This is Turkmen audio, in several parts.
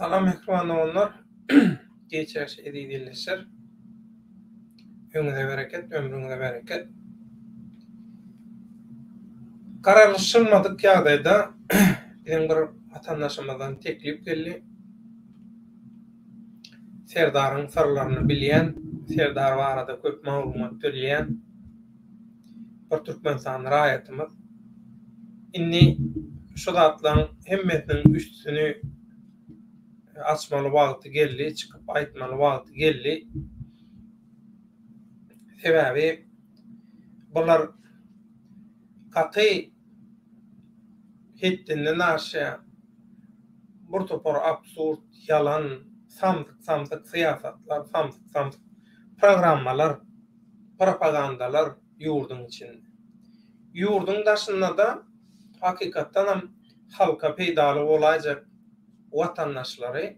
Salam mähriban doganlar, giç ýagşy eziz ildeşler. Öňüňize bereket, ömrüňize bereket. Garaşylmadyk ýagdaýda biziň bir watandaşymyzdan teklip geldi. Serdaryň syrlaryny bilýän, Serdar barada köp maglumat bilýän bir Türkmenistan raýatymyz. Indi şu zatlaryň hemmesiniň üstüni açmaly wagty geldi, çykyp aýtmaly wagty geldi. Sebäbi bular gaty hetdinden aşýar. Bir topar absurd, ýalan, samsyk-samsyk syýasatlar, samsyk-samsyk programmalar, propagandalar ýurduň içinde. Ýurduň daşynda-da hakykatdanam halka peýdaly bolaýjak watandaşlary,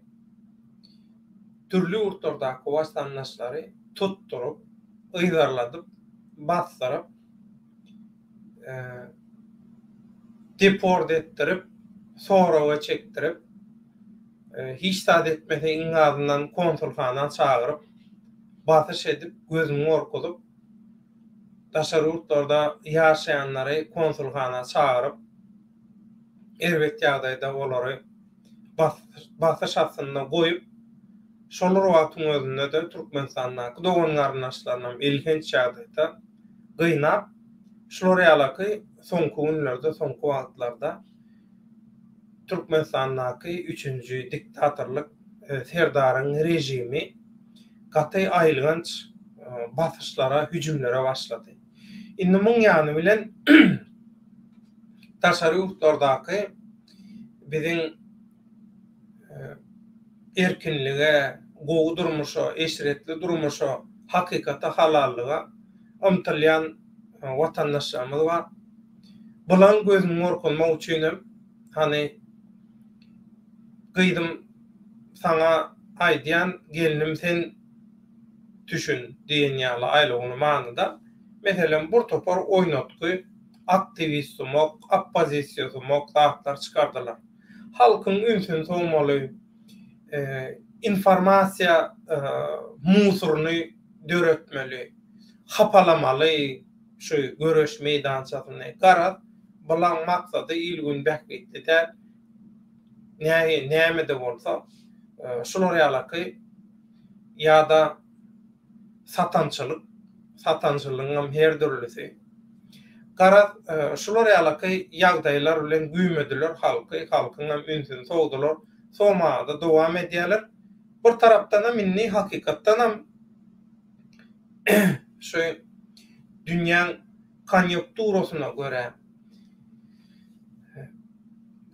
dürli ýurtlardaky watandaşlary tutduryp, yzarladyp, basdyryp, deport etdirip, soraga çekdirip, hiç zat etmese iň azyndan konsulhana çagyryp, basyş edip, gözüňi gorkuzyp, daşary ýurtlarda ýaşaýanlary konsulhana çagyryp, erbet ýagdaýda olary basyş astynda goýup, şol bir wagtyň özünde-de Türkmenistandaky dogan-garyndaşlarynam elhenç ýagdaýda gynap, şular ýalaky soňky günlerde, soňky wagtlarda Türkmenistandaky üçünji diktatorlyk Serdaryň režimi gaty aýylganç basyşlara, hüjümlere başlady. Indi muň ýany bilen daşary ýurtlardaky biziň erkinlige, gowy durmuşa, eşretli durmuşa, hakykata, halallyga ymtylýan watandaşlarymyz bar. Bulaň gözüni gorkuzmak üçinem, hany, gyzym, saňa aýdýan, gelnim sen düşün diýen ýaly aýlawly manyda, meselem, bir topar oýnatgy, aktiwistsumak, oppozisiýasumak zatlar çykardylar. Halkyň ünsüni sowmaly, informasiýa musuryny döretmeli, hapalamaly şu göreş meýdançasyny. Garaz, bulaň maksady il-gün bähbitli däl. Näme-de bolsa, şular ýalaky ýa-da satançylyk, satançylygyňam her dürlüsi. Garaz, şular ýalaky ýagdaýlar bilen güýmediler halky, halkyňam ünsüni sowdular, sowmaga-da dowam edýärler. Bir tarapdanam indi hakykatdanam şu dünýäň konýunkturasyna görä,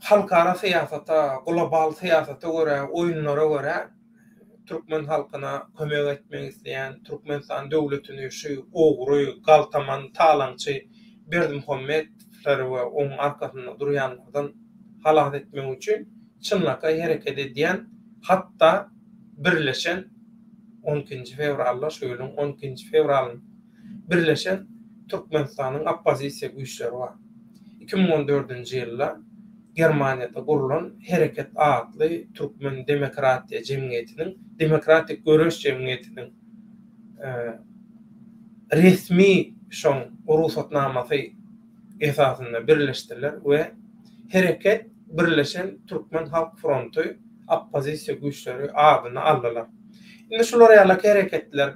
halkara syýasata, global syýasata görä, oýunlara görä türkmen halkyna kömek etmek isleýän, Türkmenistan döwletini şu ogry, galtaman, talaňçy Berdimuhamedowlary we oň arkasynda durýanlardan halas etmek üçin çynlakaý hereket edýän, hatda birleşen on ikinji fewralda, şu ýylyň on ikinji fewralynda birleşen Türkmenistanyň oppozisiýa güýçleri bar. 2014-nji ýylda Germaniýada gurlan Hereket atly türkmen demokratiýa jemgyýetiniň, Demokratik göreş jemgyýetiniň resmi şoň rugsatnamasy esasynda birleşdiler we Hereket Birleşen Türkmen Halk Fronty oppozisiýa güýçleri adyny aldylar. Indi şular ýaly hereketler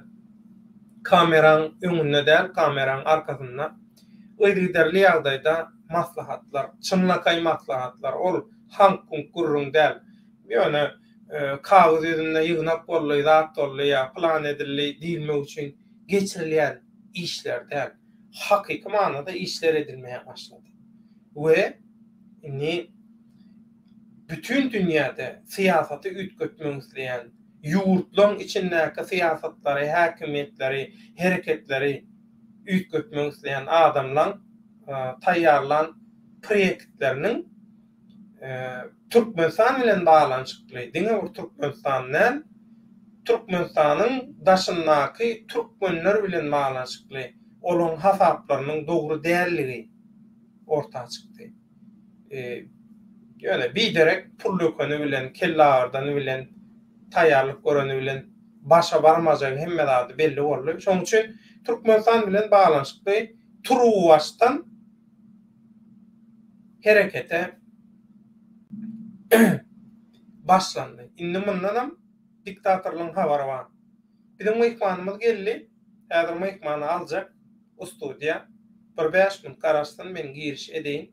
kameraň öňünde däl, kameraň arkasynda yzygiderli ýagdaýda maslahatlar, çynlakaý maslahatlar, ol haňk-huňk gürrüň däl. Ýöne kagyz ýüzünde ýygnak boldy, zat boldy ýa plan edildi diýilmek üçin geçirilýän işler däl. Hakyky manyda işler edilmäge başlady. We indi bütin dünýäde syýasaty üýtgetmek isleýän ýurtlaryň içindäki syýasatlary, häkimiýetleri, hereketleri üýtgetmek isleýän adamlaň taýýarlan proýektleriniň Türkmenistan bilen baglanyşykly, diňe bir Türkmenistan däl, Türkmenistanyň daşyndaky türkmenler bilen baglanyşykly olaryň hasaplarynyň dogry däldigi orta çykdy. Ýöne biderek pul dökeni bilen, kelle agyrdany bilen, taýýarlyk göreni bilen başa barmajagy hemme zady belli boldy. Şonuň üçin Türkmenistan bilen baglanyşykly turuwbaşdan herekete başlandy. Indi mundanam diktatorlygyň habary bar. Biziň myhmanymyz geldi. Häzir myhmany aljak ustudiýa. Bir bäş minut garaşsyn men giriş edeýin.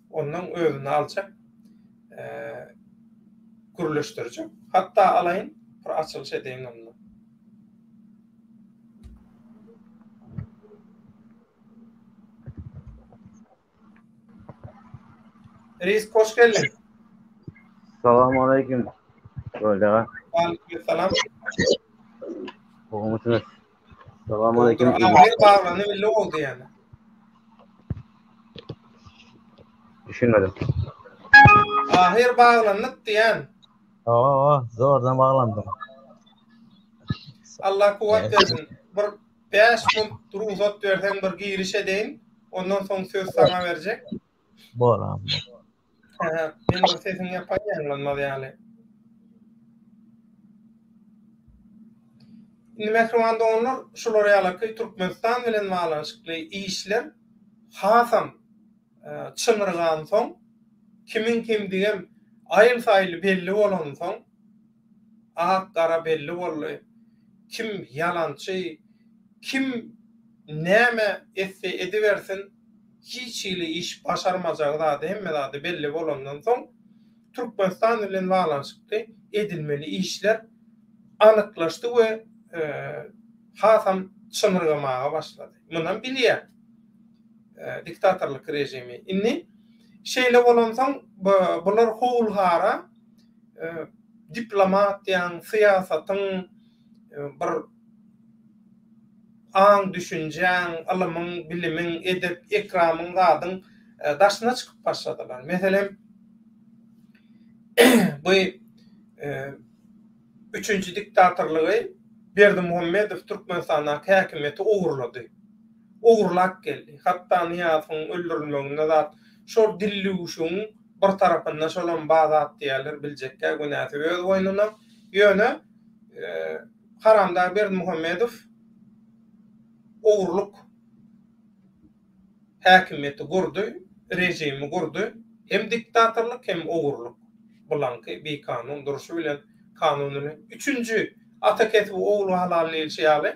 Ondan özüni aljak. Gürleşdirjek. Hatda alaýyn bir açylyş edeýin onda. Risk hoş geldiň. Salam aleyküm. Boldy aga. Aleyküm salam. Gowumysyňyz? Salam aleyküm. Ahyr baglany belli boldy ýani. Düşünmedim. Ahyr baglandyk diýen. Hawa, zordan baglandym. Allah kuwwat bersin. Bir 5 minut rugsat berseň bir giriş edeýin. Ondan soň söz saňa berjek. Bor agam. Aha, men bir sesiňi ýapaýyn ýaňlanmaz ýaly. Indi mähriban doganlar, şular ýalaky Türkmenistan bilen baglanyşykly işler hasam çynyrgansoň, kimiň kimdigem aýyl-saýyly belli bolansoň, Ak-gara belli boldy. Kim ýalançy, kim näme etse edibersin, hiç hili iş başarmajagy zady hemme zady belli bolandan soň, Türkmenistan bilen baglanyşykly edilmeli işler anyklaşdy we hasam çynyrgamaga başlady. Munam bilýär diktatorlyk režimi. Indi şeýle bolansoň bular howul-hara diplomatiýaň, syýasatyň, bir aň-düşünjäň, ylymyň, bilimiň, edep-ekramyň zadyň daşyna çykyp başladylar. Meselem, bu üçünji diktatorlygy Berdimuhamedow Türkmenistandaky häkimiýeti ogurlady. Ogurlap geldi. Hatda Nyýazowyň öldürilmeginde zat şol dillüwşügiň Bir tarapynda şolam ba zat diýýärler, biljekkä günäsi öz boýnuna. Ýöne haramdag Berdimuhamedow ogurlyk häkimiýeti gurdy, režimi gurdy. Hem diktatorlyk, hem ogurlyk. Bulaňky bikanun durşy bilen kanun bilen. Üçünji ata kesibi ogly halal diýilşi ýaly,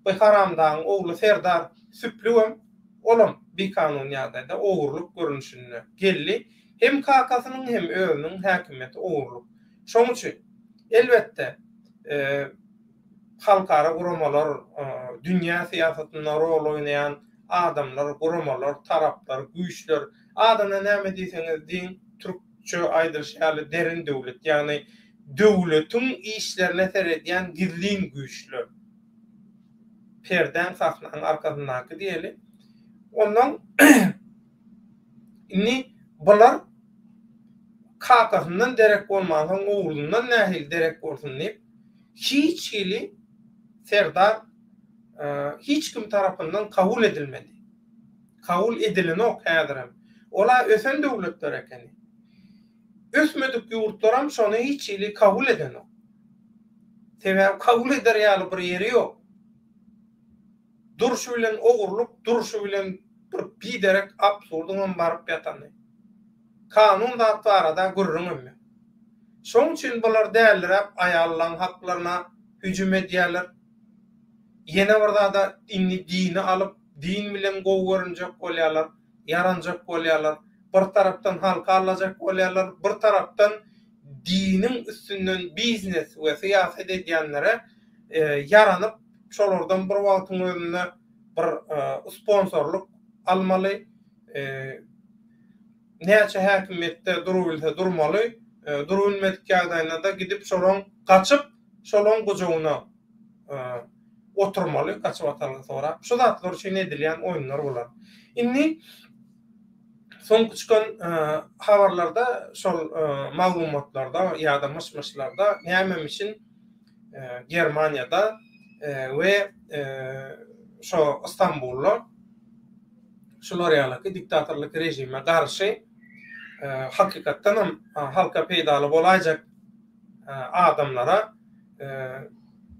bu haramdagyň ogly Serdar Süplügem Olam bikanun ýagdaýda ogurlyk görnüşinde geldi. Hem kakasynyň hem özüniň häkimiýeti ogurlyk. Şoň üçin, elbetde, halkara guramalar, dünýä syýasatynda rol oýnaýan adamlar, guramalar, taraplar, güýçler, adyna näme diýseňiz diýiň, türkçe aýdylyşy ýaly derin döwlet, ýagny döwletiň işlerine seredýän gizlin güýçler. Perdäň, sahnaň arkasyndaky diýeli. Ondan indi bular kakasyndan derek bolmansoň oglundan nähili derek bolsun diýip, hiç hili Serdar hiç kim tarapyndan kabul edilmedi. Kabul edilenok häzirem. Ola ösen döwletler ekeni. Ösmedik ýurtlaram şony hiç hili kabul edenok. Sebäbi kabul eder ýaly bir ýeri ýok. Durşy bilen ogurlyk, durşy bilen bir biderek absurdyňam baryp ýatany. Kanun zat barada gürrüňem ýok. Şoň üçin bular däliräp aýallaň haklaryna hüjüm edýärler. Ýene bir zada indi dini alyp, din bilen gowy görünjek bolýarlar. ýaranjak bolýarlar. Bir tarapdan halky aldajak bolýarlar, bir tarapdan diniň üstünden biznes we syýasat edýänlere ýaranyp, şolardan bir wagtyň özünde bir sponsorlyk almaly, näçe häkimiýetde durubilse durmaly, durubilmedik ýagdaýynda-da gidip şolaň gaçyp, şolaň gujagyna oturmaly gaçybatalga sorap. Şu zatlar üçin edilýän oýunlar bular. Indi soňky çykan habarlarda şol maglumatlarda ýa-da myş-myşlarda nämemişin Germaniýada we şo Stambulda şular ýalyky diktatorlyk režime garşy. Hakykatdanam halka peýdaly bolaýjak adamlara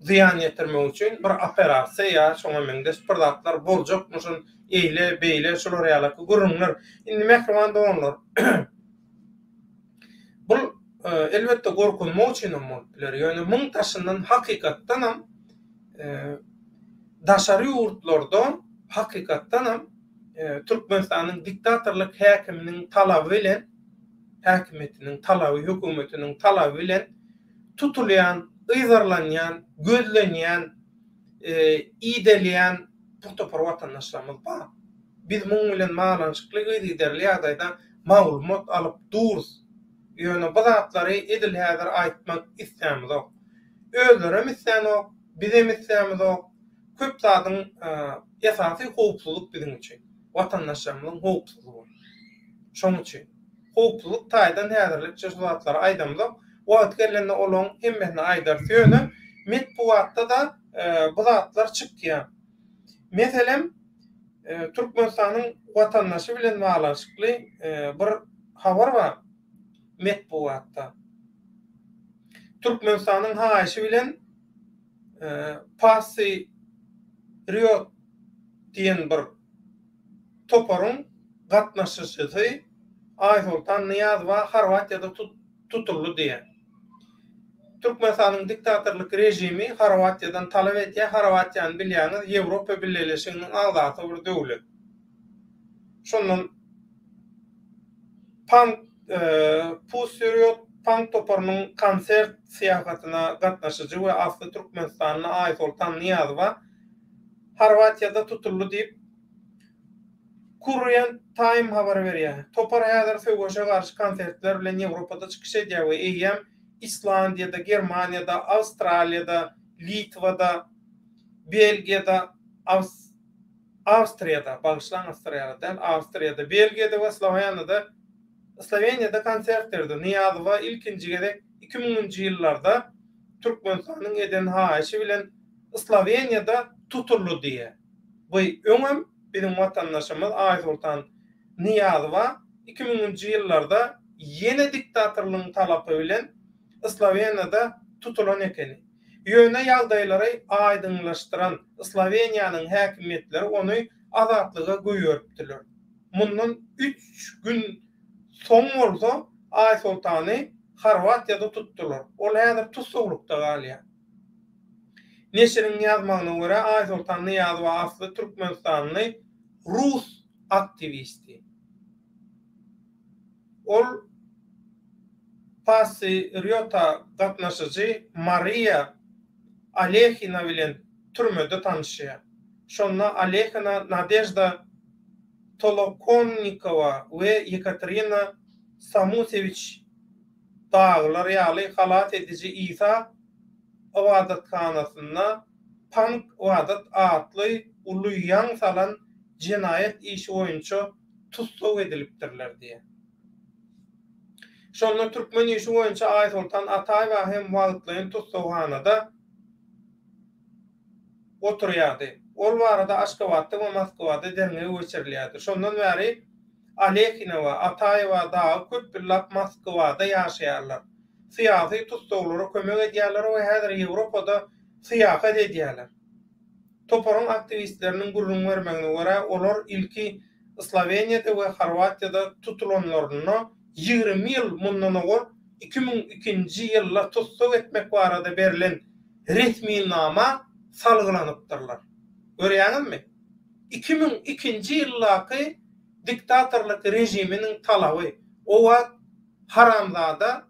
zyýan ýetirmek üçin bir operasiýa ýa şoňa meňzeş bir zatlar boljakmyşyn, eýle, beýle şular ýalaky gürrüňler. Indi mähriban doganlar, bul elbetde gorkuzmak üçinem bolup biler, ýöne muň daşyndan hakykatdanam daşary ýurtlarda hakykatdanam Türkmenistanyň diktatorlyk häkiminiň talaby bilen, häkimiýetiniň talaby, hökümetiniň talaby bilen tutulýan, yzarlanýan, gözlenýän, idelýän bir topar watandaşlarymyz bar. Biz muň bilen baglanyşykly yzygiderli ýagdaýda maglumat alyp durus. Ýöne bu zatlary edil häzir aýtmak islämizok. Özlerem islänok, bizem islämizok. Köp zadyň esasy howpsuzlyk biziň üçin. Watandaşlarymyzyň howpsuzlygy. Şoň üçin. Howpsuzlyk taýdan häzirlikçe şu zatlary aýdamzok. Wagty gelende olaň hemmesini aýdarys. Ýöne metbugatda-da bu zatlar çykýar. Meselem, Türkmenistanyň watandaşy bilen baglanyşykly bir habar bar metbugatda. Türkmenistanyň haýyşy bilen Passy Riot diýen bir toparyň gatnaşyjysy Aýsoltan Nyýazowa Horwatiýada tutuldy diýýär. Türkmenistanyň diktatorlyk režimi Horwatiýadan talap edýär, Horwatiýany bilýäňiz Ýewropa Bileleşiginiň agzasy bir döwlet. Şondan Punk Pussy Riot pank toparynyň konsert syýahatyna gatnaşyjy we asly türkmenistanly Aýsoltan Nyýazowa Horwatiýada tutuldy diýip, Kurrent Time habar berýär. Topar häzir söweşe garşy konsertler bilen Ýewropada çykyş edýär we eýýäm Islandiýada, Germaniýada, Awstraliýada, Litwada, Belgiýada, Awstriýada, bagyşlaň Awstraliýada däl, Awstriýada, Belgiýada we Sloweniýada Sloweniýada konsert berdi. Nyýazowa ilkinji gezek 2000-nji ýyllarda Türkmenistanyň eden haýyşy bilen Sloweniýada tutuldy diýýär. Bu öňem biziň watandaşymyz Aýsoltan Nyýazowa 2000-nji ýyllarda ýene diktatorlygyň talapy bilen Sloweniýada tutulan ekeni. Ýöne ýagdaýlary aýdyňlaşdyran Sloweniýanyň häkimiýetleri ony azatlyga goýberipdiler. Mundan üç gün soň bolsa Aýsoltany Horwatiýada tutdular. Ol häzir tussaglykda galýar. Neşiriň ýazmagyna görä, Aýsoltan Nyýazowa asly türkmenistanly rus aktiwisti. Ol Passy Rýota gatnaşyjy Mariýa Alehina bilen türmede tanyşýar. Şonda Alehina Nadežda Tolokonnikowa we Ýekaterina Samusewiç dagylar ýaly halas ediji Isa ybadathanasynda Pank ybadat atly uly ýaň salan jenaýat işi boýunça tussag edilipdirler diýýär. Şonda türkmen işi boýunça Aýsoltan Ataýewa hem wagtlaýyn tussaghanada oturýardy. Ol barada Aşgabatda we Moskwada derňew geçirilýärdi. Şondan bäri Alehinowa, Ataýewa dagy köp ýyllap Moskwada ýaşaýarlar. Syýasy tussaglara kömek edýärler we häzir Ýewropada syýahat edýärler. Toparyň aktiwistleriniň gürrüň bermegine görä, olar ilki Sloweniýada we Horwatiýada tutulanlarynda 20 ýyl mundan owal 2002-nji ýylda tussag etmek barada berlen resminama salgylanypdyrlar. Görýäňizmi? 2002-nji ýyldaky diktatorlyk režiminiň talaby. O wagt haramzada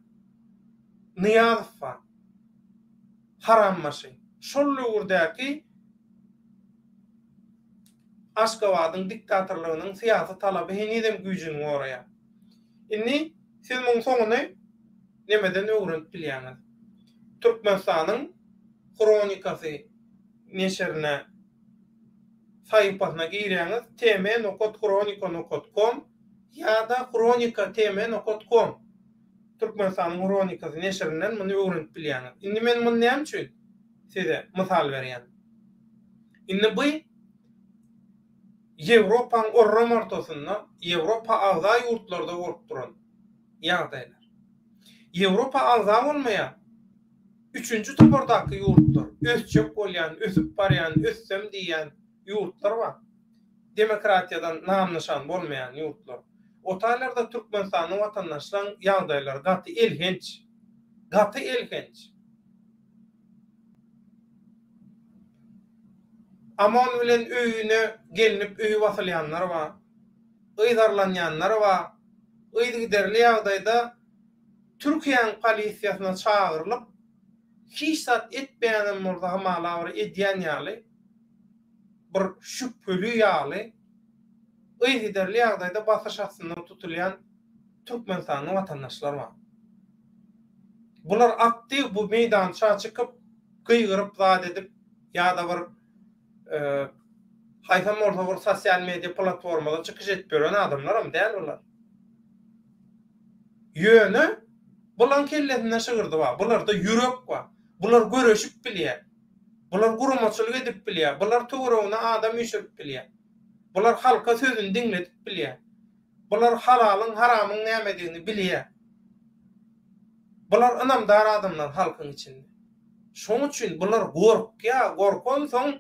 Nyýazow bar. Harambaşy. Şol döwürdäki Aşgabadyň diktatorlygynyň syýasy talaby henizem güýjüni goraýar. Indi siz muň soňuny nemeden öwrenip bilýäňiz. Türkmenistanyň Hronikasy neşirine sahypasyna girýäňiz, tm nokat hronika nokat kom ýa-da hronika tm nokat kom. Türkmenistanyň Hronikasy neşirinden muny öwrenip bilýäňiz. Indi men muny näme üçin size mysal berýän? Indi bu Ýewropaň orram ortasynda, Ýewropa agza ýurtlarda bolup duran. ýagdaýlar. Ýewropa agza bolmaýan üçünji topardaky ýurtlar, ösjek bolýan, ösüp barýan, össem diýýän ýurtlar bar. Demokratiýadan nam-nyşan bolmaýan ýurtlar. O taýlarda Türkmenistanyň watandaşlaň ýagdaýlary gaty elhenç. Gaty elhenç. OMON bilen öýüne gelnip öýi basylýanlar bar. Yzarlanýanlar bar. Yzygiderli ýagdaýda Türkiýäň polisiýasyna çagyrylyp, hiç zat etmeýänem bolsa hamala bir edýän ýaly, bir şübheli ýaly yzygiderli ýagdaýda basyş astynda tutulýan türkmenistanly watandaşlar bar. Bular aktiw bu meýdança çykyp, gygyryp zat edip ýa-da bir haýsam bolsa bir sosial media platformada çykyş edip ýören adamlaram däl bular. Ýöne bulaň kellesinde şygyrdy bar, bularda ýürek bar, bular göreşip bilýär, bular guramaçylyk edip bilýär, bular töweregine adam üýşürip bilýär, bular halka sözüni diňledip bilýär, bular halalyň haramyň nämedigini bilýär. Bular ynamdar adamlar halkyň içinde. Şoň üçin bular gorkýar, gorkansoň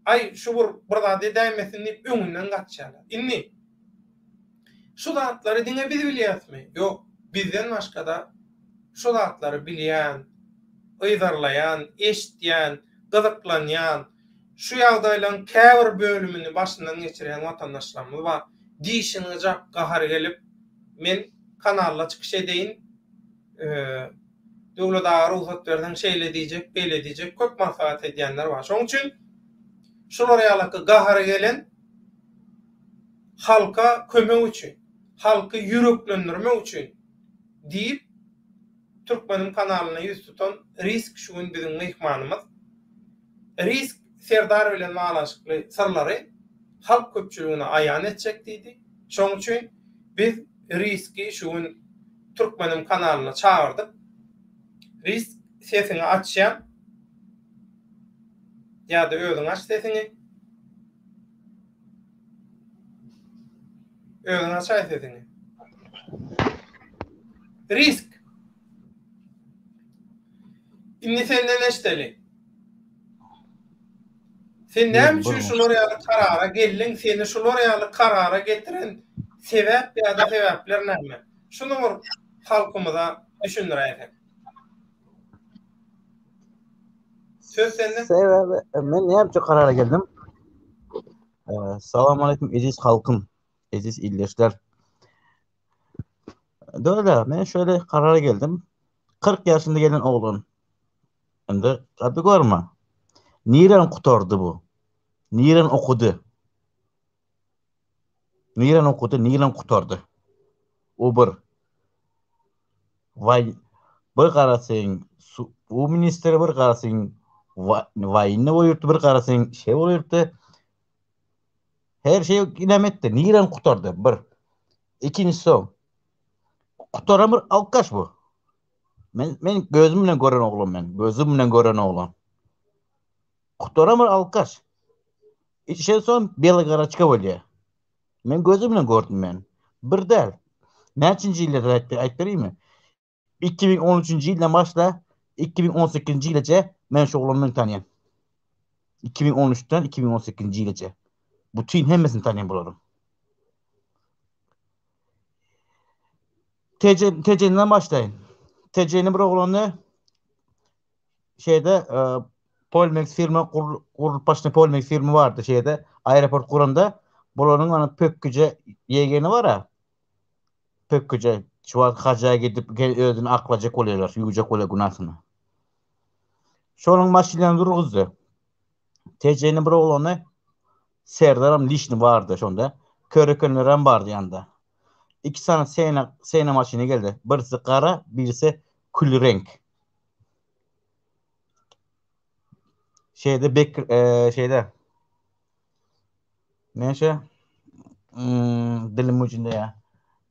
aý şu bir bir zat edäýmesin diýip öňünden gaçýarlar. Indi şu zatlary diňe biz bilýäsmi? Ýok, bizden başga-da şu zatlary bilýän, yzarlaýan, eşitýän, gyzyklanýan, şu ýagdaýlaryň käbir bölümini başyndan geçirýän watandaşlarymyz bar. Dişini gyjap gahary gelip, men kanalda çykyş edeýin, Döwlet aga rugsat berseň şeýle diýjek, beýle diýjek köp maslahat edýänler bar. Şonuň üçin şular ýalyky gahary gelen halka kömek üçin, halky ýüreklendirmek üçin diýip Türkmeniň kanalyna ýüz tutan Risk şu gün biziň myhmanymyz. Risk Serdar bilen baglanyşykly syrlary halk köpçüligine aýan etjek diýdi. Şoň üçin biz Riski şu gün Türkmenim kanalyna çagyrdyk. Risk sesiňi açýan ýa-da özüň aç sesiňi. Özüň açaý sesiňi. Risk. Indi senden eşdeli. Sen näme üçin şular ýaly karara geldiň? Seni şular ýaly karara getiren sebäp ýa-da sebäpler näme? Şuny bir halkymyza düşündiräýseň. Söz sende. Sebäbi e, men näme üçin karara geldim? E, salam aleyküm eziz halkym, eziz ildeşler. Döle, men şöyle karara geldim. 40 yaşında gelen oğlum. Indi gaty görme. Niren gutardy bu? Niren okudy? Niren okudy, niren gutardy? O bir. Waý, bir garasyň su ministri bir garasyň waýny bolýurdy, bir garasyň şey bolýurdy. Her şey inem etdi. Niren gutardy? Bir. Ikinjisi o. Gutaran bir alkaş bu. Men men gözüm bilen gören oglan men. Gözüm bilen gören oglan. Gutaran bir alkaş. İçen soň Belogoroçka bolýar. Men gözüm bilen gördüm men. Bir däl. Näçinji ýylda aýtdy, aýtdy bereymi? 2013-nji ýyldan başla 2018-nji ýylaça men şu oglany men tanýan. 2013-den 2018-nji ýylaça. Bütün hemmesini tanýan bularyň. Tejen, Tejenden başlaýyn. Tejeni bir oglany şeyde e, Polmex firma kur, kurulyp başlayan Polmex firma vardı şeyde aeroport kuranda bularyň ana pökgüje ýegeni var ha. Pökgüje şu wagt haja gidip özüni aklajak bolýarlar, ýuwjak bolýar günasyny. Şonuň maşynlaryny durguzdy. Tejeni bir oglany Serdaram lişni bardy şonda. Körekenlerem bardy ýanynda. Iki sany sena, sena maşyny geldi. Birisi gara, birisi kül reňk. Şeyde bek e, şeyde Neşe hmm, dilim ucunda ya.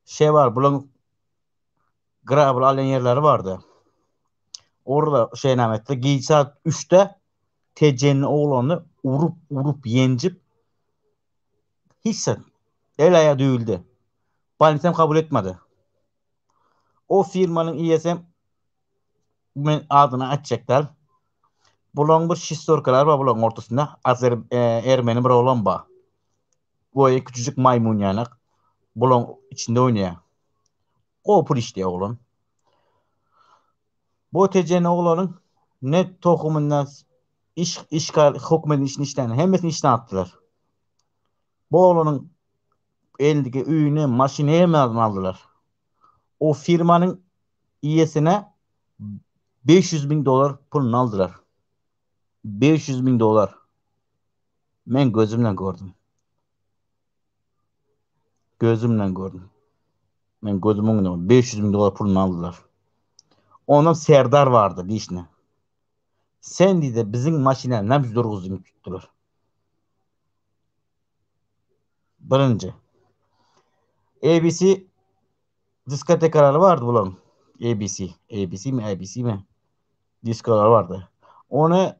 Şey var, bulan gravel alýan ýerleri bardy. Orada şey näme etdi? Gije saat 3-de Tejenli oglany urup urup ýenjip hiç zat el aýagy düwüldi. Polisiýam kabul etmedi. O firmanyň eýesi men adyny aýtjak däl. Bulaň bir şistorkalar bar bulaň ortasynda. Azer e, ermeni bir oglan bar. Boýy küçüjük maýmun ýanak. Bulaň içinde oýnaýar. Gowy pul işleýär oglan. Bu Tejen oglanyň ne tohumyndan iş işgal hökümetiň işini işlän hemmesini işden atdylar. Bu oglanyň elindeki öýüni, maşyny hemme zadyny aldylar. O firmanyň iýesine 500 ming dolar puluny aldylar. 500 ming dolar. Men gözümle gördüm. Gözümle gördüm. Men gözüm öňünde 500 ming dolar puluny aldylar. Ondan Serdar vardı dişine. Sen diýdi biziň maşynany näme durguzdyň tutdular. Birinji. ABC diskotekalary bardy bularyň. ABC, ABC mi, ABC mi? Diskolar bardy. Ony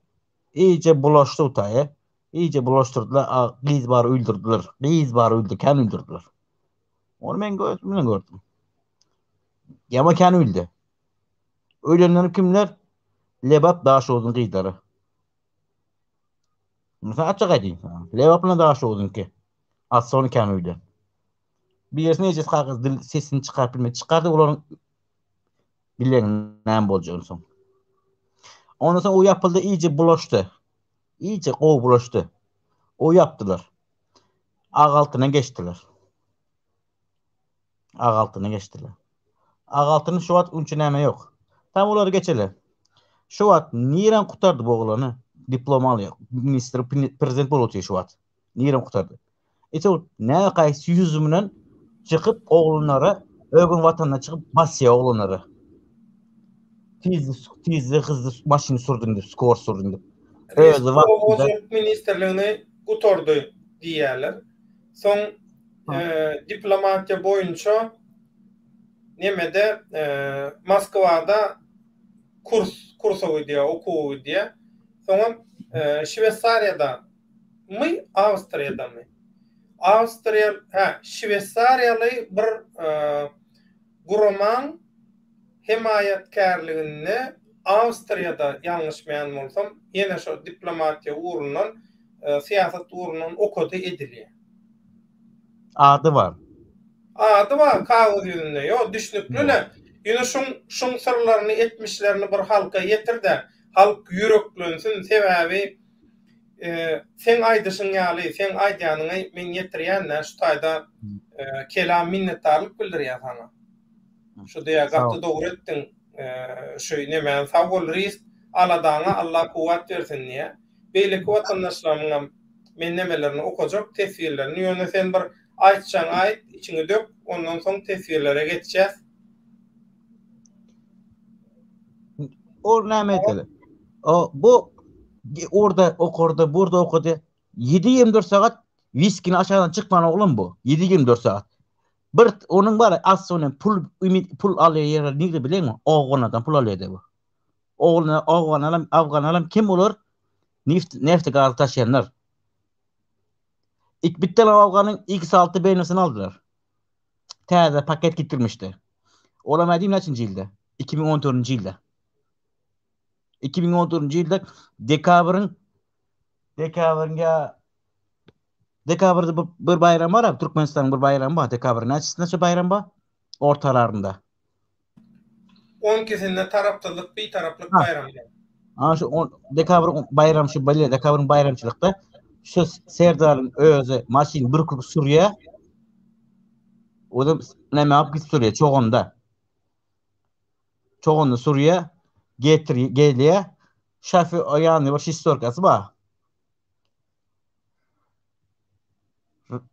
iyice bulaşdy utaýy. Iyice bulaşdyrdylar. A, gyz bar öldürdüler. Gyz bar öldü, kän öldürdüler. Ony men gözüm bilen gördüm. Ýama kän öldü. Ölenler kimler? Lebap Daşoguzyň gyzlary. Mesela açyk aýdayım sana. Lebap bilen Daşoguzyňky. Atsony kän öýden. Birisini ejesi kakasy dil sesini çykaryp bilmedi. Çykardy olaryň bilen näme boljagyny soň. Ondan soň o ýapyldy, iyice bulaşdy. Iyice gowy bulaşdy. O ýapdylar. Ag altyna geçdiler. Ag altyna geçdiler. Ag altyny şu wagt unça näme ýok. Tam olary geçeli. Şu wagt niren gutardy bu oglany? Diplom alýar. Ministr, prezident bolup otyr şu wagt. Niren gutardy? Ete näme gaýsy ýüzi bilen çykyp oglanlara ögün watanyna çykyp basýar oglanlara. Tizli, tizli, hızly maşyny sürdün diýip, skor sürdün diýip. Özi wagtynda ministrligini gutardy diýýärler. Soň diplomatiýa boýunça nemede Moskwada kurs kursa gidýär, okuwa gidýär. Soňam Şweýsariýada my, Awstriýadamy? Awstriýa, hä, şweýsariýaly bir guramaň hemaýatkärliginde Awstriýada ýalňyşmaýan bolsam, ýene şo diplomatiýa ugrundan, syýasat ugrundan okady edilýär. Ady bar. Ady bar kagyz ýüzünde. Ýok, düşnükli-le. Ýöne şuň şuň syrlaryny, etmişlerini bir halka ýetir-de, halk ýüreklensin. Sebäbi seň aýdyşyň ýaly, seň aýdýanyňy men ýetirýän-dä, şu taýda Kelam minnetdarlyk bildirýär saňa. Şu diýýär, gaty dogry etdiň, şu nemäni sag bol Risk, aladaňa Allah kuwwat bersin diýýär. Beýleki watandaşlarymyňam men nemelerini okajak, teswirlerini, ýöne sen bir aýtjaňy aýt, içiňi dök, ondan soň teswirlere geçjäs. Ol näme eteli? O bu orada okurdy, burada okudy. 7-24 sagat viskini aşağıdan çykman oglan bu. 7-24 sagat. Bir onuň bar az soňra pul ümit pul alýar ýeri nirde bileňmi? Owganlardan pul alýar bu. Oglan Owganlar Afganlar kim olar? Neft nefti gaz taşýanlar. Ik bitden Afganyň X6 BMW-sini aldylar. Täze paket getirmişdi. Olam aýdym näçinji ýylda? 2014-nji ýylda. 2014-nji ýylda dekabryň dekabryň ýa dekabrda bir, bir baýram bar, Türkmenistanyň bir baýramy bar. Dekabryň näçesinde şu baýram bar? Ortalarynda. 12-sinde tarapsyzlyk, bitaraplyk baýramy. Ha şu on, dekabr baýram şu bolýar, dekabryň baýramçylykda şu Serdaryň özi maşyn bürküp sürýär. Özem näme alyp gidip sürýär, çoganda. Çoganda sürýär, getir gelýär. Şoför ýanynda bir şistorkasy bar.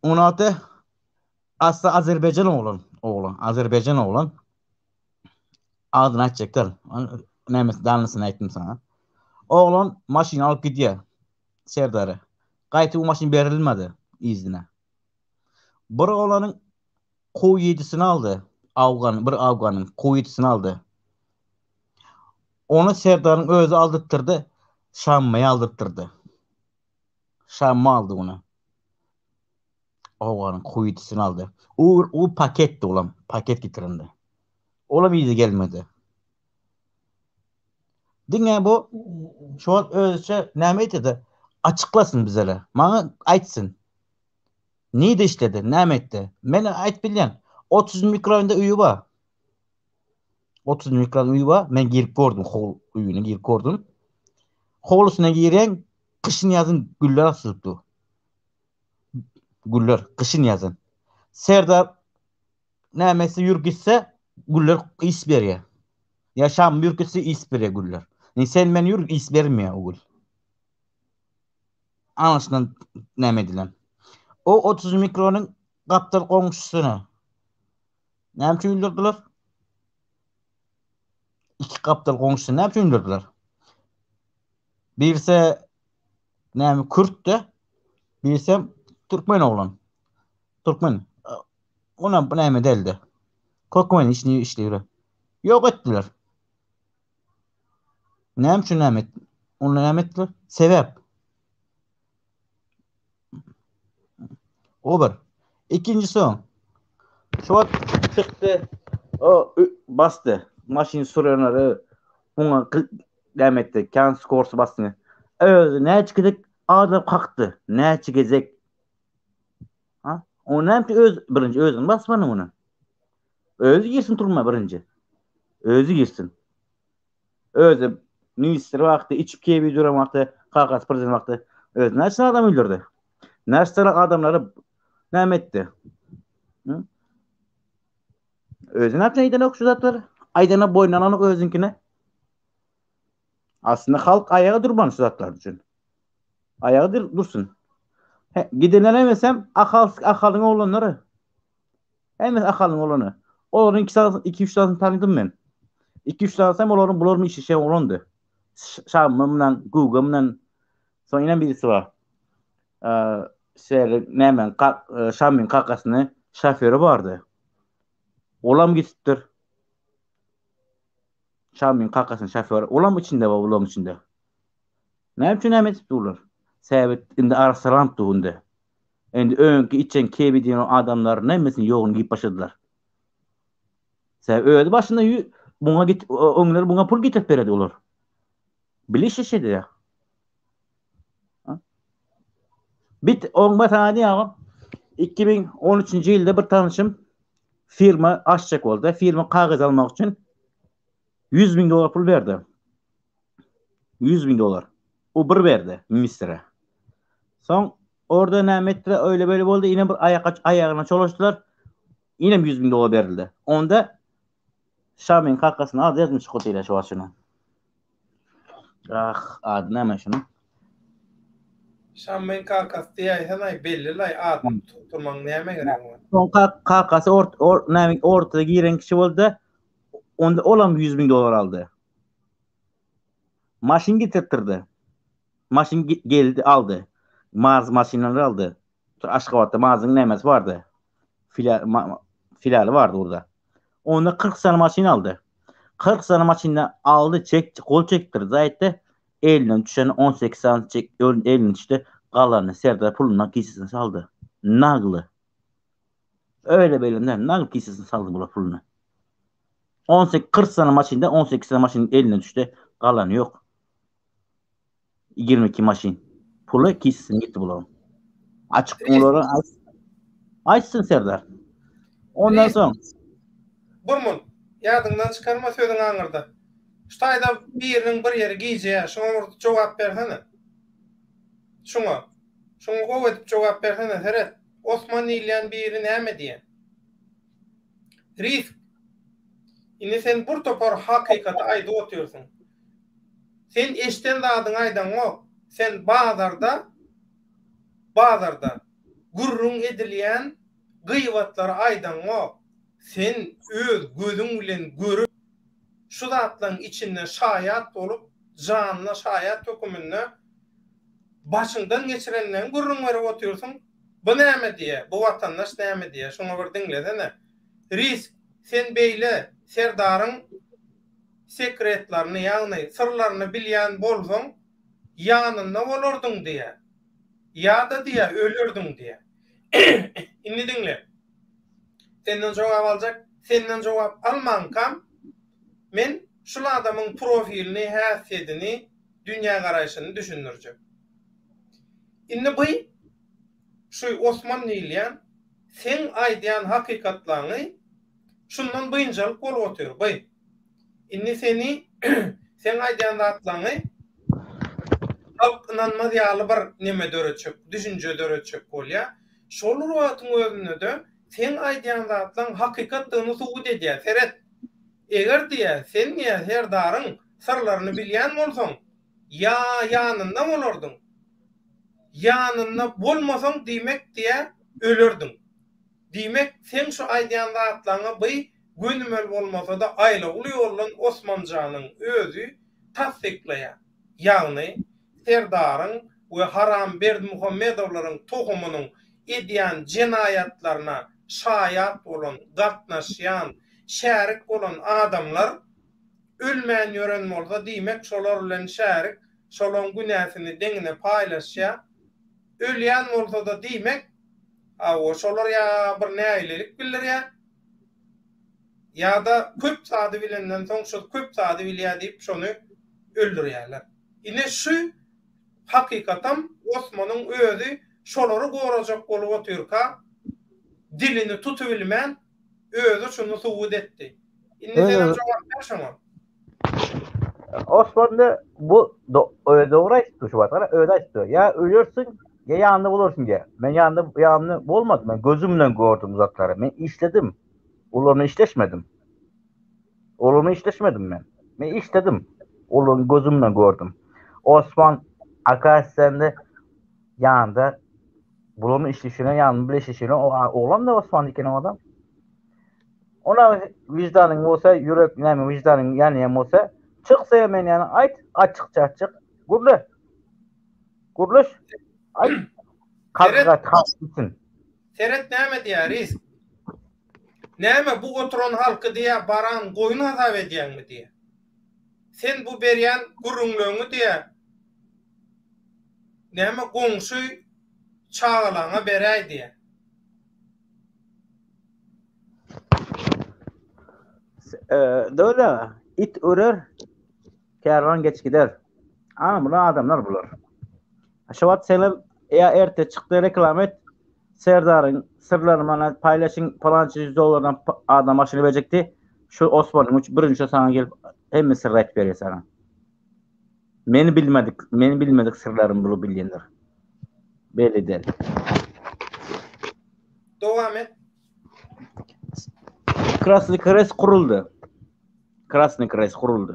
16 Asly Azerbaýjan oglan, oglan, Azerbaýjan oglan. Adyny aýtjak däl. Nämesi danlysyny aýtdym sana. Oglan maşyny alyp gidýär Serdara. Gaýta bu maşyn berilmedi yzyna. Bir oglanyň Q7-sini aldy. Afgan, bir Afganyň Q7-sini aldy. Ony Serdaryň özi aldyrtdyrdy, Şammyýa aldyrtdyrdy. Şammy aldy ony. Owganyň kuýutysyny aldy. U u paketdi olam. Paket getirindi. Olam yzy gelmedi. Diňe bu şu wagt özüçe näme etdi? Açyklasyn bizlere. Maňa aýtsyn. Nirde işledi? Näme etdi? Men aýdyp bilýän. 30 mikroraýonda öýi bar. 30 mikroraýonda öýi bar. Men girip gördüm, hol öýüne girip gördüm. Howlusyna girýän, gyşyn ýazyn güller asylyp dur. Güller gyşyn ýazyn. Serdar nämesi ýürüp gitse güller ys berýär. Ýa Şam ýürüp gitse ys berýär güller. Indi sen men ýür ys bermeýär o gül. Anasyndan näme edilen. O 30 mikronyň gapdal goňşusyna näme üçin öldürdiler? Iki gapdal goňşusyny näme üçin öldürdiler? Birisi näme kürt-de, birisi türkmen oglan. Türkmen. Onam bu näme däldi. Kökmen işini işleýär. Ýok etdiler. Näme üçin näme etdi? Onu näme etdiler? Sebäp. O bir. Ikinjisi o. Şu wagt çykdy. O basdy. Maşyn sürenleri oňa näme etdi? Kan skorsy basdy. Özi näçe gezek adam kakdy? Näçe gezek? Ha? O näme üçin öz birinji özüni basmany ony? Özi girsin turma birinji. Özi girsin. Özi ministr wagty içip kebi duran wagty kakasy prezident wagty özi näçe adam öldürdi? Näçe adamlary näme etdi? Hı? Özi näçe aýdanok şu zatlary? Aýdana boýnuna alanok özünkine. Aslynda halk aýaga durman şu zatlar üçin. Aýaga dursun. He, gidenler hemmesem Ahal Ahalyň oglanlary. Hemmesi Ahalyň oglany. Olaryň iki sany, iki üç sanysyny tanydym men. Iki üç sanysy hem olaryň bular işleşen oglandy. Şammy bilen, Guga bilen soň ýene birisi bar. Eee, şeýle näme, Şammyň kakasyny şoföri bardy. Olam gitipdir. Şamyň kakasynyň şoföri. Olam içinde bar bularyň içinde. Näme üçin näme edip durlar? Sebäbi indi arassalanyp dur indi. Indi öňki içen kebi diýen adamlar nämesini ýoguny giýip başladylar. Sebäbi özi başynda muňa git öňler muňa pul getirip beredi olar. Bile işleşedi ya. Bit oňma sana diýýän 2013-nji ýylda bir tanşym firma açjak boldy. Firma kagyz almak üçin 100 müň dollar pul berdi. 100 müň dollar. O bir berdi ministre. Soň orada näme etdiler, öyle böyle boldy. Ýene bir aýak aýagyna çolaşdylar. Ýene 100 müň dollar berildi. Onda Şamyň kakasyny ady ýazmyş çykyp şu wagt şunuň. Ah, ady näme şunuň? Şamyň kakasy diýäýsenaý belli-laý adyny tutdurmagyň näme geregi bar? Soň kakasy ort or näme ortada giren kişi boldy. Onda olam 100 müň dollar aldy. Maşyn getirtdirdi. Maşyn geldi aldy. Maz maşynlary aldy. Aşgabatda Mazyň nämesi bardy? Filialy bardy orada. Onda 40 sany maşyn aldy. 40 sany maşyny aldy, çek, gol çekdirdi, aýtdy. Elinden düşen 18 sany çek, elinden düşdi. Galany Serdar pulundan kisesine saldy. Nagly. Öyle beýle nagly kisesine saldy bular puluny. 18 40 sany maşynda 18 sany maşyn elinden düşdi. Galany ýok. 22 maşyn. Puly kisesine gitdi bularyň. Açyk olary aýtsyn Serdar. Ondan soň Burmun, ýadyňdan çykarma sözüň aňyrda. Şu taýda biriniň bir ýeri gijeýär, şuňa bir jogap bersene. Şuňa. Şuňa gowy edip jogap bersene, seret. Osman diýilýän biri näme diýen? Risk. Indi sen bir topar hakykaty aýdyp otyrsyň. Sen eşden zadyňy aýdaňok. Sen bazarda bazarda gürrüň edilýän gybatlary aýdaňok. Sen öz gözüň bilen görüp, şu zatlaryň içinde şaýat bolup, janly şaýat höküminde başyňdan geçirenleňi gürrüň berip otyrsyň. Bu näme diýýär? Bu watandaş näme diýýär? Şuňa bir diňlesene. Risk, sen beýle Serdaryň sekretlerini, ýagny syrlaryny bilýän bolsaň, ýanynda bolardyň diýýär. Ýa-da diýýär, ölerdiň diýýär. Indi diňle. Senden jogap aljak. Senden jogap almankam, men şul adamyň profilini, häsiýedini, dünýägaraýşyny düşündirjek. Indi by şu Osman diýilýän seň aýdýan hakykatlaňy şundan biynjalyk bolup otyr, by. Indi seni seň aýdýan zatlaňy halk ynanmaz ýaly bir neme döretjek, düşünje döretjek bolýar. Şol bir wagtyň özünde-de seň aýdýan zatlaň hakykatdygyny subut edýär. Seret, eger diýýär, sen diýýär, Serdaryň syrlaryny bilýän bolsaň, ýa ýanynda bolardyň, ýanynda bolmasaň, diýmek diýýär, ölerdiň. Diýmek, seň şu aýdýan zatlaňy by gönümel bolmasa-da aýlawly ýoldan Osmanjanyň özi tassyklaýar. Ýagny, Serdaryň we haram Berdimuhamedowlaryň tohumynyň edýän jenaýatlaryna şaýat bolan, gatnaşýan, şärik bolan adamlar ölmän ýören bolsa, diýmek şolar bilen şärik, şolaň günäsini deňine paýlaşýar. Ölýän bolsa-da diýmek, Hawa, şolar ýa bir nägilelik bildirýär, ýa-da köp zady bilenden soň şol köp zady bilýär diýip şony öldürýärler. Ine şu hakykatam Osmanyň özi şolary gorajak bolup otyrka dilini tutubilmän özi şuny subut etdi. Indi senem jogap ber şoňa. Osman bu do, dogry aýtdy şu wagt. Gara özi aýtdy. Ýa ölersiň, ýa ýanynda bolarsyň diýýär. Men ýanynda ýanynda bolmadym. Men gözüm bilen gördüm zatlary. Men işledim. Olarla işleşmedim. Olarla işleşmedim men. Men işledim. Olaryň gözüm bilen gördüm. Osman Akasende ýanynda bularla işleşene ýanynda bile işleşene o oglan da Osman eken o adam. Ona wijdanyň bolsa, ýürek näme wijdanyň ýanýan bolsa, çyksa men ýany aýt, açykça açyk gürle. Gürleş. Aýt. Hakykat halk üçin. Seret näme diýýär risk. Näme bu oturan halky diýýär baran goýun hasap edýäňmi diýýär. Sen bu berýän gürrüňleňi diýýär. Näme goňşy çagalaňa beräý diýýär. Döle it ürer, kerwen geç gider. Ana bular adamlar bular. Şu wagt senem ýa erte çykdy reklama et. Serdaryň syrlaryny mana paýlaşyň palança 100 dollardan adam başyny berjekdi. Şu Osmanyň üç birinji sana gelip hemme syrry aýtyp berýär sana. Meni bilmedik, meni bilmedik syrlarymy bular bilýändir. Belli däl. Dowam et. Krasny Krest guruldy. Krasny Krest guruldy.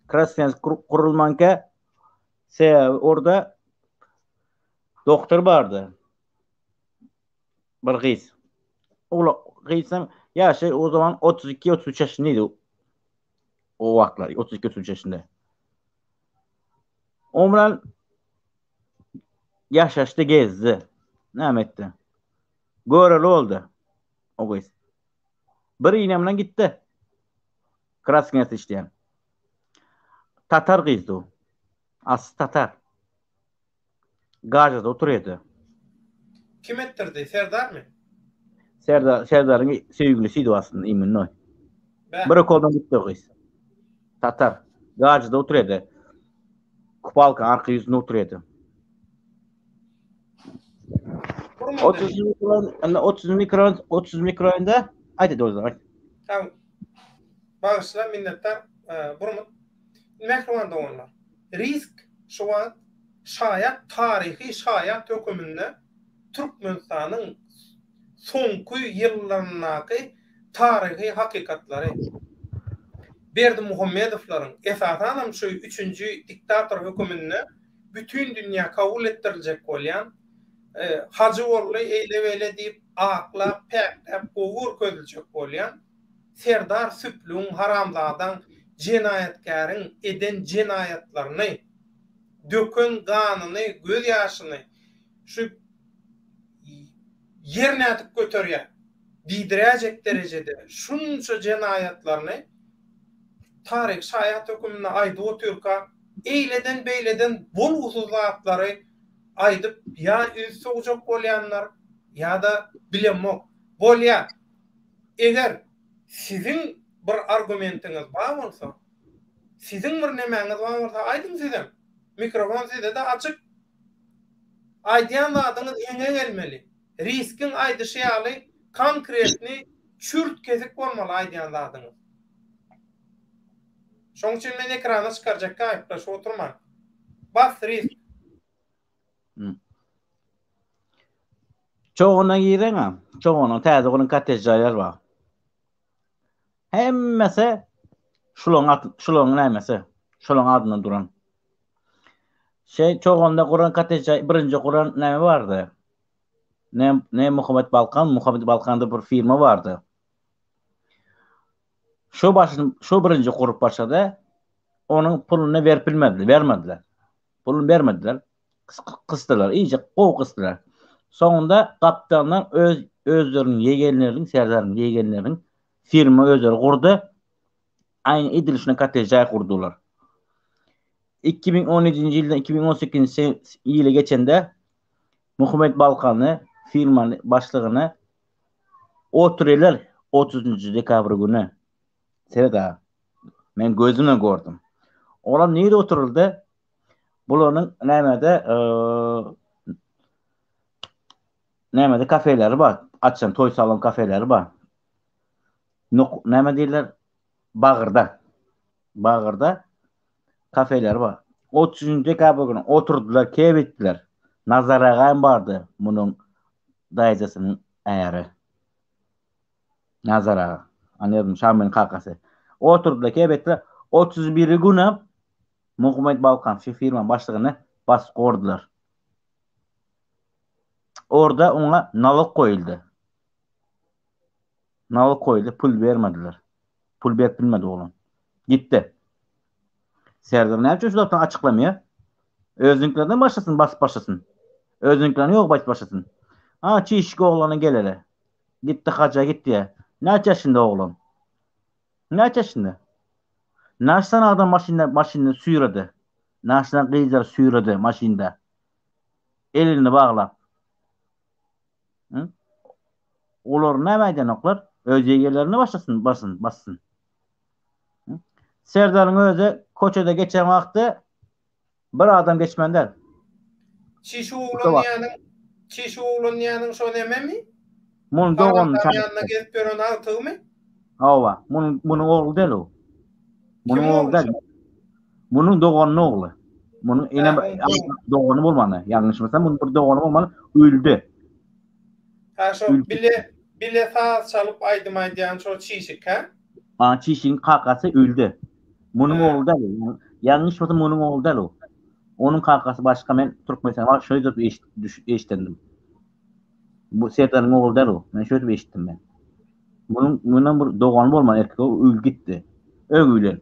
Krasny Krest gurulmanka sebäbi orada doktor bardy. Bir gyz. Ol gyzam ýaşy o zaman 32-33 ýaşyndaydy. O wagtlar 32-33 ýaşynda. O bilen ýaşaşdy, gezdi. Näme etdi? Göreli boldy o gyz. Bir ine bilen gitdi. Krasnyýas işleýän. Tatar gyzdy o. Asly tatar. Gajada oturýardy. Kim etdirdi? Serdarmy? Serdar, Serdaryň söýgülisiydi o aslynda iminno. Bir okoldan gitdi o gyz. Tatar. Gajada oturýardy. Kupalka arka ýüzünde oturýardy. 30 mikron, 30 mikron, 30 mikroýunda aýt o zaman. Tamam. Bagyşla minnetdar Burmut. Mähriban doganlar. Risk şu wagt şaýat taryhy şaýat höküminde Türkmenistanyň soňky ýyllaryndaky taryhy hakykatlary Berdimuhamedowlaryň esasanam şu üçünji diktator höküminde bütin dünýä kabul etdiriljek bolýan Hajy boldy eýle-beýle diýip aklap, päkläp gowy görkeziljek bolýan Serdar süplügiň haramzadaň jenaýatkäriň eden jenaýatlaryny döken ganyny göz ýaşyny şu ýer nädip göterýär diýdiräýjek derejede şunça jenaýatlaryny taryhy şaýat höküminde aýdyp otyrka eýleden-beýleden bolgusyz zatlary aýdyp ýa üns sowjak bolýanlar ýa-da bilemok. Bolýar. Eger. Siziň bir argumentiňiz bar bolsa, siziň bir nemäňiz bar bolsa aýdyň sizem. Mikrofon size-de açyk. Aýdýan zadyňyz heňe gelmeli. Riskiň aýdyşy ýaly konkretny çürt kesik bolmaly aýdýan zadyňyz. Şoň üçin men ekrana çykarjakka aýyplaşyp oturmaň. Bas risk. Çoguna gireňä, çoguna täze guran kottej jaýlar bar. Hemmesi şulaň at, şulaň nämesi, şulaň adyndan duran. Şey çogunda guran kottej jaý, birinji guran näme bardy? Ne, ne Muhammet Balkan, Muhammet Balkanda bir firma bardy. Şu başyn, şu birinji gurup başlady. Onuň puluny berip bilmediler, bermediler. Puluny bermediler. Gysdylar, iyice gowy gysdylar. Soňunda gapdalyndan öz özleriniň ýegenleriniň, Serdaryň ýegenleriniň firma özleri gurdy. Aýny edil şuna kottej jaý gurdular. 2017-nji ýyldan 2018-nji ýyla geçende Muhammet Balkany firmany başlygyny oturylar 30-njy dekabr güni. Seret-ä. Men gözümle gördüm. Olam nirede oturyldy? Bularyň nämede nämede kafeleri bar. Açan toý salon kafeleri bar. Nok näme diýirler? Bagyrda. Bagyrda kafeleri bar. 30 dekabr güni oturdylar, kep etdiler. Nazar agam bardy, munuň daýzasynyň äri. Nazar aga. Anýadym, Şamyň kakasy. Oturdylar, kep etdiler. 31 güni Muhammet Balkan şu firmanyň başlygyny basyp gordular. Orda oňa nalog goýuldy. Nalog goýuldy, pul bermediler. Pul berip bilmedi oglan. Gitdi. Serdar näme üçin şu zatdan açyklamaýar? Özüniňkilerden başlasyn, basyp başlasyn. Özüniňkilerini ýok basyp başlasyn. Ha, çişik oglana geleli. Gitdi haja gitdi. Näçe ýaşynda oglan? Näçe ýaşynda? Naşsan adam maşynda maşynda süýredi. Naşsan gyzlar süýredi maşynda. Elini baglap. Hı? Olar näme aýdanoklar? Öz ýegelerine başlasyn, basyn, bassyn. Hı? Serdaryň özi koçede geçen wagty Bir adam geçmän däl. Çişi oglan diýýäniň, çişi oglan diýýäniň şo nememi? Munuň doganyny Adam ýanynda gezip ýören agtygymy? Hawa, munuň munuň ogly däl o. Munuň ogly däl. Munuň doganynyň ogly. Munuň ene dogany bolmaly. Ýalňyşmasam munuň bir dogany bolmaly, öldi. Ha şo bile bile saz çalyp aýdym aýdýan şo çişik hä? Ha çişigiň kakasy öldi. Munuň ogly däl. Ýalňyşmasam munuň ogly däl o. Onuň kakasy başga men Türkmenistana baryp şeýdip eşdendim. Bu Serdaryň ogly däl o. Men şeýdip eşitdim men. Munuň mundan bir dogany bolman erkek o öl gitdi. Öň öýlen.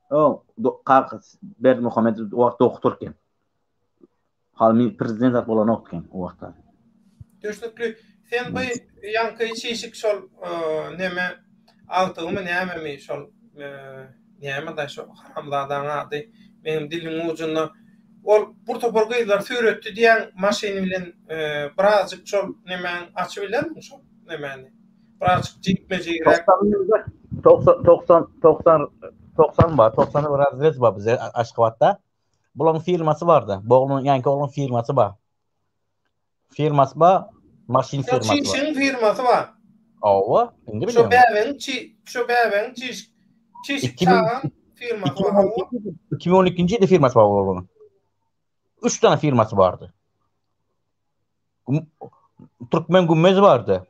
O kakasy Berdimuhamedow o wagt doktor eken. Hal prezident zat bolanok eken o wagtlar. Düşnükli. Sen bu ýaňky çişik şol neme agtygymy nämemi şol näme-daý şo haramzadaň ady meniň diliň ujunda ol bir topar gyzlar süýretdi diýýäň maşyn bilen birazjyk şol nemäň açyp bilermiň şol nemäni birazjyk jikme-jigräk. 90 90 90 90 bar 90 bir razrez bar bize Aşgabatda. Bularyň firmasy bardy. Bu ogluň, ýaňky ogluň firmasy bar. Firmasy bar, maşyn firmasy bar. Çişiň firmasy bar. Hawa, indi bilýän. Şu bäbegiň çi, şu bäbegiň çiş, çiş çagaň firmasy bar. 2012-nji ýylda firmasy bar ogluň. 3 tane firmasy bardy. Türkmen gümmezi bardy.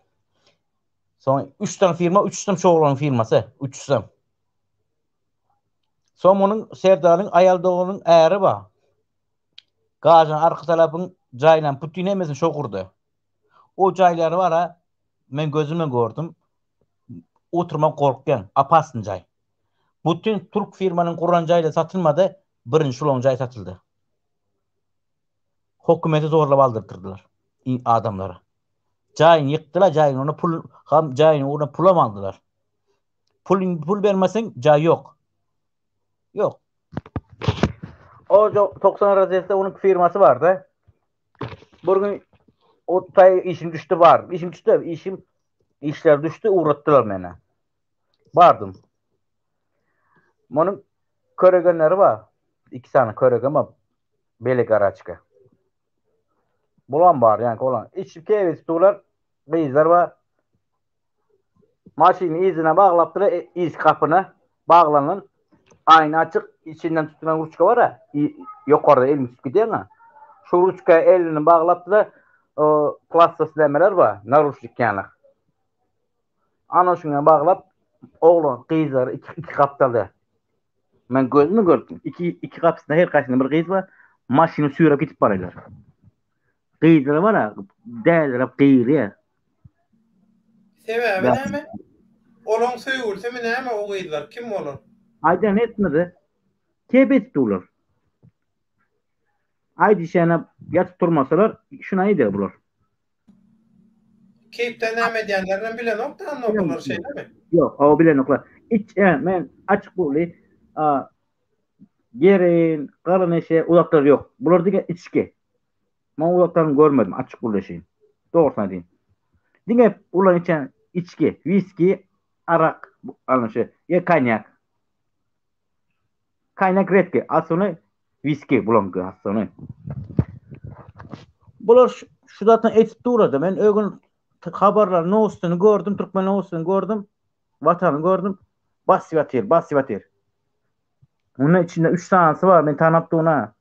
Soň 3 tane firma, 3 tane şu ogluň firmasy, 3 tane. Soň munuň Serdaryň aýal doganyň äri bar. Gažyň arka tarapyň jaýlaryň bütin hemmesini şo gurdy. O jaýlary bar-a, men gözümle gördüm. Oturmak gorkýaň, opasny jaý. Bütin türk firmanyň guran jaýlary satylmady, birinji şularyň jaýy satyldy. Hökümeti zorlap aldyrtyrdylar adamlara. Jaýyny ýykdylar, jaýyň ugruna pul, ham jaýyň ugruna pulam aldylar. Pul pul bermeseň jaý ýok. Ýok. O 90 razýetde onuň firmasy bardy. Bir gün o taý işim düşdi bar. Işim düşdi, işim işler düşdi, ugratdylar meni. Bardym. Munuň köregenleri bar. Iki sany köregen bar. Beli garaçka. Bulam bar, ýaňky oglan. Içip keýp edip durlar. Gyzlar bar. Maşyny yzyna baglapdylar, e, yz gapyna baglanan. Aýna açyk, içinden tutulan ruçka bar-a, ýokarda elini tutup gidýäň-a. Şu ruçka elini baglapdylar, o plastas nämeler bar, naruçnik ýaly. Ana şuňa baglap, oglan, gyzlar iki, iki gapdalda. Men gözümi gördüm. Iki, iki gapysynda her kaýsynda bir gyz bar. Maşyny süýräp gidip barýarlar. Gyzlar bar-a, dälirap gygyrýar. Sebäbi näme? Olaň söýgülisimi näme o gyzlar? Kim olar? Aýdan etmedi. Kep etdi olar. Aýdyşana ýatyp turmasalar, şuny aýdar bular. Keýpden näme edýänlerinem bilenok da anna bular şeýlemi? Ýok, hawa bilenoklar. Iç, e, men açyk gurly, a, gerin, galan eşe uzaklar ýok. Bular diňe içki. Men uzaklaryny görmedim, açyk gürleşeýin. Dogrusyny aýdaýyn. Diňe ulan içen içki, wiski, arak, alnyşy, ýa konýak. Konýak redki, aslyny wiski bulaňky aslyny. Bular şu zatdan etip durada. Men o gün habarlar nowostyny gördüm, türkmen nowostyny gördüm, watany gördüm. Basyp ýatyr, basyp ýatyr. Munda içinde 3 sanysy bar, men tanap durna.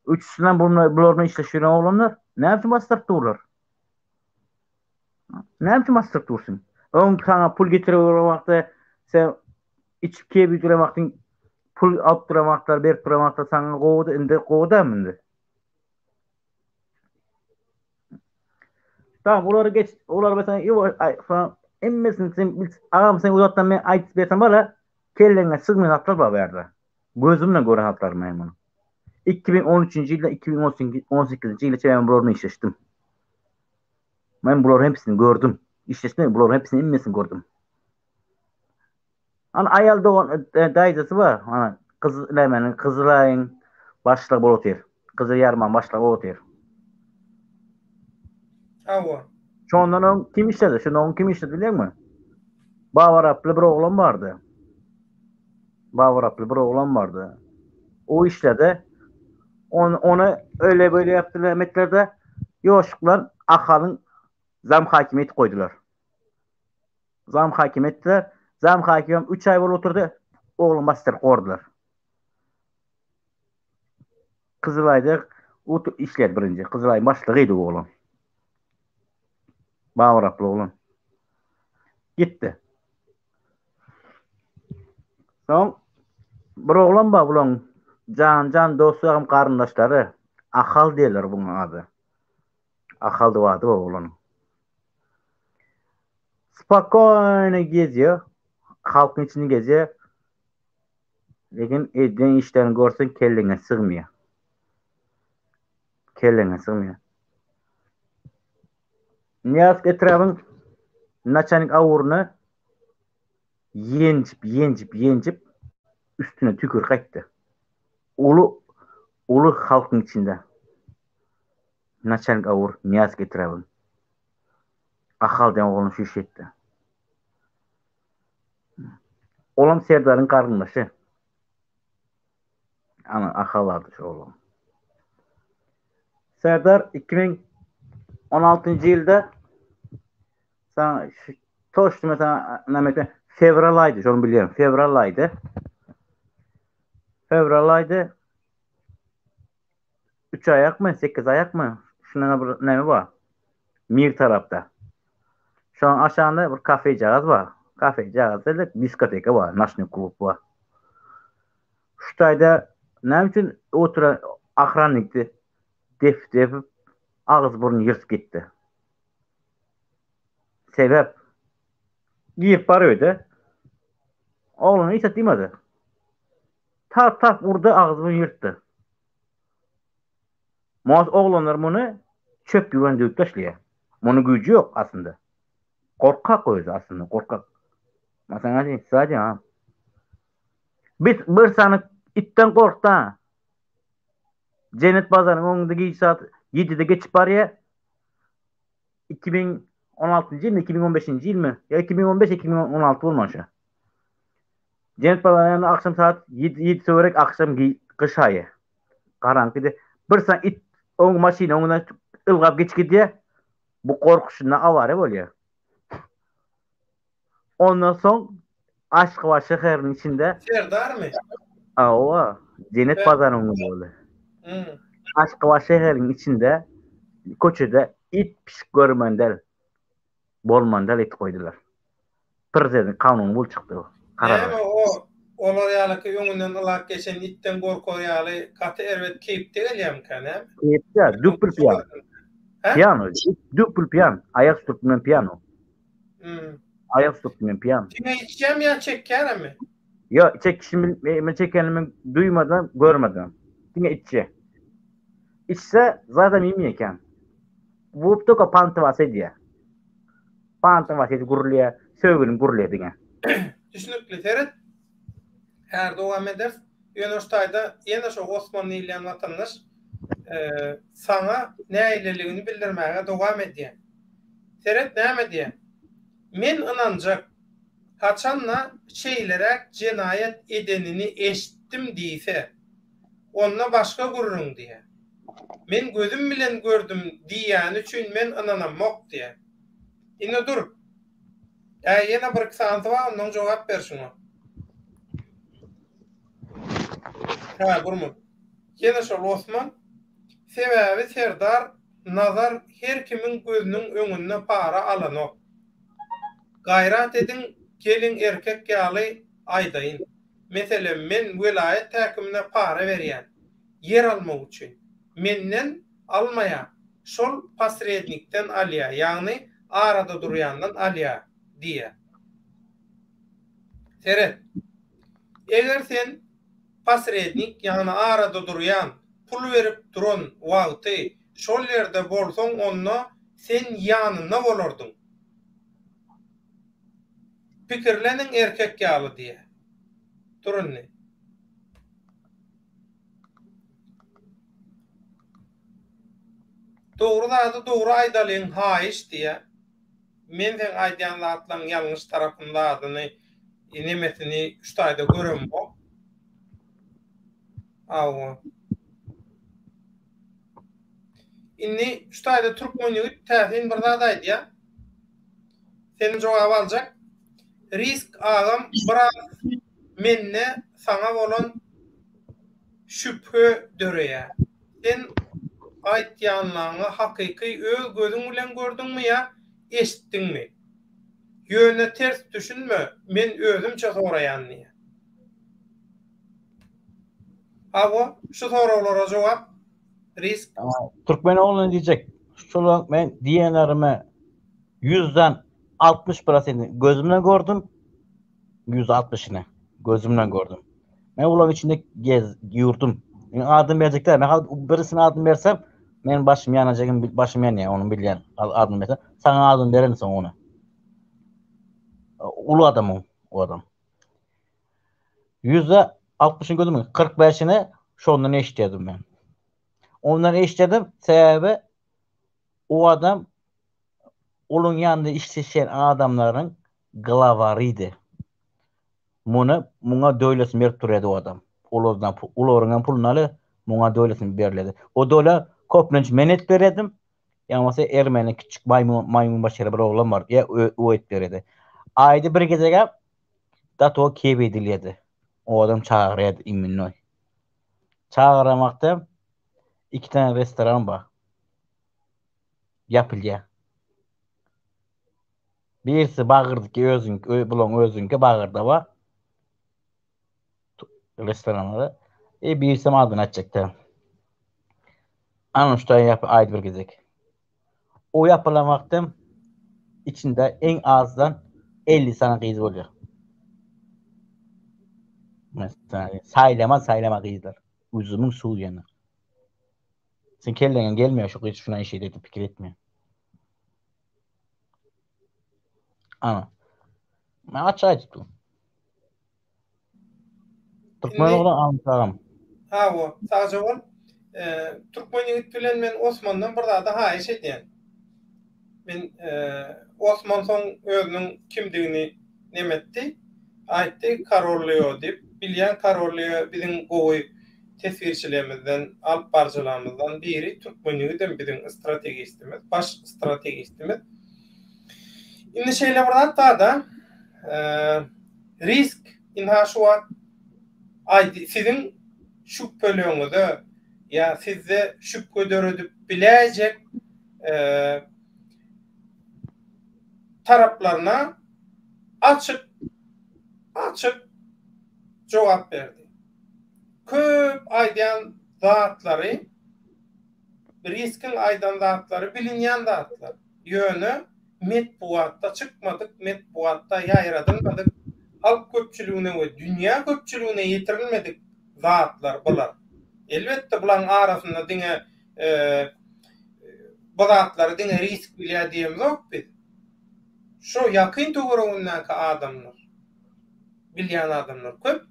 Üçüsinden bular bilen işleşip ýören oglanlar. Näme üçin basdyryp durlar? Näme üçin basdyryp dursun? Öň saňa pul getirip duran wagty sen içip kebip duran wagtyň pul alyp duran wagtlar berip duran wagtlar saňa gowudy, indi gowy dälmi indi? Tamam, olary geç, olary mesela hemmesini sen agam sen uzakdan men aýdyp bersem bar, kelleňe sygmaýan zatlar bar bu ýerde. Gözüm bilen gören zatlarym men muny. 2013-nji ýyldan 2018-nji ýyla çenli men bular bilen işleşdim. Men bularyň hepsini gördüm. Işleşdim, bularyň hepsini hemmesini gördüm. Ana aýal dogan e, daýzasy bar. Ana gyz nämäniň Gyzylaýyň başlygy bolup otyr. Gyzyl ýarmaň başlygy bolup otyr. Hawa. Şondan öň kim işledi? Şondan öň kim işledi bilýäňmi? Babaraply bir oglan bardy. Babaraply bir oglan bardy. O işledi. Ony, ony öyle böyle yapdylar, emeklerde ýoşuklar Ahalyň zam hakimi etip goýdular. Zam hakimi etdiler. Zam hakimi hem 3 aý bolup oturdy. Oglan basdyryp gordular. Kyzylaýda o işledi birinji. Kyzylaýyň başlygydy bu oglan. Babaraply oglan. Gitdi. Soň bir oglan bar bulaň jan-jan dosty hem garyndaşlary. Ahal diýerler buň ady. Ahal diýip ady bar oglanyň. Spokojno gezýär. Halkyň içinde gezýär. Lekin edýän işlerini görseň kelleňe sygmaýar. Kelleňe sygmaýar. Nyýazow etrabyň naçalnik awuryny ýenjip, ýenjip, ýenjip üstüne tükürip gaýtdy. Uly, uly halkyň içinde. Naçalnik awur Nyýazow etrabyň. Ahal diýen oglan şu işi etdi. Olam Serdaryň garyndaşy. Ana Ahal ady şu oglan. Serdar 2016-njy ýylda sana toşdy mesela näme fewral aýdy, şony bilýän. Fewral aýdy. Fewral aýdy. 3 aýakmy, 8 aýakmy? Şunda bir näme bar? Mir tarapda. Şoň aşagynda bir kafejagaz bar. Kafejagaz diýdik, diskoteka bar, noçnoý klub bar. Şu taýda näme üçin oturan ahrannikdi dep depip agyz burny ýyrtyp gitdi. Sebäp girip barýardy. Oglan hiç zat diýmedi. Tap tap urdy agyz burny ýyrtdy. Most oglanlar muny çöp ýuwan döwüp taşlaýar. Munuň güýji ýok aslynda. Gorkak özi aslynda gorkak. Men saňa aýdýan, size aýdýan ha. Biz bir sany itden gorkda. Jennet bazaryň öňünde gije saat 7-de geçip barýar. 2016-njy ýylmy, 2015-nji ýylmy? Ýa 2015 2016 bolmaly şu. Jennet bazarynyň ýanynda agşam sagat 7 töwerek agşam gyş aýy. Garaňkydy. Bir sany it oň maşynyň öňünden ylgap geçip gidýär. Bu gorkuşyndan awariýa bolýar. Ondan soň Aşgabat şäheriniň içinde Serdarmy? Hawa, Jennet bazarynyň öňünde boldy. Aşgabat şäheriniň içinde köçede it pişik görmeli däl. Bolmaly däl it goýdular. Prezident kanuny bolup çykdy bu. Karar. Näme o olar ýalyky öňünden ylap geçen itden gorkar ýaly gaty erbet keýpde gelýärmikä näme? Keýpde, düpül piýan. Piýan, düpül piýan, aýak üstünden piýano. Hmm. Aýak üstünden piýan. Diňe içýärmi ýa çekýärmi? Ýok, çekişimi men çekenimi duýmadym, görmedim. Diňe içýär. Içse zadam iýmeýär eken. Bu toka pantywas edýär. Pantywas edip gürleýär, sögünip gürleýär diňe. Düşnükli. Seret. Häzir dowam ederis. Ýöne şu taýda ýene şo Osman diýilýän watandaş saňa nägileligini bildirmäge dowam edýär. Seret näme diýýär. Men ynanjak. Haçanda şeýleräk jenaýat edenini eşitdim diýse. Onda başga gürrüň diýýär. Men gözüm bilen gördüm diýýäni üçin men ynanamok diýýär. Indi dur. Ä ýene bir-iki sanysy bar ondan jogap ber şuňa. Hä durma. Ýene şol Osman. Sebäbi Serdar Nazar her kimiň gözüniň öňünde para alanok. Gaýrat ediň geliň erkek ýaly aýdaýyn. Meselem men welaýat häkimine para berýän. Ýer almak üçin. Menden almaýa, şol posrednikden alýa, ýagny arada durýandan alýa diýýä. Seret. Eger sen posrednik, ýagny arada durýan, pul berip duran wagty şol ýerde bolsaň onda sen ýanynda bolardyň. Pikirleniň erkek ýaly diýýä. Dur indi. Dogry zady dogry aýdalyň haýyş diýýä. Men seň aýdýan zatlaň ýalňyş tarapyny zadyny nemesini şu taýda göremok. Hawa. Indi şu taýda türkmen ýigit täsin bir zat aýdýa. Senden jogap aljak. Risk agam biraz mende saňa bolan şübhe döreýär. Sen aýtýanlaňy hakyky öz gözüň bilen gördüňmi ýa eşitdiňmi? Ýöne ters düşünme men özümçe soraýan diýýär. Hawa şu soraglara jogap Risk. Türkmen ogluny diýjek. Şular men diýenlerime ýüzden 60 prosentini gözümle gördüm. 160-yny gözümle gördüm. Men bularyň içinde gez ýurdum. Men adyny berjek däl. Men hal birisini adyny bersem, men başym ýanajagym, başym ýanýar, onu bilýän. Adyny bersem, saňa adyny bererin soň ony. Uly adam o, o adam. Ýüzde altmyşyny gözüm, 45-ini şondan eşitdim men. Ondan eşitdim, sebäbi o adam Olaň ýanynda işleşýän adamlaryň glawarydy. Muny muňa döwletini berip durýardy o adam. Olardan olaryň hem puluny alýar, muňa döwletini berilýärdi. O döwlet köplenç men edip berýärdim. Ýa bolmasa ermeni kiçjik maýmyn maýmyn başyra bir oglan bar, ýa o edip berýärdi. Aýda bir gezegem dato kep edilýärdi. O adam çagyrýardy imennoý. Çagyran wagty iki tane restoran bar. Ýapylýar. Birisi Bagyrdyky özüňki, bulaň özüňki Bagyrda bar. Restoranlary. E birisem adyny aýtjak däl. Ana şu taýy ýapy aýdy bir gezek. O ýapylan wagtym içinde iň azdan 50 sany gyz bolýar. Mesela saýlama saýlama gyzlar. Üzümiň suwy ýanar. Sen kelleňe gelmeýär şu gyz şuna iş edip pikir etme. Ana. Men açyk aýdyp dur. Türkmen oglan alym Hawa, sagja bol. Türkmen ýigit bilen men Osmandan bir zady haýyş edýän. Men Osman soň özüniň kimdigini neme etdi. Aýtdy Karol Leo diýip. Bilýän Karol Leo biziň gowy teswirçilerimizden, alyp baryjylarymyzdan biri. Türkmen ýigidem biziň strategistimiz, baş strategistimiz. Indi şeýle bir zat bar-da, risk ynha şu wagt aýdy siziň şübheligiňize ýa sizde şübhe döredip biläýjek taraplaryna açyk açyk jogap berdi. Köp aýdýan zatlary riskiň aýdan zatlary bilinýän zatlar. Ýöne metbugatda çykmadyk, metbugatda ýaýradylmadyk, halk köpçüligine we dünýä köpçüligine ýetirilmedik zatlar bular. Elbetde bulaň arasynda diňe bu zatlary diňe risk bilýär diýemzok biz. Şo ýakyn töweregindäki adamlar, bilýän adamlar köp.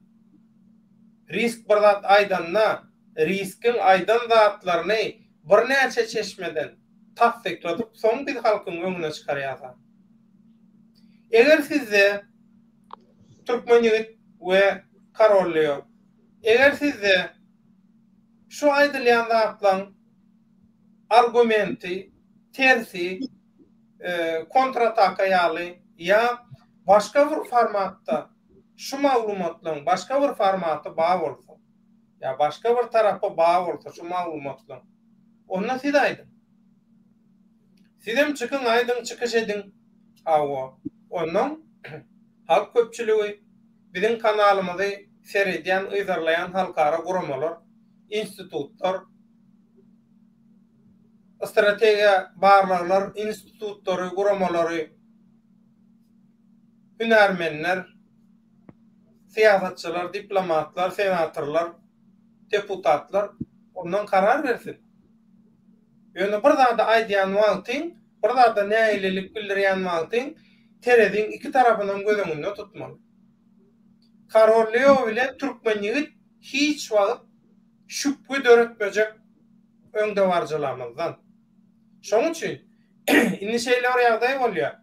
Risk bir zat aýdanda, riskiň aýdan zatlaryny birnäçe çeşmeden tassykladyp soň biz halkyň öňüne çykarýas. Eger sizde Türkmen ýigit we Karol Leo, eger sizde şu aýdylýan zatlaň argumenti, tersi, kontrataka ýaly ýa başga bir formatda şu maglumatlaryň başga bir formaty bar bolsa, ýa başga bir tarapy bar bolsa şu maglumatlaryň, onda siz aýdyň. Sizem çykyň aýdyň çykyş ediň. Hawa, onnoň halk köpçüligi, biziň kanalymyzy seredýän, yzarlaýan halkara guramalar, institutlar, strategiýa barlaglar institutlary, guramalary, hünärmenler, syýasatçylar, diplomatlar, senatorlar, deputatlar ondan karar bersin. Ýöne bir zady aýdýan wagtyň, bir zada nägilelik bildirýän wagtyň tereziň iki tarapynam göz öňünde tutmaly. Karol Leo bilen türkmen ýigit hiç wagt şübhe döretmejek öňdebaryjylarymyzdan. Şonuň üçin indi şeýle bir ýagdaý bolýar.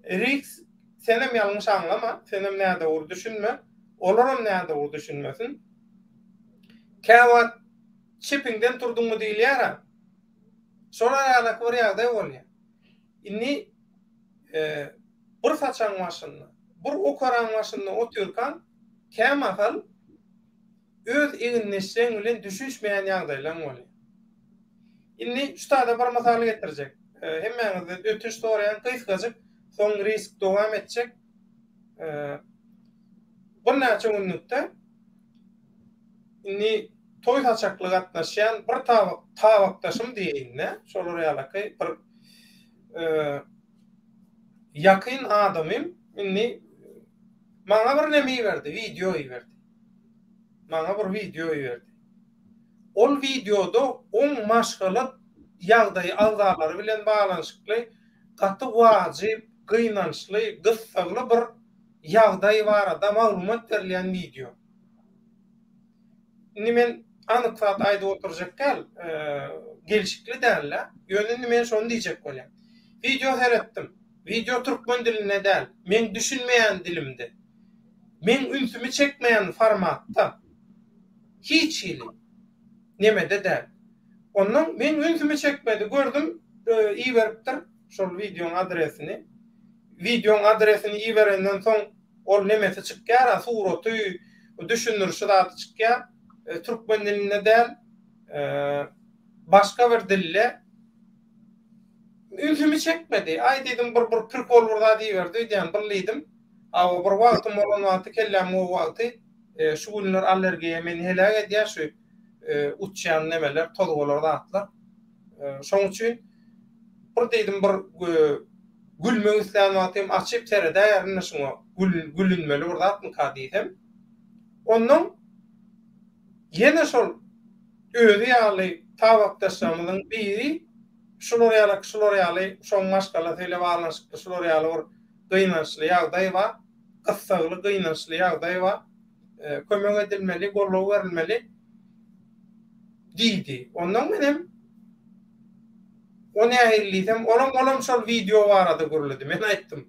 Riks senem ýalňyş aňlama, senem nädogry düşünme, olaram nädogry düşünmesin. Käwagt çepiňden turduňmy diýilýär-ä. Şolar ýalaky bir ýagdaý bolýar. Indi bir saçagyň başynda, bir okaraň başynda otyrkaň kämahal öz egindeşleň bilen düşünişmeýän ýagdaýlaň bolýar. Indi şu taýda bir mysal getirjek. Hemmäňizden ötünç soraýan gysgajyk, soň risk dowam etjek. Birnäçe günlükde indi toý saçakly gatnaşýan bir tabak tabakdaşym diýeýin-de, şolar ýalaky bir ýakyn adamym indi maňa bir neme iberdi, wideo iberdi. Maňa bir wideo iberdi. Ol wideoda oň maşgala ýagdaýy agzalary bilen baglanyşykly gaty wajyp, gynançly, gyssagly bir ýagdaý barada maglumat berilýän wideo. Indi men anyk zat aýdyp oturjak däl, gelşikli däl-de. Ýöne indi men şony diýjek bolýan. Wideo seretdim. Wideo türkmen dilinde däl, meň düşünmeýän dilimde. Meň ünsümi çekmeýän formatda. Hiç hili nemede däl. Onnoň meň ünsümi çekmedi. Gördüm, iberipdir şol wideoň adresini. Wideoň adresini iberenden soň ol nemesi çykýar-a, suraty, düşündirişi zady çykýar. Türkmen dilinde däl, başga bir dilde. Ünsümi çekmedi. Aý diýdim, bir bir prikol bir zat iberdi öýdýän, bir diýdim. Hawa, bir wagtym bolan wagty, kelläm gowy wagty, şu günler allergiýa meni heläk edýär, şu uçýan nemeler, tozgalar, zatlar. Şoň üçin bir diýdim, bir gülmek islän wagtym açyp seredäýerin-de şuňa, gülünmeli bir zatmyka diýsem. Onnoň ýene şol özi ýaly tabakdaşlarymyzyň biri şular ýaly, şular ýaly, şoň maşgalasy ile baglanyşykly şular ýaly bir gynançly ýagdaý bar, gyssagly gynançly ýagdaý bar, kömek edilmeli, goldaw berilmeli diýdi. Ondan menem o nähili diýsem, olam olam şol wideo barada gürledi. Men aýtdym,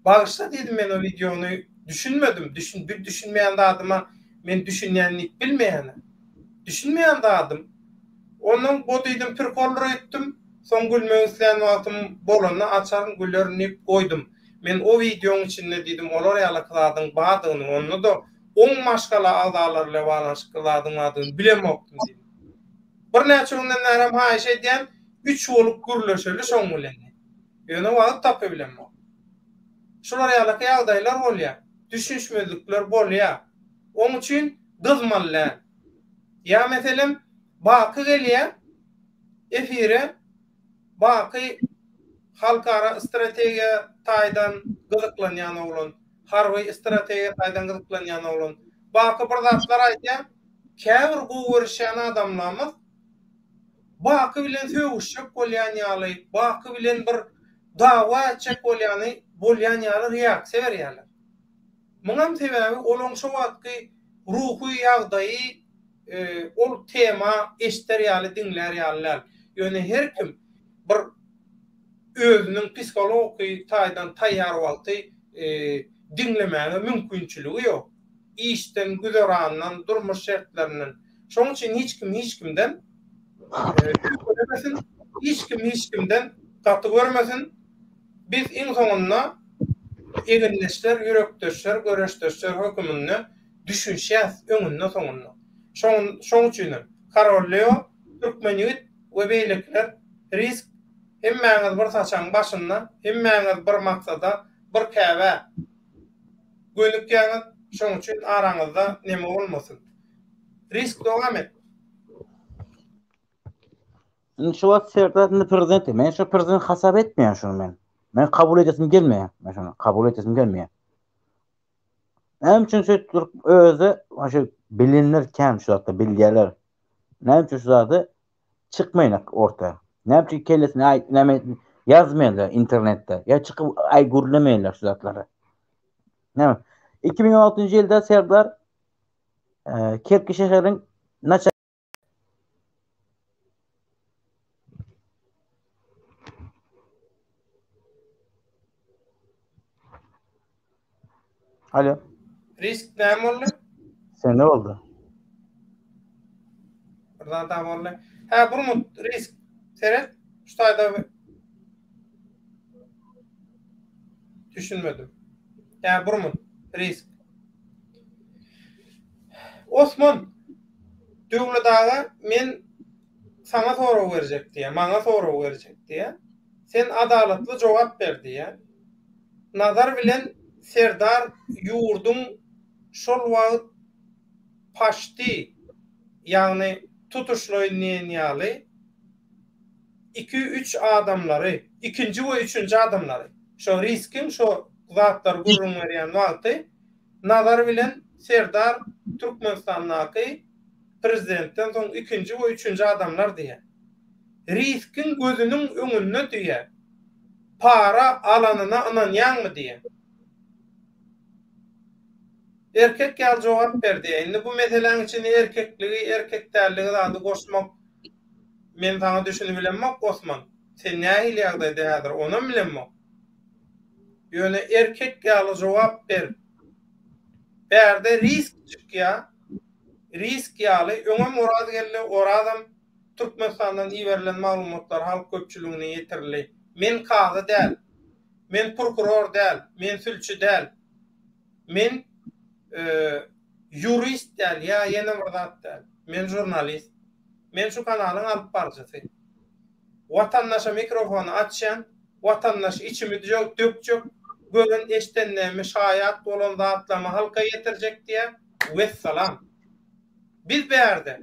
bagyşla diýdim, men o wideony. Düşünmedim. Düşün, bir düşünmeýän zadyma men düşünýän diýip bilmeýän. Düşünmeýän zadym. Ondan bu diýdim prikoldyr öýtdüm. Soň gülmek islän wagtym bolanda açaryn gülerin diýip goýdum. Men o wideoň içinde diýdim olar ýalaky zadyň bardygyny onda-da oň maşgala agzalary bilen baglanyşykly zadyň bardygyny bilemokdym diýdim. Birnäçe günden bärem haýyş edýän üç bolup gürleşeli şoň bilen diýip. Ýöne wagt tapybilemok. Şular ýalaky ýagdaýlar bolýar. Düşünişmezlikler bolýar. Oň üçin gyzmaly däl. Ýa meselem Baky gelýär efire Baky halkara strategiýa taýdan gyzyklanýan oglan, harby strategiýa taýdan gyzyklanýan oglan. Baky bir zatlar aýdýar, käbir gowy görüşýän adamlarymyz Baky bilen sögüşjek bolýan ýaly, Baky bilen bir dawa etjek bolýany bolýan ýaly reaksiýa berýärler. Muňam sebäbi olaň şo wagtky ruhy ýagdaýy ol tema eşder ýaly, diňlär ýaly däl. Ýöne her kim bir özüniň psihologiki taýdan taýýar wagty diňlemäge mümkinçiligi ýok. Işden, güzerandan, durmuş şertlerinden. Şonuň üçin hiç kim hiç kimden öýkelemesin, hiç kim hiç kimden gaty görmesin. Biz iň soňunda egindeşler, ýürekdeşler, göreşdeşler höküminde düşünişýäs öňünde soňunda. Şoň şoň üçinem Karol Leo, Türkmen ýigit we beýlekiler risk hemmäňiz bir saçagyň başynda, hemmäňiz bir maksada, bir käbä gönükýäňiz, şoň üçin araňyzda neme bolmasyn. Risk dowam et. Indi şu wagt Serdar indi prezident. Men şu prezident hasap etmeýän şuny men. Men kabul edesim gelmeýär. Men şuny kabul edesim gelmeýär. Näme üçin şeýdip durup özi şu bilenler kän şu zatda bilýärler. Näme üçin şu zady çykmaýnak orta. Näme üçin kellesine aý näme ýazmaýarlar internetde. Ýa çykyp aý gürlemeýärler şu zatlary. Näme? 2016-njy ýylda Serdar e, Kerki şäheriniň naçar Alo. Risk näme boldy? Sen ne boldy? Bir zat daha boldy. Hä, Burmut, risk. Seret, şu taýda düşünmedim. Hä, Burmut, risk. Osman, Döwlet aga men saňa sorag berjek diýýär, maňa sorag berjek diýýär. Sen adalatly jogap ber diýýär. Nazar bilen Serdar ýurduň şol wagt paşti, ýagny tutuşlaýyn diýen ýaly iki-üç adamlary, ikinji we üçünji adamlary, şo riskiň şo zatlary gürrüň berýän wagty Nazar bilen Serdar Türkmenistandaky prezidentden soň ikinji we üçünji adamlar diýýär. Riskiň gözüniň öňünde diýýär. Para alanyna ynanýaňmy diýýär. Erkek ýaly jogap ber diýýär. Indi bu meseläň içine erkekligi, erkek dälligi zady goşmak men saňa düşünibilemok Osman. Sen nähili ýagdaýda häzir onam bilemok. Ýöne erkek ýaly jogap ber. Bärde risk çykýa. Risk ýaly öňem Oraz geldi, Orazam Türkmenistandan iberilen maglumatlar halk köpçüligine ýetirildi. Men kazy däl. Men prokuror däl. Men sülçi däl. Men ýurist däl ýa ýene bir zat däl. Men žurnalist. Men şu kanalyň alyp baryjysy. Watandaşa mikrofony açýan, watandaş içimi dökjek, gören eşdenlerimi şaýat bolan zatlarymy halka ýetirjek diýýär, wessalam. Biz bärde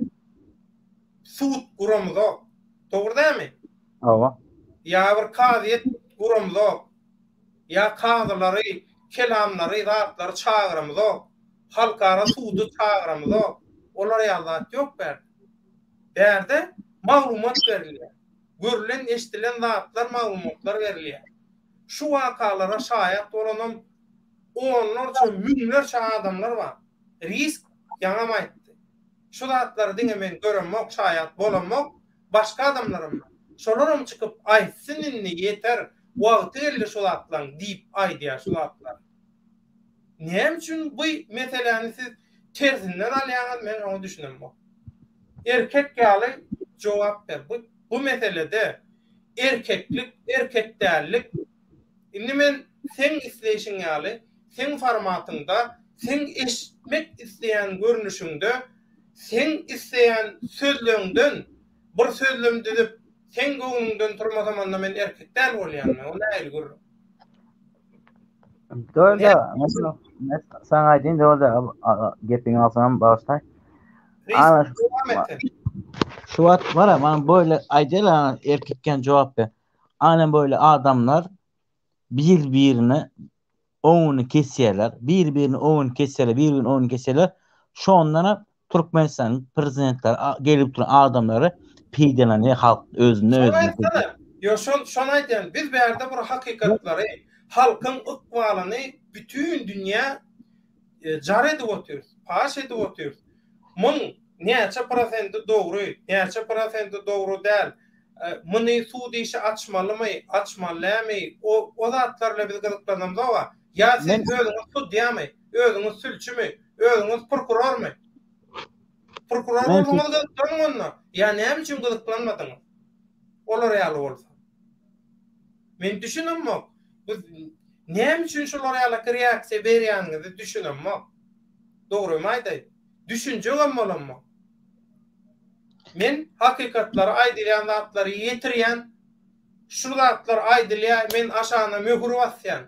sud guramyzok. Dogry dälmi? Hawa. Ýa bir kazyýet guramyzok. Ýa kazylary, kelamlary, zatlary çagyramyzok. Halkara sudy çagyramyzok. Olar ýaly zat ýok bärde. Bärde maglumat berilýär. Görlen, eşdilen zatlar, maglumatlar berilýär. Şu wakalara şaýat bolanam onlarça, müňlerçe adamlar bar. Risk ýaňam aýtdy. Şu zatlary diňe men göremok, şaýat bolamok, başga adamlaram bar. Şolaram çykyp aýtsyn indi ýeter, wagty geldi şu zatlaryň diýip aýdýar şu zatlary. Näme üçin bu meseläni siz tersinden alýaňyz men oňa düşünemok. Erkek ýaly jogap ber. Bu bu meselede erkeklik, erkek dällik indi men seň isleýşiň ýaly, seň formatyňda, seň eşitmek isleýän görnüşiňde, seň isleýän sözleňden bir sözlem düzüp, seň göwnüňden turmasam onda men erkek däl bolýan men. O nähili gürrüň? Dörde, saňa aýdayyn dörde gepiňi alsam bagyşlaý. Ana, dowam et. Şu wagt bar mana böyle aýdýarlar erkekken jogap ber. Ana böyle adamlar bir birine oňuny kesýärler. Bir birini oňuny kesýärler, bir birini oňuny kesýärler. Şondan Türkmenistanyň prezidentleri gelip duran adamlary peýdalanýar halk özünde özüne. Şony aýtsana. Ýok şol şony aýdýan. Biz bärde bir hakykatlary, halkyň ykbalyny bütin dünýä e, jar edip otyrys, paş edip otyrys. Muň näçe prosenti dogry, näçe prosenti dogry däl. E, muny sud işi açmalymy, açmaly dälmi? O o zatlar bilen biz gyzyklanamzok. Ýa siz özüňiz sudýamy, özüňiz sülçümi, özüňiz prokurormy? Prokuror bolsaňyz gyzyklanyň onda. Ýa näme üçin gyzyklanmadyňyz? Olar ýaly bolsa. Men düşünemok. Bu näme üçin şular ýaly reaksiýa berýäniňizi düşünemok. Dogrymy aýdaýyn. Düşünjegem bolamok. Men hakykatlary aýdylýan zatlary ýetirýän. Şu zatlar aýdylýar, men aşagyna möhür basýan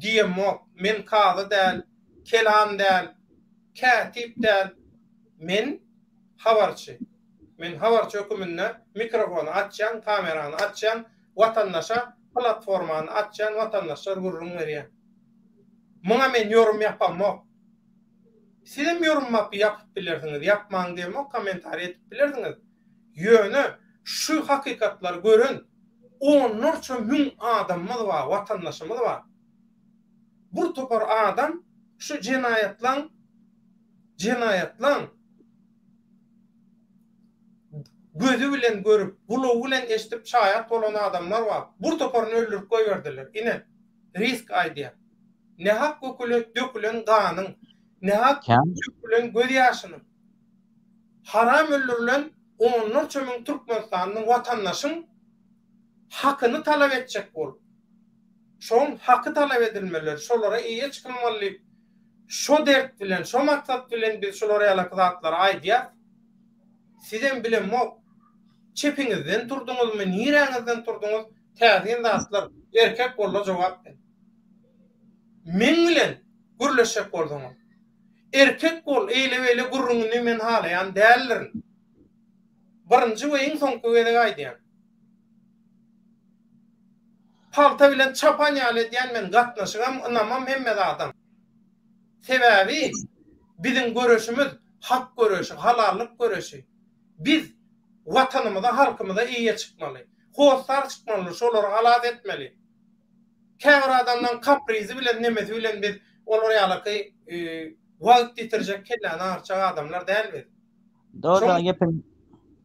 diýemok. Men kazy däl, kelam däl, kätip däl. Men habarçy. Men habarçy höküminde mikrofony açýan, kamerany açýan, watandaşa platformany açýan, watandaşlar gürrüň berýär. Muňa men ýorum ýapamok. Sizem ýorum ýapyp bilersiňiz, ýapmaň diýemok, kommentariý edip bilersiňiz. Ýöne şu hakykatlary gören onlarça müň adamymyz bar, watandaşymyz bar. Bir topar adam şu jenaýatlaň jenaýatlaň gözi bilen görüp, gulagy bilen eşidip şaýat bolan adamlar bar. Bir toparyny öldürip goýberdiler. Ine, risk aýdýar. Nähak dökülen ganyň, nähak dökülen gözýaşynyň. Haram öldürilen onlarça müň türkmenistanly watandaşyň hakyny talap etjek bolup, şoň haky talap edilmeli, şolara eýe çykylmaly diýip, şo dert bilen, şo maksat bilen biz şular ýalaky zatlary aýdýas. Sizem bilemok, çepiňizden turduňyzmy, niräňizden turduňyz, täsin zatlar, erkek bolda jogap ber. Meň bilen gürleşjek bolsaňyz. Erkek bol, eýle-beýle gürrüňini men halaýan däldirin. Birinji we iň soňky gezek aýdýan. Palta bilen çapan ýaly edýän men gatnaşygam, ynamam, hemme zadam. Sebäbi biziň göreşimiz hak göreşi, halallyk göreşi. Biz Watanymyza, halkymyza eýe çykmaly. Hossar çykmaly, şolary halas etmeli. Käbir adamlaň kaprizi bilen nemesi bilen biz olar ýalaky wagt ýitirjek kelläni agyrtjak adamlar däl biz. Dogry gepiň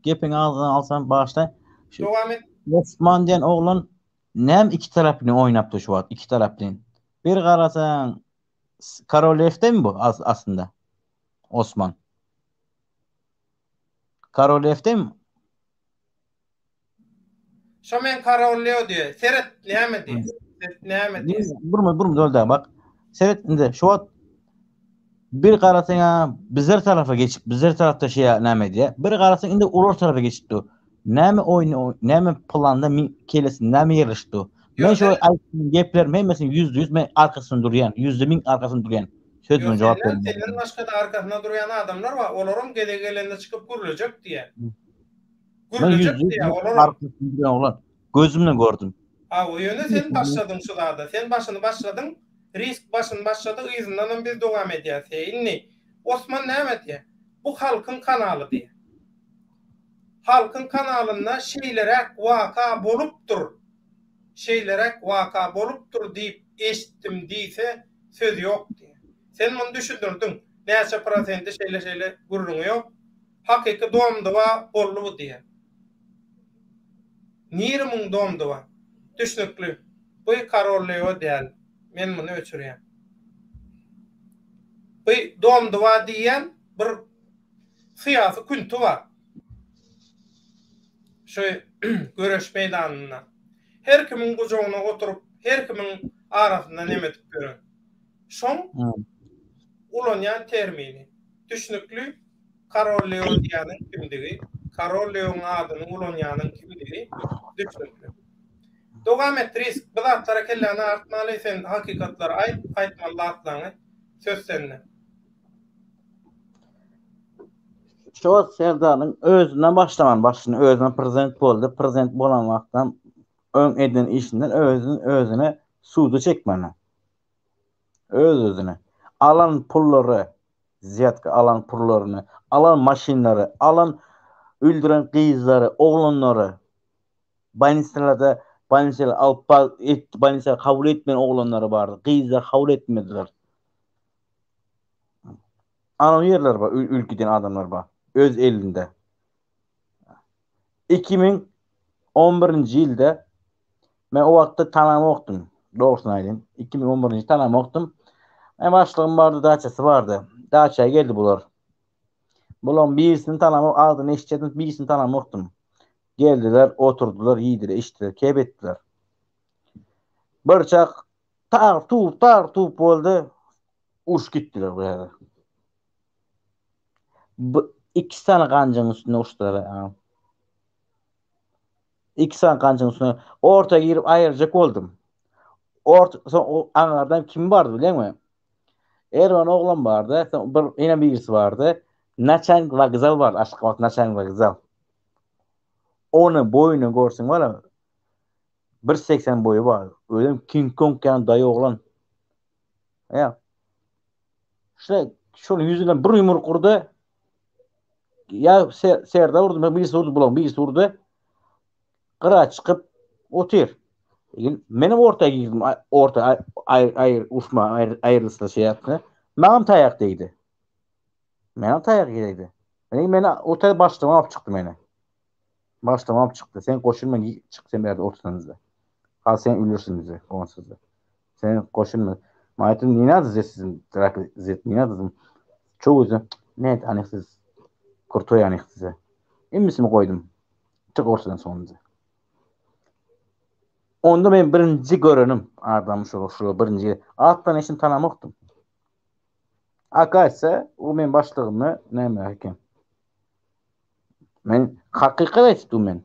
gepiň agzyna alsam bagyşla. Dowam et. Osman diýen oglan näme iki taraply oýnapdy şu wagt iki taraply. Bir garasaň Korolewdemi bu aslynda? Osman. Korolewdemi? Şo men Karol Leo diýe. Seret näme diýe. Seret näme diýe. Burma burma dol bak. Seret indi şu wagt bir garasaň bizler tarapa geçip bizler tarapda şey näme diýe. Bir garasaň indi olar tarapa geçip dur. Näme oýny näme planda kelesinde näme ýerleşip dur. Men şu aýtdym geplerim hemmesini %100 men arkasynda durýan. %1000 arkasynda durýan. Sözüme jogap berýän. Senden başga-da arkasynda durýan adamlar bar. Olaram gezegi gelende çykyp gürlejek diýe. Gürlejek diýýär olar. Oglan. Gözümle gördüm. Hawa ýöne sen başladyň şu zada. Sen başyny başladyň. Risk başyny başlady yzyndanam biz dowam edýäs. Indi Osman näme diýýär? Bu halkyň kanaly diýýär. Halkyň kanalynda şeýleräk waka bolupdyr. Şeýleräk waka bolupdyr diýip eşitdim diýse söz ýok diýýär. Sen muny düşündirdiň. Näçe prosenti şeýle şeýle gürrüňi ýok. Hakyky domduwa boldy bu diýýär. Niri muň domduwa? Düşnükli. Bu Karol Leo däl. Men muny öçürýän. Bu Dom Dva diýýän bir syýasy künti bar. Şu göreş meýdanynda. Her kimiň gujagyna oturyp, her kimiň arasynda neme edip ýören. Şoň ulanýan termini. Düşnükli Karol Leo diýýäniň kimdigi, Karol Leoň adyny ulanýanyň kimdigi düşnükli. Dowam et Risk, bu zatlara kelläni agyrtmaly, sen hakykatlary aýt, aýtmaly zatlaňy, söz sende. Şu wagt Serdaryň özünden başlaman başyny özüne prezident boldy, prezident bolan wagtdan öň eden işinden özüni özüne suda çekmeli. Öz özüne. Alan pullary, zýatka alan pullaryny, alan maşynlary, alan öldüren gyzlary, oglanlary bolnisalarda bolnisalar alyp bar et bolnisalar kabul etmeýän oglanlary bardy. Gyzlar kabul etmediler. Ana ýerler bar, ölüp giden adamlar bar. Öz elinde. 2011-nji ýylda men o wagtda tanamokdym. Dogrusyny aýdayyn. 2011-nji tanamokdym. Men başlygym bardy, daçasy bardy. Daçaya geldi bular. Bularyň birisini tanamok, adyny eşitdim, birisini tanamokdym. Geldiler, oturdylar, iýdiler, içdiler, kep etdiler. Bir çak tar tup tar tup boldy. Uruş gitdiler bu ýerde. Bu iki sany ganjyň üstünde uruşdylar. Iki sany ganjyň üstünde orta girip aýyrjak boldum. Ort soň o aňardan kim bardy bileňmi? Erwan oglan bardy, soň bir ýene birisi bardy. Naçalnik wokzal bardy, Aşgabat naçalnik wokzal. Ony boýuny görseň wala 1.80 boýy bar. Özem King Kong ýaly daýy oglan. Ýa. Şuna şonuň ýüzüne bir ýumruk urdy. Ýa Serdar urdy, birisi urdy, bulaň birisi urdy. Gyra çykyp otyr. Menem orta girdim, orta aýr aýr urşma aýrylyşda şey ýapdy. Maňam taýak degdi. Menem taýak degdi. Men meni orta başlygym alyp çykdy meni. Başlygym alyp çykdy. Sen goşulma çyk sen bärde otursan bize. Hal sen ölürsün bize onsuz da. Sen goşulma. Men aýtdym, ne надо здесь sizin draka здесь ne надо dedim. Çok özü ne hani siz krutoy hani size. Emmisini goýdum. Çyk ortadan soňunca. Onda men birinji görenim adam şu şu birinji atdan eşin tanamokdym. Akaýsa o men başlygymy näme eken. Men hakykat aýtdym men.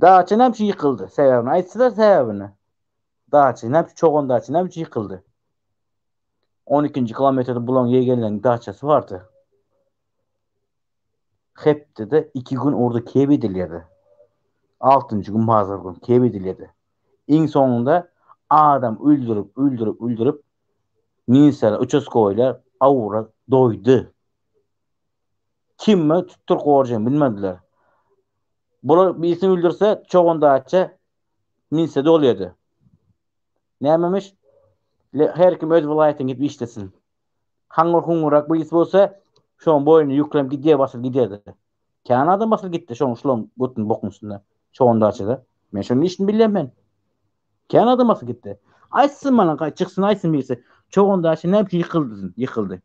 Daça näme üçin ýykyldy? Sebäbini aýtsalar sebäbini. Daça näme üçin çogan daça näme üçin ýykyldy? 12-nji kilometrde bulaň ýegenleriň daçasy bardy. Hepdede 2 gün orada kep edilýärdi. 6-njy gün bazar gün kep edilýärdi. Iň soňunda adam öldürip, öldürip, öldürip ministrler, uçastkowylar awra doýdy. Kimi tutduryp gorjagyny bilmediler. Bular birisini öldürse, çogandaça minse dolýardy. Nämemiş? Her kim öz welaýatyna gidip işlesin. Haňňur-huňňurak birisi bolsa, şoň boýnuna ýüklenip gidýär, basyp gidýärdi. Kän adam basyp gitdi şoň şulaň götüni bokuň üstünde. Çogandaçada. Men şonuň işini bilýän men. Kän adam basyp gitdi. Aýtsyn maňa, çyksyn aýtsyn birisi. Çogandaça näme üçin ýykyldy? Ýykyldy.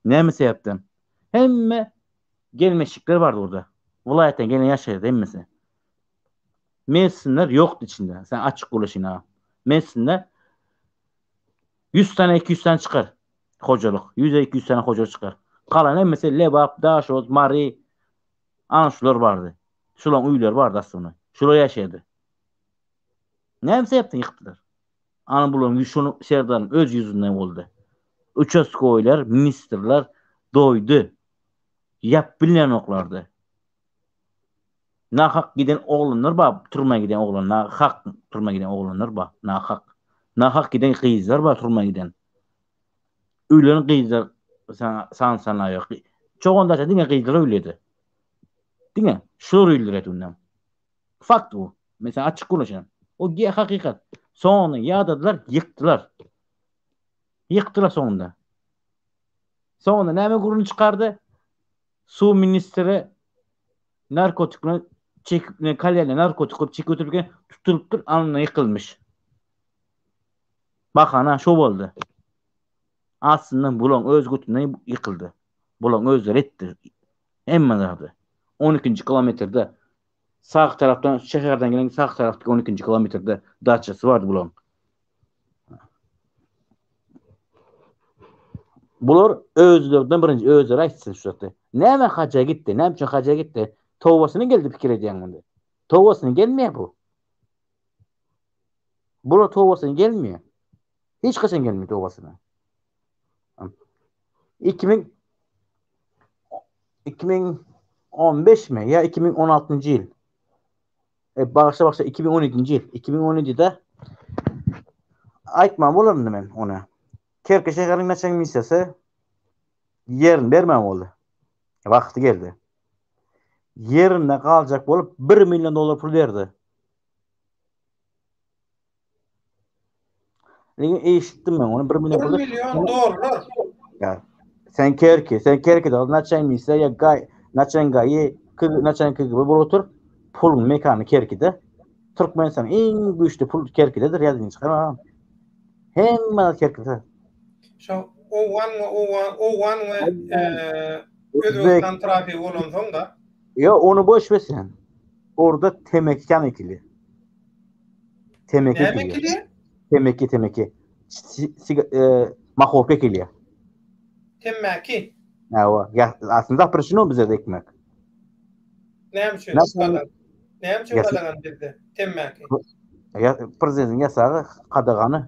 Näme sebäpden? Hemme gelmeşikler bardy orada. Welaýatdan gelen ýaşaýardy hemmesi. Messinler ýokdy içinde. Sen açyk gürleşin ha. Messinde 100 tane 200 tane çykar. Hojalyk. 100 200 tane hojalyk çykar. Galan hemmesi Lebap, Daşoguz, Mary ana şular bardy. Şularyň öýleri bardy aslynda. Şular ýaşaýardy. Näme sebäpden ýykdylar? Ana bularyň şuny Serdaryň öz ýüzünden boldy. Uçastkowylar, ministrler doýdy. Ýap bilnenoklardy. Nahak giden oglanlar bar, türmä giden oglan, nahak türmä giden oglanlar bar, nahak. Nahak giden gyzlar bar türmä giden. Öýlenen gyzlar san sana ýok. Çogandaşa diňe gyzlar öýledi. Diňe şular öýledi ondan. Fakt bu. Men sana açyk konuşýan. O hakykat. Soňunda ýadadylar, ýykdylar. Ýykdylar soňunda. Soňunda näme gürrüň çykardy? Suw ministri narkotikini çekip, ne kalýanly narkotik koyup çekip otururken tutulypdyr, alnyndan ýykylmyş. Bahana şo boldy. Aslynda bulaň öz götünden ýykyldy. Bulaň özleri etdi. Hemme zady. 12-nji kilometrde sag tarapdan şäherden gelen sag tarapdaky 12-nji kilometrde daçasy bardy bulaň. Bular özlerinden birinji özleri aýtsyn şu zatda. Näme haja gitdi? Näme üçin haja gitdi? Tobasyna geldi pikir edýäň munda. Tobasyna gelmeýär bu. Bular tobasyna gelmeýär. Hiç haçan gelmeýär tobasyna. 2000 2015 mi ya 2016 ýyl. E, bagşa bagşa 2017 ýyl. 2017-de aýtman bolar indi men ony. Kerki şäheriniň naçalnik missiýasy ýerini bermän boldy. Wagty geldi. Ýerinde galjak bolup 1 million dollar pul berdi. Lekin eşitdim men ony 1 million 1 million dollar. Ya sen Kerki, sen Kerki de naçalnik missiýa ya gay, naçalnik gaýy, naçalnik KGB bolup otur. Puluň mekany Kerkide. Türkmenistanyň iň güýçli pul Kerkidedir ýazyň çykarma. Hemme zat Kerkide. Şo Owgan we Owgan, Owgan we Özbegistan trafigi bolansoň da. Ýok, ony boş ver sen. Orada temeki kan ekili. Temeki Näme ekili? Temeki, temeki. E, mahorka ekilýär. Temmäki. Hawa, ya aslynda zaprešeno bize ekmek. Näme üçin? Näme üçin gadagan bizde temmäki? Ya prezidentiň ýasagy kadagany.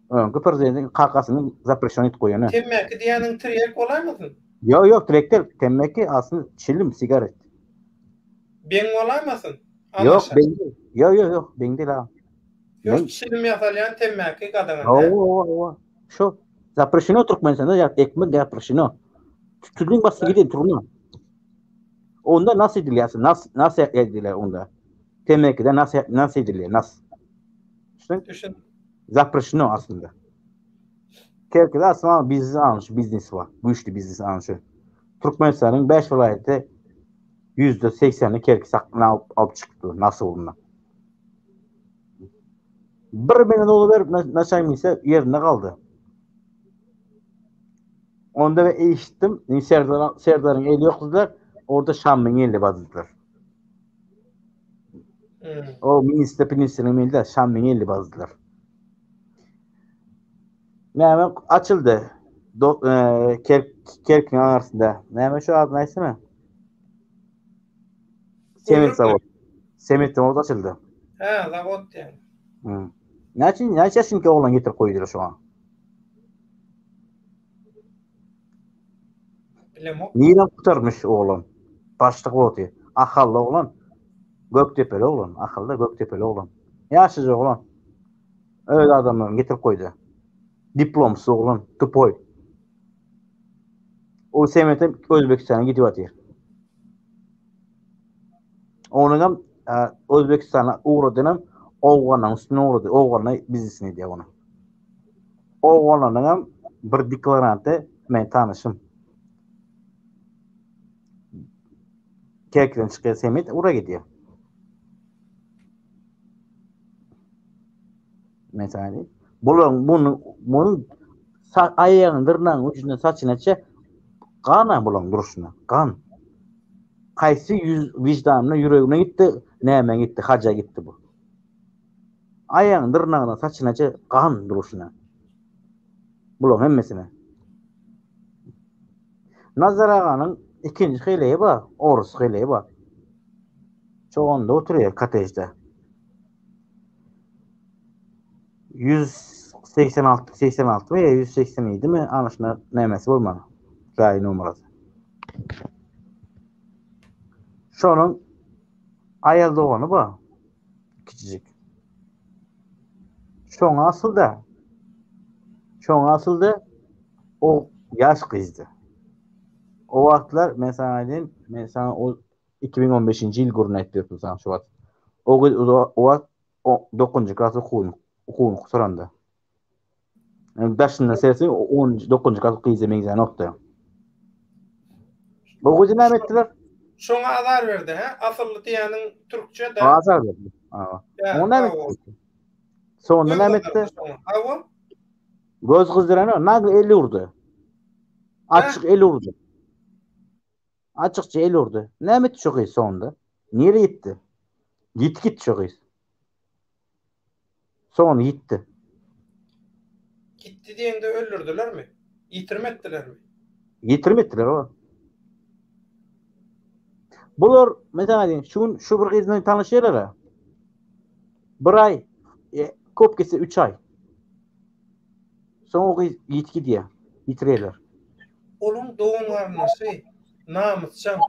Öňki prezidentiň kakasynyň zaprešeno etip goýany. Temmäki diýýäniň tirýek bolaýmasyn? Ýok, ýok, tirýek däl. Temmäki aslynda çilim, sigaret. Beň bolaýmasyn? Ýok, beň däl. Ýok, ýok, ýok, beň däl agam. Ýok, çilim ýasalýan temmäki gadagan däl. Hawa, hawa, hawa. Şo zaprešeno Türkmenistanda ýa ekmek zaprešeno. Tütüniň basy gidin turma. Onda nasıl edilýär? Nas nasıl edilýär onda? Temekide nasıl nasıl edilýär? Nas. Düşündün? Düşün. Zaprešeno aslında. Kerkide aslında biznes almış, biznes var. Güçlü biznes almış. Türkmenistanyň 5 welaýaty %80-ni Kerki saklan alyp, alyp çykypdy. Nasıl onda? 1 milyon dolar berip naçalnik yerinde galdy. Onda ve eşittim. Serdar, Serdar'ın eli yok dediler. Orada Şam'ın eli var dediler. Hmm. O minister, ministerin eli de Şam'ın eli var dediler. Näme açyldy? Do, e, Kerk, Kerk'in arasında. Näme şu adyny aýtsana? Semit zavod. Semit zavod açyldy. He, zavod diýen. Hmm. Näçe näçe ýaşynky oglan getirip goýdular şu an? Bilemok. Nirem gutarmyş oglan? Başlyk boldy. Ahally oglan. Gökdepeli oglan. Ahally Gökdepeli oglan. Ýaşajyk oglan. Öz adamlaryny getirip goýdy. Diplomsyz oglan, tupoý. O semetem Özbekistana gidip atyr. Onuň hem e, Özbekistana ugradanam Owganyň üstüne ugrady. Owgana biznesini edýär ony. Owganyň hem bir deklaranty men tanyşym. Kerkiden çykýar semet ura gidýär. Men sana diýeyim. Bularyň bunu bunu sa aýagyň dyrnagyň ucundan saçyna çe gana bularyň duruşuna. Gan. Haýsy ýüz wijdanyna ýüregine gitdi, näme gitdi, haja gitdi bu. Aýagyň dyrnagyna saçyna çe gan duruşuna. Bularyň hemmesine. Nazar aganyň ikinji heleýi bar, orus heleýi bar. Çoganynda oturýar kottejde. 186 86 mi 187 mi ana şuna nämesi bolmaly. Jaý numarasy. Şonuň aýal dogany bar. Kiçijik. Şoňa asylda. Şoňa asylda o ýaş gyzdy. O wagtlar men sana aýdayım, men sana o 2015-nji ýyl gürrüň aýdyp beripdim sana şu wagt. O gyz o wagt 9-njy klas okuwyny okuwyny gutaranda. Yani daşyndan sersi 10 9-njy klas gyza meňzänokdy. O gyzy näme etdiler? Şoňa azar berdi, hä? Asylly diýýäniň türkçe de. Azar berdi. Hawa. Oňa näme etdi? Soňunda näme etdi? Hawa. Göz gyzdyranok, nagly el urdy. Açyk el urdy. Açykça el urdy. Näme etdi şu gyz soňunda? Nirä ýitdi? Ýitip gitdi şu gyz. Soňunda ýitdi. Gitdi diýeňde öldürdilermi? Ýitirim etdilermi? Ýitirim etdiler o. Bular, men saňa diýeyim, şu gün şu bir gyz bilen tanyşýarlar. Bir aý, e, köp gitse 3 aý. Soň o gyz ýitip gidýär. Ýitirýärler. Onuň dogan-garyndaşy namysjaň,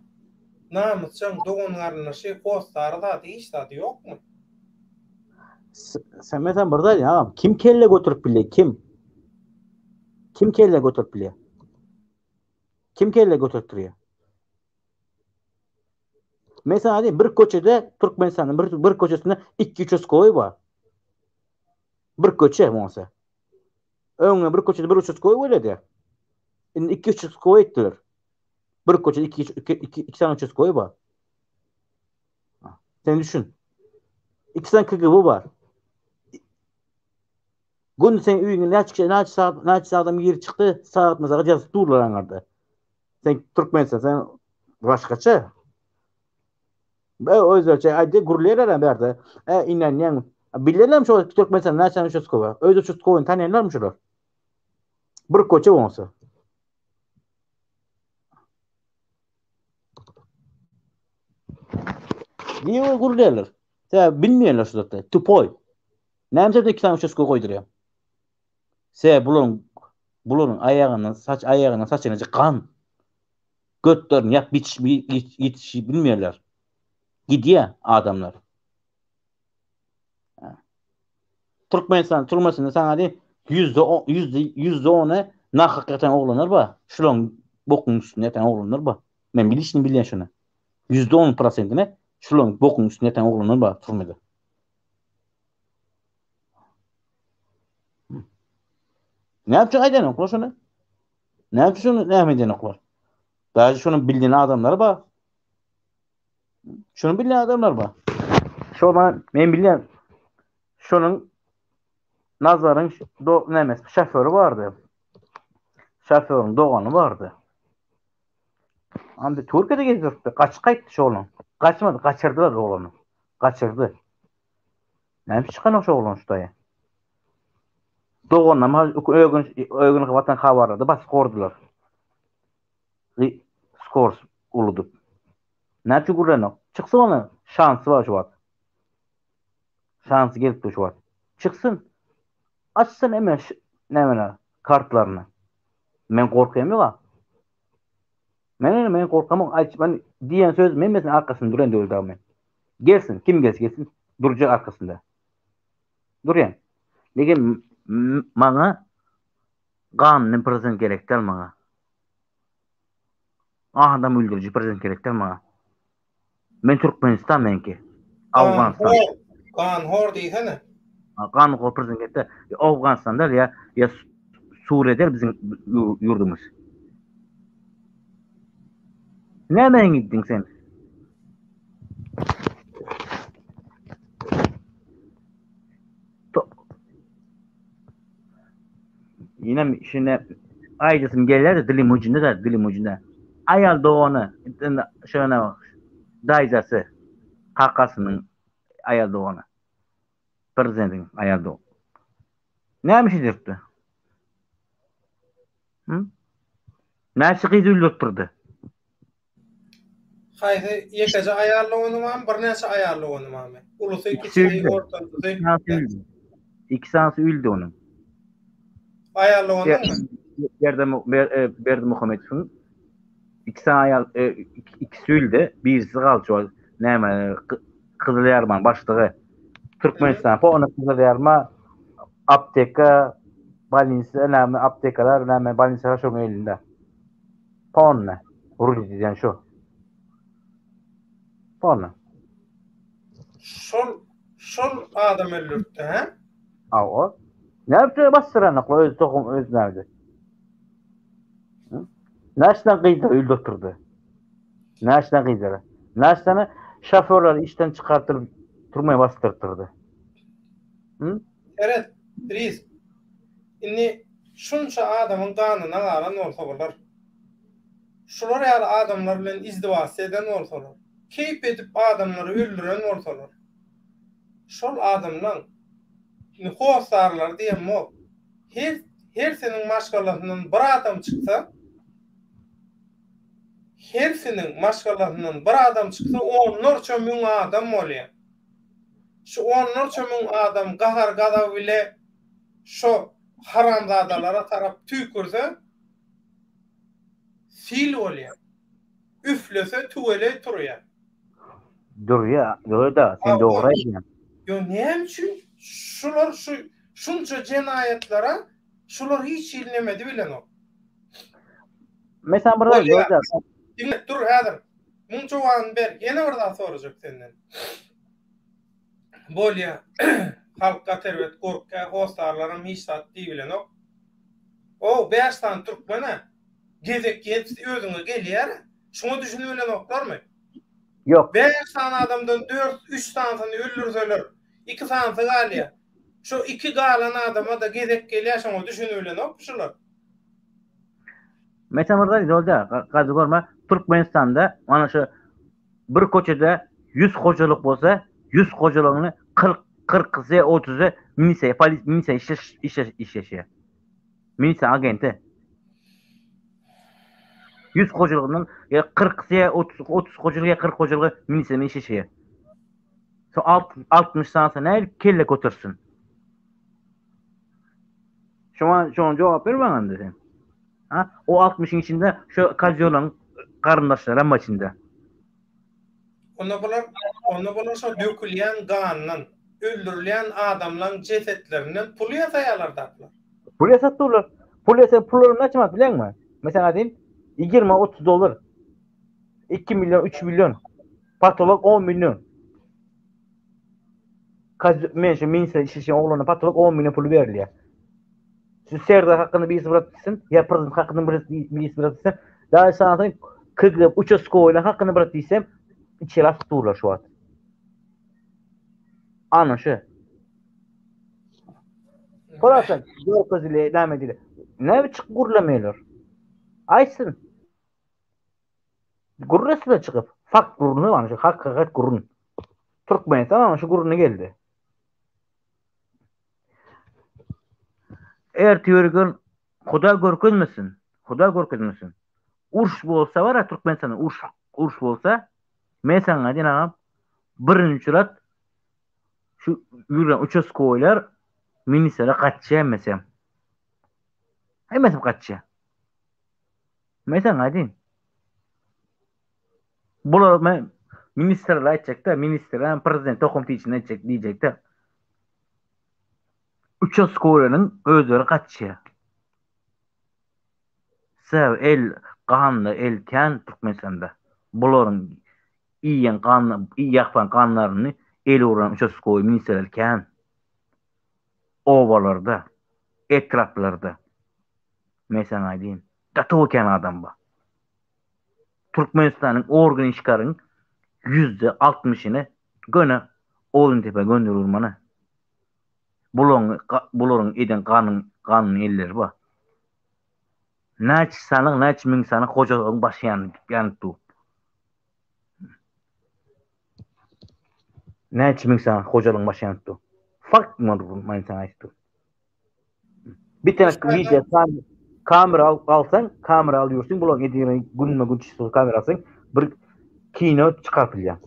namysjaň dogan-garyndaşy, hossary zady hiç zady ýokmy? Sen men sen bir zat agam, kim kelle göterip bilýär, kim? Kim kelle göterip bilýär? Kim kelle göterip durýar? Men sana diýeyim, bir köçede Türkmenistanyň bir, bir köçesinde 2 uçastkowy bar. Bir köçe bolsa. Öňe bir köçede bir uçastkowy bolýardy. Indi 2 uçastkowy etdiler. Bir köçede 2 2 2 2 sany uçastkowy bar. Sen düşün. 2 sany KGB bar. Gün sen öýüňe näçe kişi, näçe saat, näçe adam girip çykdy, sagat masagat ýazyp durlar aňarda. Sen Türkmenistan, sen başgaça. Be özlerçe aýdy gürleýärler bärde. E inenýän. Bilýärlermi şo Türkmenistan näçe uçastkowy? Öz uçastkowyny tanýarlarmy şular? Bir köçe bolsa. Diýip gürleýärler. Tä bilmeýärler şu zatda. Tupoý. Näme sebäpden iki sany uçastkowy goýdurýar? Se bularyň bularyň aýagyndan saç aýagyndan saçyna gan. Götlerini ýap ýetişip bilmeýärler. Gidýär adamlar. Türkmenistan türmesinde saňa diýip %10 %10-y nahak ýatan oglanlar bar. Şularyň bokuň üstünde ýatan oglanlar bar. Men bilişini bilýän şuny. %10 prosentini şularyň bokuň üstünde ýatan oglanlar bar türmede. Näme üçin aýdanoklar şuny? Näme üçin şuny näme edenoklar? Daži şuny bilýän adamlar bar. Şuny bilýän adamlar bar. Şo men men bilýän. Şonuň Nazaryň do näme şoföri bardy. Şoföriň dogany bardy. Andi Türkiýede gezdiripdi. Gaçyp gaýtdy şo oglan. Gaçmady, gaçyrdylar oglany. Gaçyrdy. Näme üçin çykanok şo oglan şu taýa? Doganam ögün ögün watan habarlarda basyp gordular. Skors uludyp. Näme üçin gürlenok? Çyksyn ony. Şansy bar şu wagt. Şansy gelip dur şu wagt. Çyksyn. Açsyn hemen nämeler kartlaryny. Men gorkýan ýok. Men men gorkamok. Aýt men diýen söz hemmesiniň arkasynda duran döwlet men. Gelsin, kim gelse gelsin, durjak arkasynda. Durýan. Lekin maňa ganly prezident gerek däl maňa. Adam öldüriji prezident gerek däl maňa. Men Türkmenistan meňki. Awganistan. Ganhor diýsene. Ganhor prezident gerek däl. Awganistan däl ýa ýa Suriýa däl biziň ýurdumyz. Näme gitdiň sen? Ýene şine aýdasym gelýär dilim ujunda da dilim ujunda. Aýal dogany şona daýzasy kakasynyň aýal dogany. Prezidentiň aýal dogany. Näme işe çykdy? Hı? Näçe gyz öldürtdirdi? Haýsy ýekeje aýal dogany barmy, birnäçe aýal dogany barmy? Ulusy, kiçisi, ortanjysy? Iki sanysy öldi onuň. Aýal doganyňmy? Berdi Berdimuhamedowyň iki sany aýal e, ikisi öldi, birisi galdy şu näme Gyzyl Ýarmanyň başlygy. Türkmenistan pony Gyzyl Ýarma apteka, bolnisa, näme aptekalar, näme bolnisalar şoň elinde. Pony rulit edýän şu. Pony. Şol şol adam öldürtdi, hä? Hawa. Näme üçin basdyranoklar öz tohum öz näme? Näçe gyzlar öldürtdirdi? Näçe gyzlar? Näçe şoförleri işden çykartyp türmä basdyrtdyrdy? Hı? Seret, Riz. Indi. Şunça adamyň ganyna galan bolsa bular. Şular ýaly adamlar bilen izdiwasy eden bolsalar, keýp edip adamlary öldüren bolsalar, şol adamlaň indi hossarlary diýemok, her hersiniň maşgalasyndan bir adam çyksa, hersiniň maşgalasyndan bir adam çyksa onlarça müň adam bolýar. Şu onlarça müň adam gahar-gazap bile şo haramzadalara tarap tüýkürse, sil bolýar. Üflese tüweleý turýar. Durýar, ýo-da, sen dogry aýdýaň. Ýo näme üçin şular şu şunça jenaýatlara şular hiç hili neme edibilenok. Men saňa bir zat ýo-da. Diňle, dur häzir. Muň jogabyny ber. Ýene bir zat sorajak senden. Bolýa. Halk gaty erbet gorkýar, hossarlaram hiç zat diýibilenok. O bäş sany türkmen-ä gezek ýetsi özüňe gelýär-ä. Şuňa düşünibilenoklarmy? Ýok. Bäş sany adamdan dört, üç sanysyny öldürseler, iki sanysy galýar. Şo iki galan adama-da gezek gelýär, şoňa düşünibilenokmy şular? Meselem bir zat ýolda, gazy görme, Türkmenistanda mana şu Bir köçede 100 hojalyk bolsa, 100 hojalygyny 40, 40-sy, 30-y milisiýa, polis, milisiýa işleş, işleş, işleşýär. Milisiýa agenti. 100 hojalygyndan ýa 40-sy, 30, 30 hojalygy ýa 40 hojalygy milisiýa bilen işleşýär. Şo 60 sanysy nädip kelle götersin? Şoňa şoňa jogap ber maňa indi sen. Ha? O 60-yň içinde şu Kazýolaň garyndaşlary hem bar içinde. Onda bular, onda bular şo dökülýän gandan, öldürilýän adamlaň jesetlerinden pul ýasaýarlar da bular. Pul ýasap durlar. Pul ýasap pullary näçe manat bileňmi? Men saňa diýin, 20-30 dollar. 2 million, 3 million. Patolog 10 million. Men şu ministre işleşen oglana patolog 10 million puly berilýär. Şu Serdar hakynda birisi bir diýsin, ýa prezident hakynda birisi bir diýsin. Daha şansyn KGB uçastkowylar hakynda bir diýsem, içeri atyp durlar şu wagt. Ana şu. Sorasan, görkezile, näme diýle. Näme çykyp gürlemeýärler? Aýtsyn. Gürlesin çykyp. Fakt gürrüni bar, şu hakykat gürrün. Türkmenistan ana şu gürrüni geldi. Ertir gün Huda görkezmesin, Huda görkezmesin. Uruş bolsa bar Türkmenistanda uruş, uruş bolsa men saňa diýen agam birinji rat şu ýüren uçastkoýlar ministre gaçýar mesem. Hemmesi gaçýar. Men saňa aýdyn. Bular men ministrler aýtjakda, ministrler hem prezident tohum tiçini aýtjak diýjekde. Uçastkoýlaryň özleri gaçýar. Sebäbi el ganly el kän Türkmenistanda. Bularyň iýen gany, ýapan ganlaryny el uran uçastkoý ministrler kän. Obalarda, etraplarda. Men saňa aýdyn, gaty kän adam bar. Türkmenistanyň organ işgäriň ýüzde altmyşyny göni Oduntepä gönderip urmaly. Bularyň bularyň eden ganyň ganyň elleri bar. Näçe sany, näçe müň sany hojalygyň başy ýanyp ýanyp dur. Näçe müň sany hojalygyň başy ýanyp dur. Fakt men saňa aýdyp dur. Bir tane video kamera al, alsaň, kamera al ýürsün, bularyň edýän günme gün çykyp kamera alsaň, bir kino çykaryp bilýän.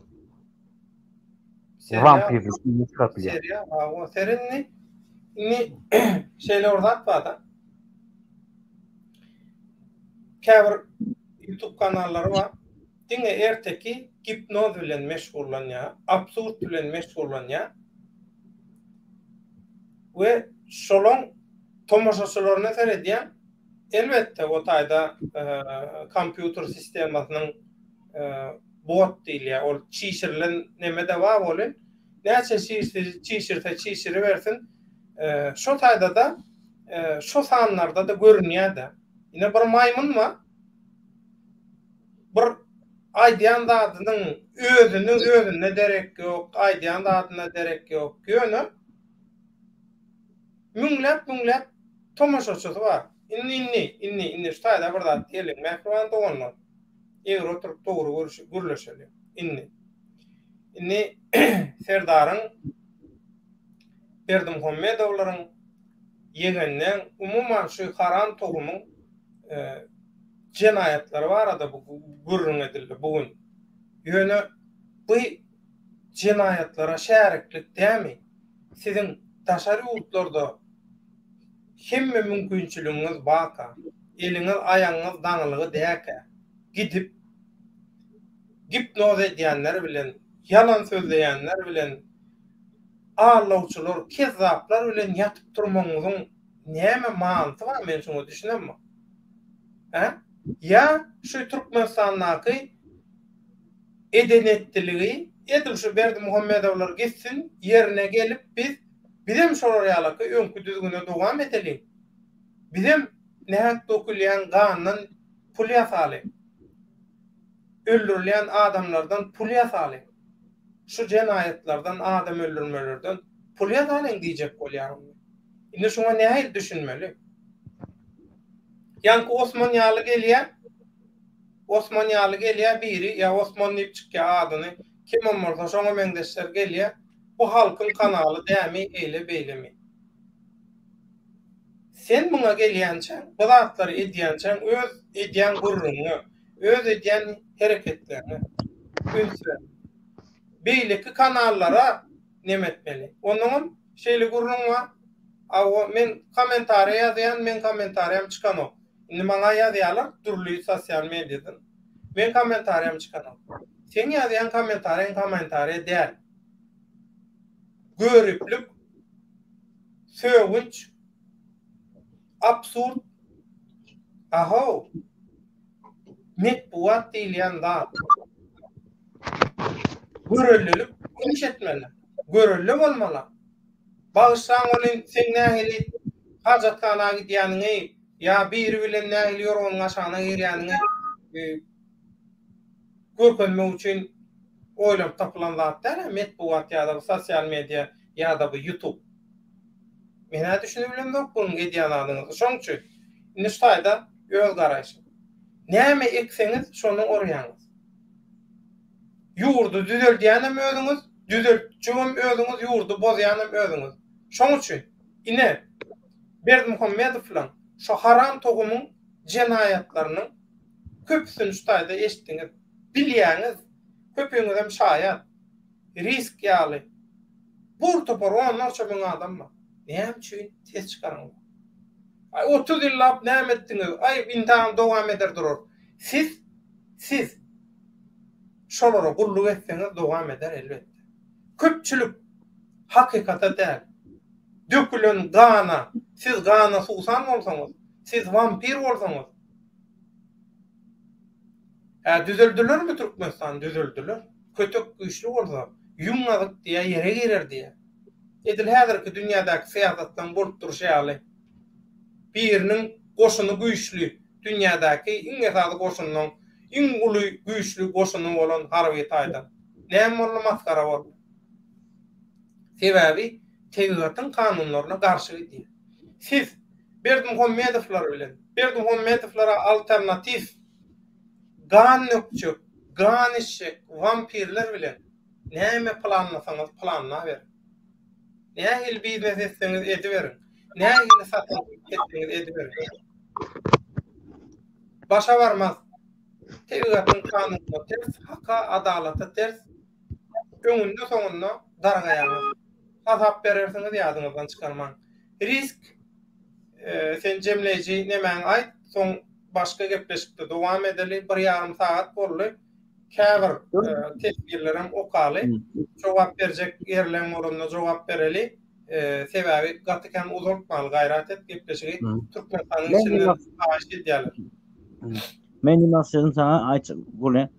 Vampir kino çykaryp bilýän. Serial, hawa, seri indi indi şeýle bir zat bar-da. Käbir YouTube kanallary bar. Diňe erteki gipnoz bilen meşgullanýar, absurd bilen meşgullanýar. We şolaň tomaşaçylaryna seredýän, elbetde o taýda kompýuter sistemasynyň bot diýilýär, ol çişirilen neme-de bar welin, näçe çişirse çişiribersin, şo taýda-da, şo sanlarda-da görünýär-de. Ine bir maýmyn bar, bir aýdýan zadynyň özüniň özünde derek ýok, aýdýan zadyna derek ýok. Ýöne müňläp-müňläp. Tomaşaçysy bar. Indi indi indi indi şu taýda bir zat diýeliň mähriban doganlar. Egri oturyp dogry gürleşeliň. Indi. Indi Serdaryň Berdimuhamedowlaryň ýegenleň umuman şu haram tohumyň jenaýatlary barada bu gürrüň edildi bu gün. Ýöne bu jenaýatlara şäriklik dämi? Siziň daşary ýurtlarda hemme mümkinçiligiňiz barka, eliňiz aýagyňyz daňylgy däkä, gidip gipnoz edýänler bilen, ýalan sözleýänler bilen, aldawçylar, kezzaplar bilen ýatyp turmagyňyzyň näme manysy bar men şuňa düşünemok. Hä? Ýa şu Türkmenistandaky eden-etdiligi edil şu Berdimuhamedowlar gitsin, ýerine gelip biz bizem şolar ýalaky öňki düzgüne dowam edeliň. Bizem nähak dökülýän gandan pul ýasalyň. Öldürilýän adamlardan pul ýasalyň. Şu jenaýatlardan, adam öldürmelerden pul ýasalyň diýjek bolýaryn. Indi şuňa nähili düşünmeli? Ýaňky Osman ýaly gelýär. Osman ýaly gelýär biri, ýa Osman diýip çykýar adyny. Kimem bolsa şoňa meňzeşler gelýär. Bu halkyň kanaly dämi, eýle beýlemi? Sen muňa gelýänçäň, bu zatlary edýänçäň öz edýän gürrüňiňe, öz edýän hereketleriňe üns ber. Beýleki kanallara neme etmeli. Onnoňam şeýle gürrüň bar. Awa men kommentariýa ýazýan, meň kommentariýam çykanok. Indi maňa ýazýarlar dürli sosial mediadan. Meň kommentariýam çykanok. Seň ýazýan kommentariýaň kommentariýa däl. Göriplik, sögünç, absurd. Ahow. Metbugat diýilýän zat. Görellilik iş etmeli. Görelde bolmaly. Bagyşlaň welin seň nähili hajathana gidýäniňi ýa biri bilen nähili ýorganyň aşagyna girýäniňi görkezmek üçin oýlanyp tapylan zat däl-ä metbugat ýa-da bu sosial media ýa-da bu ýutub. Men-ä düşünibilemzok bunuň edýän zadyňyzy. Şoň üçin indi şu taýda öz garaýşym. Näme ekseňiz şony orýaňyz. Ýurdy düzeldýänem özüňiz, düzeltjegem özüňiz, ýurdy bozýanam özüňiz. Şoň üçin, ine, Berdimuhamedowlaň, şo haram tohumyň jenaýatlarynyň köpüsini şu taýda eşitdiňiz. Bilýäňiz, köpüňizem şaýat. Risk ýaly. Bur topar onlarça müň adam bar. Näme üçin ses çykaraňzok? Aý, 30 ýyllap näme etdiňiz? Aý, indagam dowam eder durar. Siz, siz şolara gulluk etseňiz dowam eder elbetde. Köpçülik hakykata däl, dökülen gana, siz gana suwsan bolsaňyz, siz wampir bolsaňyz, Hä düzeldilermi Türkmenistan düzeldiler. Kötek güýçli bolsa, ýüň gazyk diýýär ýere girer diýýär. Edil häzirki dünýädäki syýasatlaryň bolup durşy ýaly. Biriniň goşuny güýçli, dünýädäki iň esasy goşunyň iň uly güýçli goşuny bolan harby taýdan. Näme boldy masgara boldy. Sebäbi tebigatyň kanunlaryna garşy gidýär. Siz Berdimuhamedowlar bilen Berdimuhamedowlara alternatiw gan dökjek, gan içjek wampirler bilen näme planlasaňyz planlaberiň. Nähili biznes etseňiz ediberiň. Nähili satyn etseňiz ediberiň. Başa barmaz. Tebigatyň kanunyna ters, haka, adalata ters. Öňünde soňunda dargaýaňyz. Hasap berersiňiz ýadyňyzdan çykarmaň. Risk sen jemleýji nemäňi aýt, soň başga gepleşikde dowam edeli. Bir ýarym sagat boldy. Käbir teswirlerem okaly. Jogap berjek ýerleň bolanda jogap bereli. Sebäbi gaty kän uzaltmaly gaýrat et gepleşigi Türkmenistanyň içinden haýyş edýärler. Men diýmek isledim saňa aýtjak bolýan.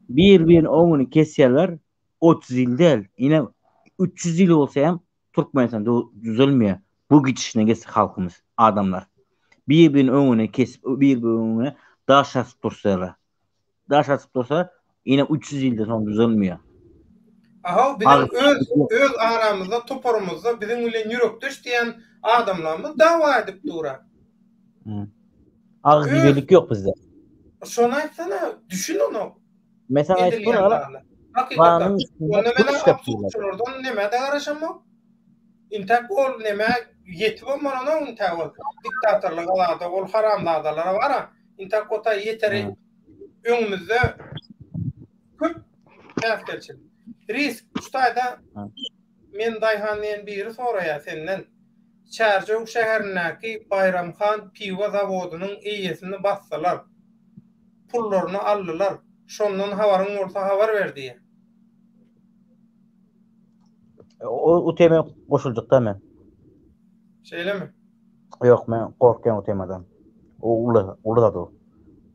Bir-birini oňuny kesýärler. 30 ýyl däl, ine 300 ýyl bolsa hem Türkmenistan düzelmeýär. Bu gidişine gitse halkymyz, adamlar. Bir-birini öňüne kesip, bir-biriniň öňüne daş atyp dursalar. Daş atyp dursa, ine 300 ýyldan soň düzelmeýär. Ahow biziň öz öz aramyzda toparymyzda biziň bilen ýürekdeş diýen. Adamlarymyz dawa edip dur-a. Agzybirlik ýok bizde. Şony aýtsana, düşün ony. Men saňa aýdyp dur ala. Hakykatdan. Onda men absurdçylardan nämä-de garaşamok. Intäk ol nämä ýetibem bolanok intäk ol diktatorlyga zada ol haramzadalara bara intäk o taý ýeteri öňümizde köp päsgelçilik. Risk şu taýda men daýhan diýen biri soraýar senden. Çärjew şäherindäki Baýramhan piwo zawodynyň eýesini basdylar. Pullaryny aldylar. Şondan habaryň bolsa habar ber diýýär. O, o tema goşuljak da men. Şeýlemi? Ýok, men gorkýan o temadan. O uly, uly zat o.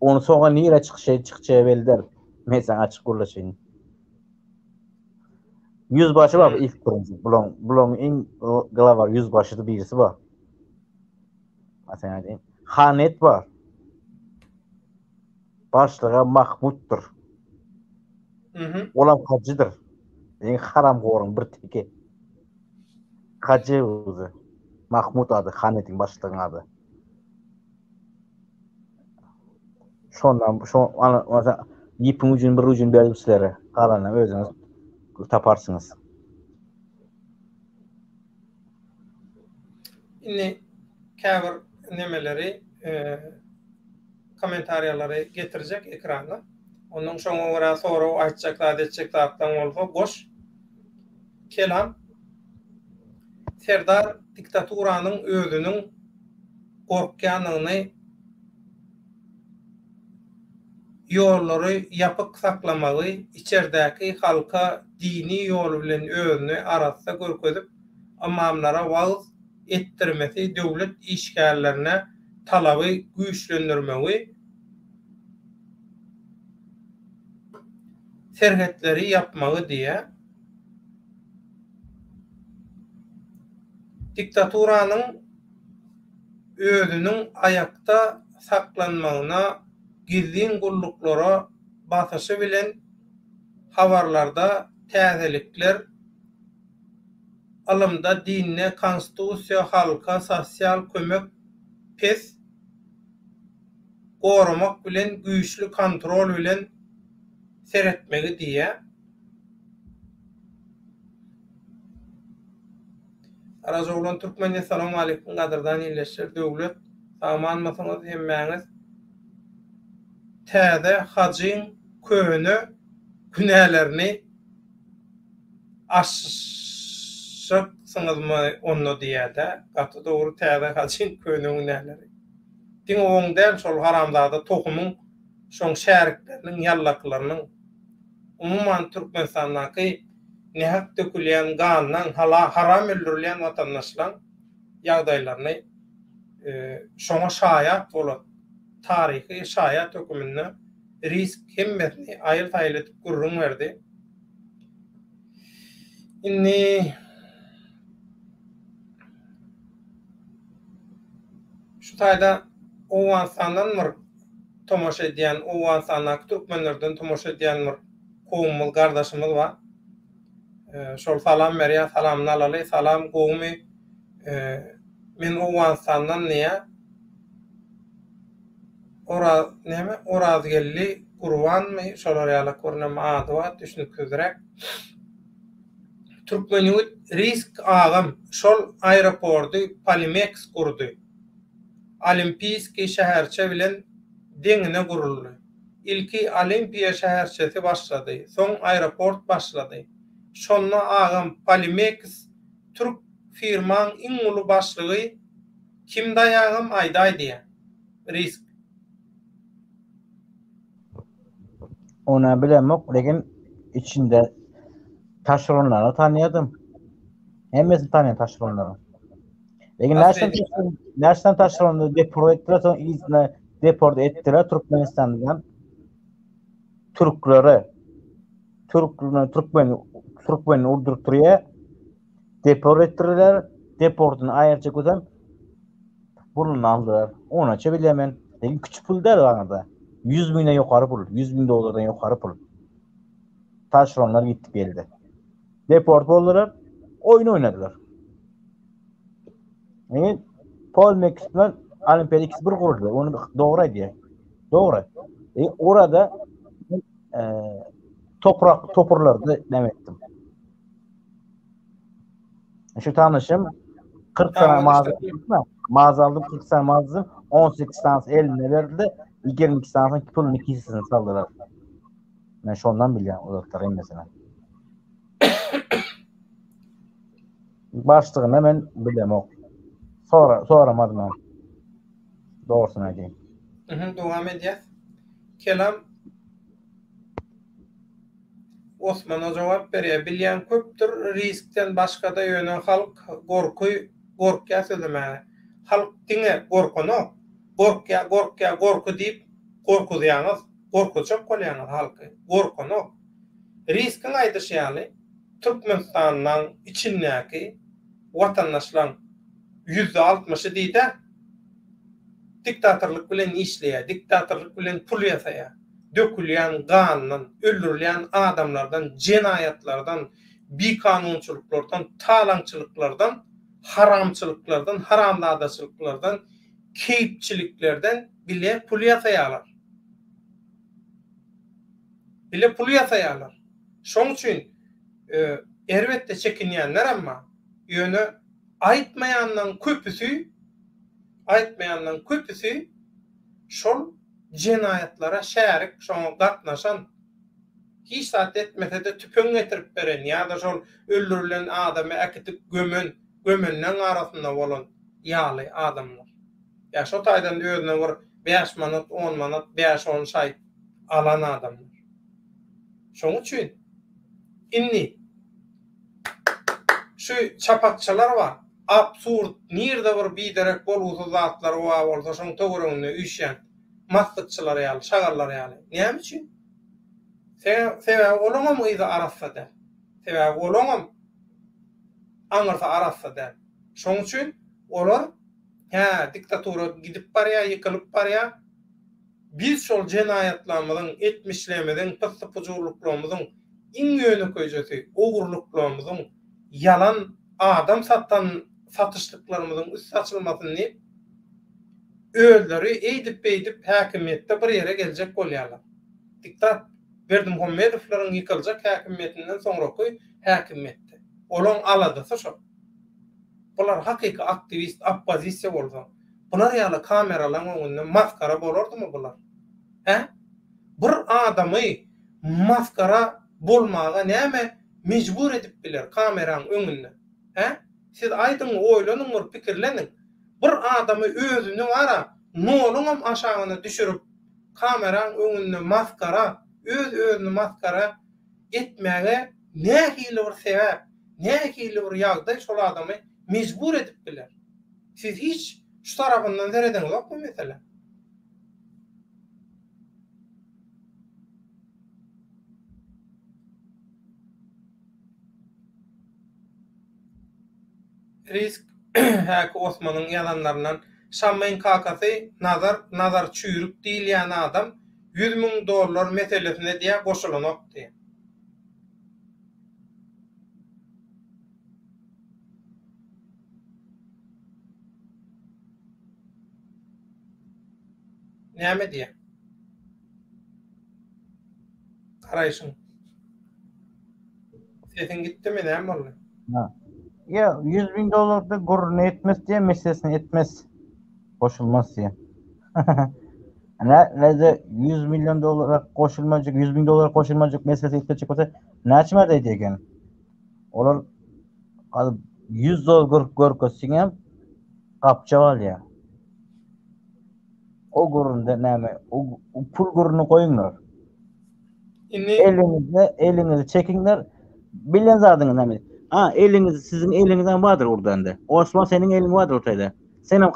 Ony soňa nirä çykyşy çykjagy belli däl. Men saňa açyk gürleşeýin. Ýüzbaşy bar ilk birinji. Bulaň, bulaň iň glawar ýüzbaşysy birisi bar. Men saňa diýeyim. Hanet bar. Başlyga Mahmutdyr. Mhm. Olam hajydyr. Iň haramhoryň bir teki. Hajy özi. Mahmut ady, Hanetiň başlygyň ady. Şondan şo ana mesela ýipiň ujuny bir ujuny berdim sizlere. Galanyny özüňiz taparsyňyz. Indi käbir nemeleri kommentariýalary getirjek ekrana. Ondan şoňa görä sorag aýtjak zat etjek zatlaň bolsa goş. Kelam Serdar diktaturanyň özüniň gorkýanyny ýollary ýapyk saklamagy, içerdäki halka dini ýol bilen özüni arassa görkezip, ymamlara wagyz etdirmesi döwlet işgärlerine talaby güýçlendirmegi, serhetleri ýapmagy diýýär. Diktaturanyň özüniň aýakda saklanmagyna gizlin gulluklara basyşy bilen habarlarda täzelikler ylymda dinde konstitusiýa halka sosial kömek pes goramak bilen güýçli kontrol bilen seretmegi diýýär. Garajaoglan Türkmen Essalawmaleýkum gadyrdan ildeşler Döwlet sagmanmysyňyz hemmäňiz Täze hajyň köne günälerini aşjaksyňyzmy onda diýýädä gaty dogry täze hajyň köne günäleri diňe oň däl şol haramzada tohumyň şoň şärikleriniň ýallakylarynyň umuman Türkmenistandaky nähak dökülýän gandan haram öldürilýän watandaşlaň ýagdaýlaryny şoňa şaýat bolan taryhy şaýat höküminde risk hemmesini aýyl-saýyl edip gürrüň berdi. Indi şu taýda Owganystandan bir tomaşa edýän, Owganystandaky türkmenlerden tomaşa edýän bir kowumymyz, gardaşymyz bar. Şol salam berýär, salamyny alaly. Salam, gowumy? Men Owganystandan diýýär. Oraz näme? Orazgeldi Gurbanmy? Şolar ýalak bir näme ady bar, düşnüksizräk. Türkmen ýigit Risk agam şol aeropordy Polimeks gurdy. Olimpiýskiý şäherçe bilen deňine guruldy. Ilki Olimpiýa şäherçesi başlady, soň aeroport başlady. Şonda agam Polimeks türk firmaň iň uly başlygy kimdaý agam aýdaý diýä. Risk. Ona bilemok, lekin içinde taşeronlary tanýadym. Hemmesini tanýan taşeronlary. Lekin näçe näçe taşerony deport etdiler, soň yzyna deport etdiler Türkmenistandan türklere. Türk türkmen türkmeni urduryp durýar. Deport etdirdiler. Deportyny aýyrjak bolsam puluny aldylar. Onaça bilýän men. Lekin kiçi pul däl aňyrda. 100 müňden ýokary pul, 100 müň dollardan ýokary pul. Taşeronlar gitdi geldi. Deport boldular, oýun oýnadylar. Ne? Paul Mekis bilen Olimpiýada ikisi bir guruldy. Ony dogry aýdýar. Dogry. E, orada e, toprak topurlarda näme etdim. Şu tanışım 40 sene mağaza mağaza aldım 40 sene mağaza 18 tanesi eline verildi. 22 tanesinin pulunu kisesine saldılar. Men şondan bilýän o zatlar hemmesini. Başlygyny men bilemok. Sora, soramadym hem. Dogrusyny aýdayım. Mhm, dowam edýäs. Kelam Osmana jogap berýär. Bilýän köpdür, riskden başgada ýöne halk gorky gorkýar sözlemäge. Halk diňe gorkanok. Gorkýar, gorkýar, gorky diýip gorkuzýaňyz, gorkuzjak bolýaňyz halky. Gorkanok. Riskiň aýdyşy ýaly, Türkmenistanlaň içindäki watandaşlaň ýüzde altmyşy diýdä, diktatorlyk bilen işleýär, diktatorlyk bilen pul ýasaýar. Dökülýän gandan, öldürilýän adamlardan, jenaýatlardan, bikanunçylyklardan, talaňçylyklardan, haramçylyklardan, haramzadaçylyklardan, keýpçiliklerden bile pul ýasaýarlar. Bile pul ýasaýarlar. Şoň üçin erbetde çekinýänlerem bar. Ýöne aýtmaýanlaryň köpüsi, aýtmaýanlaryň köpüsi şol jenaýatlara şärik, şoňa gatnaşan, hiç zat etmese-de tüpeň getirip beren ýa-da şol öldürilen adamy äkidip gömen, gömenleň arasynda bolan ýaly adamlar. Ýa şo taýdan özüne bir bäş manat, on manat, bäş-on şaý alan adamlar. Şoň üçin indi şu çapakçylar bar, absurd, nirde bir biderek bolgusyz zatlar bar bolsa şoň töwereginde üýşýän massykçylar ýaly, şagallar ýaly. Näme üçin? Sebäbi olaňam yzy arassa däl. Sebäbi olaňam aňyrsy arassa däl. Şoň üçin olar, hä, diktatura gidip barýar, ýykylyp barýar, Biz şol jenaýatlarymyzyň, etmişlerimiziň, pyssy-pujurlyklarymyzyň, iň ýönekeýjesi, ogurlyklarymyzyň, ýalan adam satan satyşlyklarymyzyň üsti açylmasyn diýip, özleri eýdip-beýdip häkimiýetde bir ýere geljek bolýarlar. Diktat Berdimuhamedowlaryň ýykyljak häkimiýetinden soňraky häkimiýetde. Olaň aladasy şol. Bular hakyky aktiwist, oppozisiýa bolsa, Bular ýaly kameralaň öňünde masgara bolardymy bular? Hä? Bir adamy masgara bolmaga näme mejbur edip biler kameraň öňünde? Hä? Siz aýdyň, oýlanyň bir pikirleniň. Bir adamy özüni bara noluňam aşagyna düşürip kameraň öňünde masgara, öz-özüni masgara etmäge nähili bir sebäp, nähili bir ýagdaý şol adamy mejbur edip biler? Siz hiç şu tarapyndan seredeňizokmy meselä? Risk häki Osmanyň ýazanlaryndan Şammyň kakasy Nazar Nazar çüýrük diýilýän adam 100 mün dollar meselesine diýä goşulanok diýä. Näme diýýär? Garaýşyň. Sesiň gitdimi, näme boldy? Ha. Ýa 100 bin dollarda gürrüni etmez diýe, meselesini etmez. Goşulmaz diýe. Ne, ne de 100 milyon dolara goşulmajak, 100 bin dolara goşulmajak meselesi etmejek bolsa, näçe madde edýär Olar alyp 100 dolar görüp görkezseňem gapjap alýar. O gürründe näme? O, o pul gürrüni goýuňlar. Indi eliňizde eliňizi çekiňler. Bilen zadyňyz näme? Ha, eliňiz siziň eliňizden bardyr urdanda. Osman seniň eliň bardyr ortada. Sen hem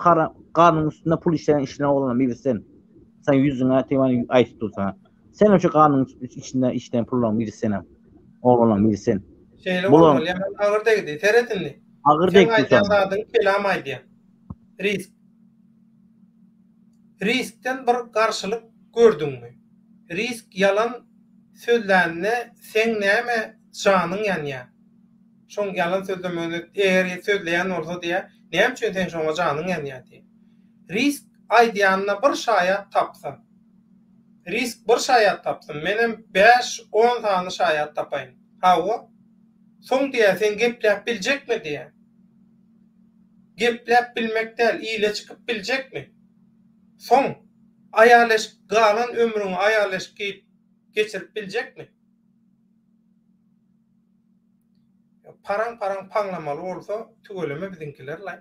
garnyň üstünde pul işleýän işleýän oglanam biri sen. Sen ýüzüňe teman aýdyp dursan. Sen hem şu ganyň içinde işleýän pullaryň biri senem. Oglanlaryň biri sen. Şeýle bolmaly. Ýaman agyr degdi. Seret indi. Agyr degdi. Sen aýdýan zadyň kelam aýdýan. Risk. Riskden bir garşylyk gördüňmi? Risk ýalan sözlände seň näme janyň ýanýa? Şoň ýalan sözlemegine eger sözleýän bolsa diýä. Näme üçin seň şoňa janyň ýanýar diýýär. Risk aýdýanyna bir şaýat tapsa. Risk bir şaýat tapsyn, menem bäş-on sany şaýat tapaýyn. Hawa. Soň diýýär, sen gepläp biljekmi diýýär. Gepläp bilmek däl, ile çykyp biljekmi? Soň, aýal eşik galan ömrüňi aýal eşik geýip geçirip biljekmi? Paraň-paraň paňlamaly bolsa, tüweleme biziňkiler-laý.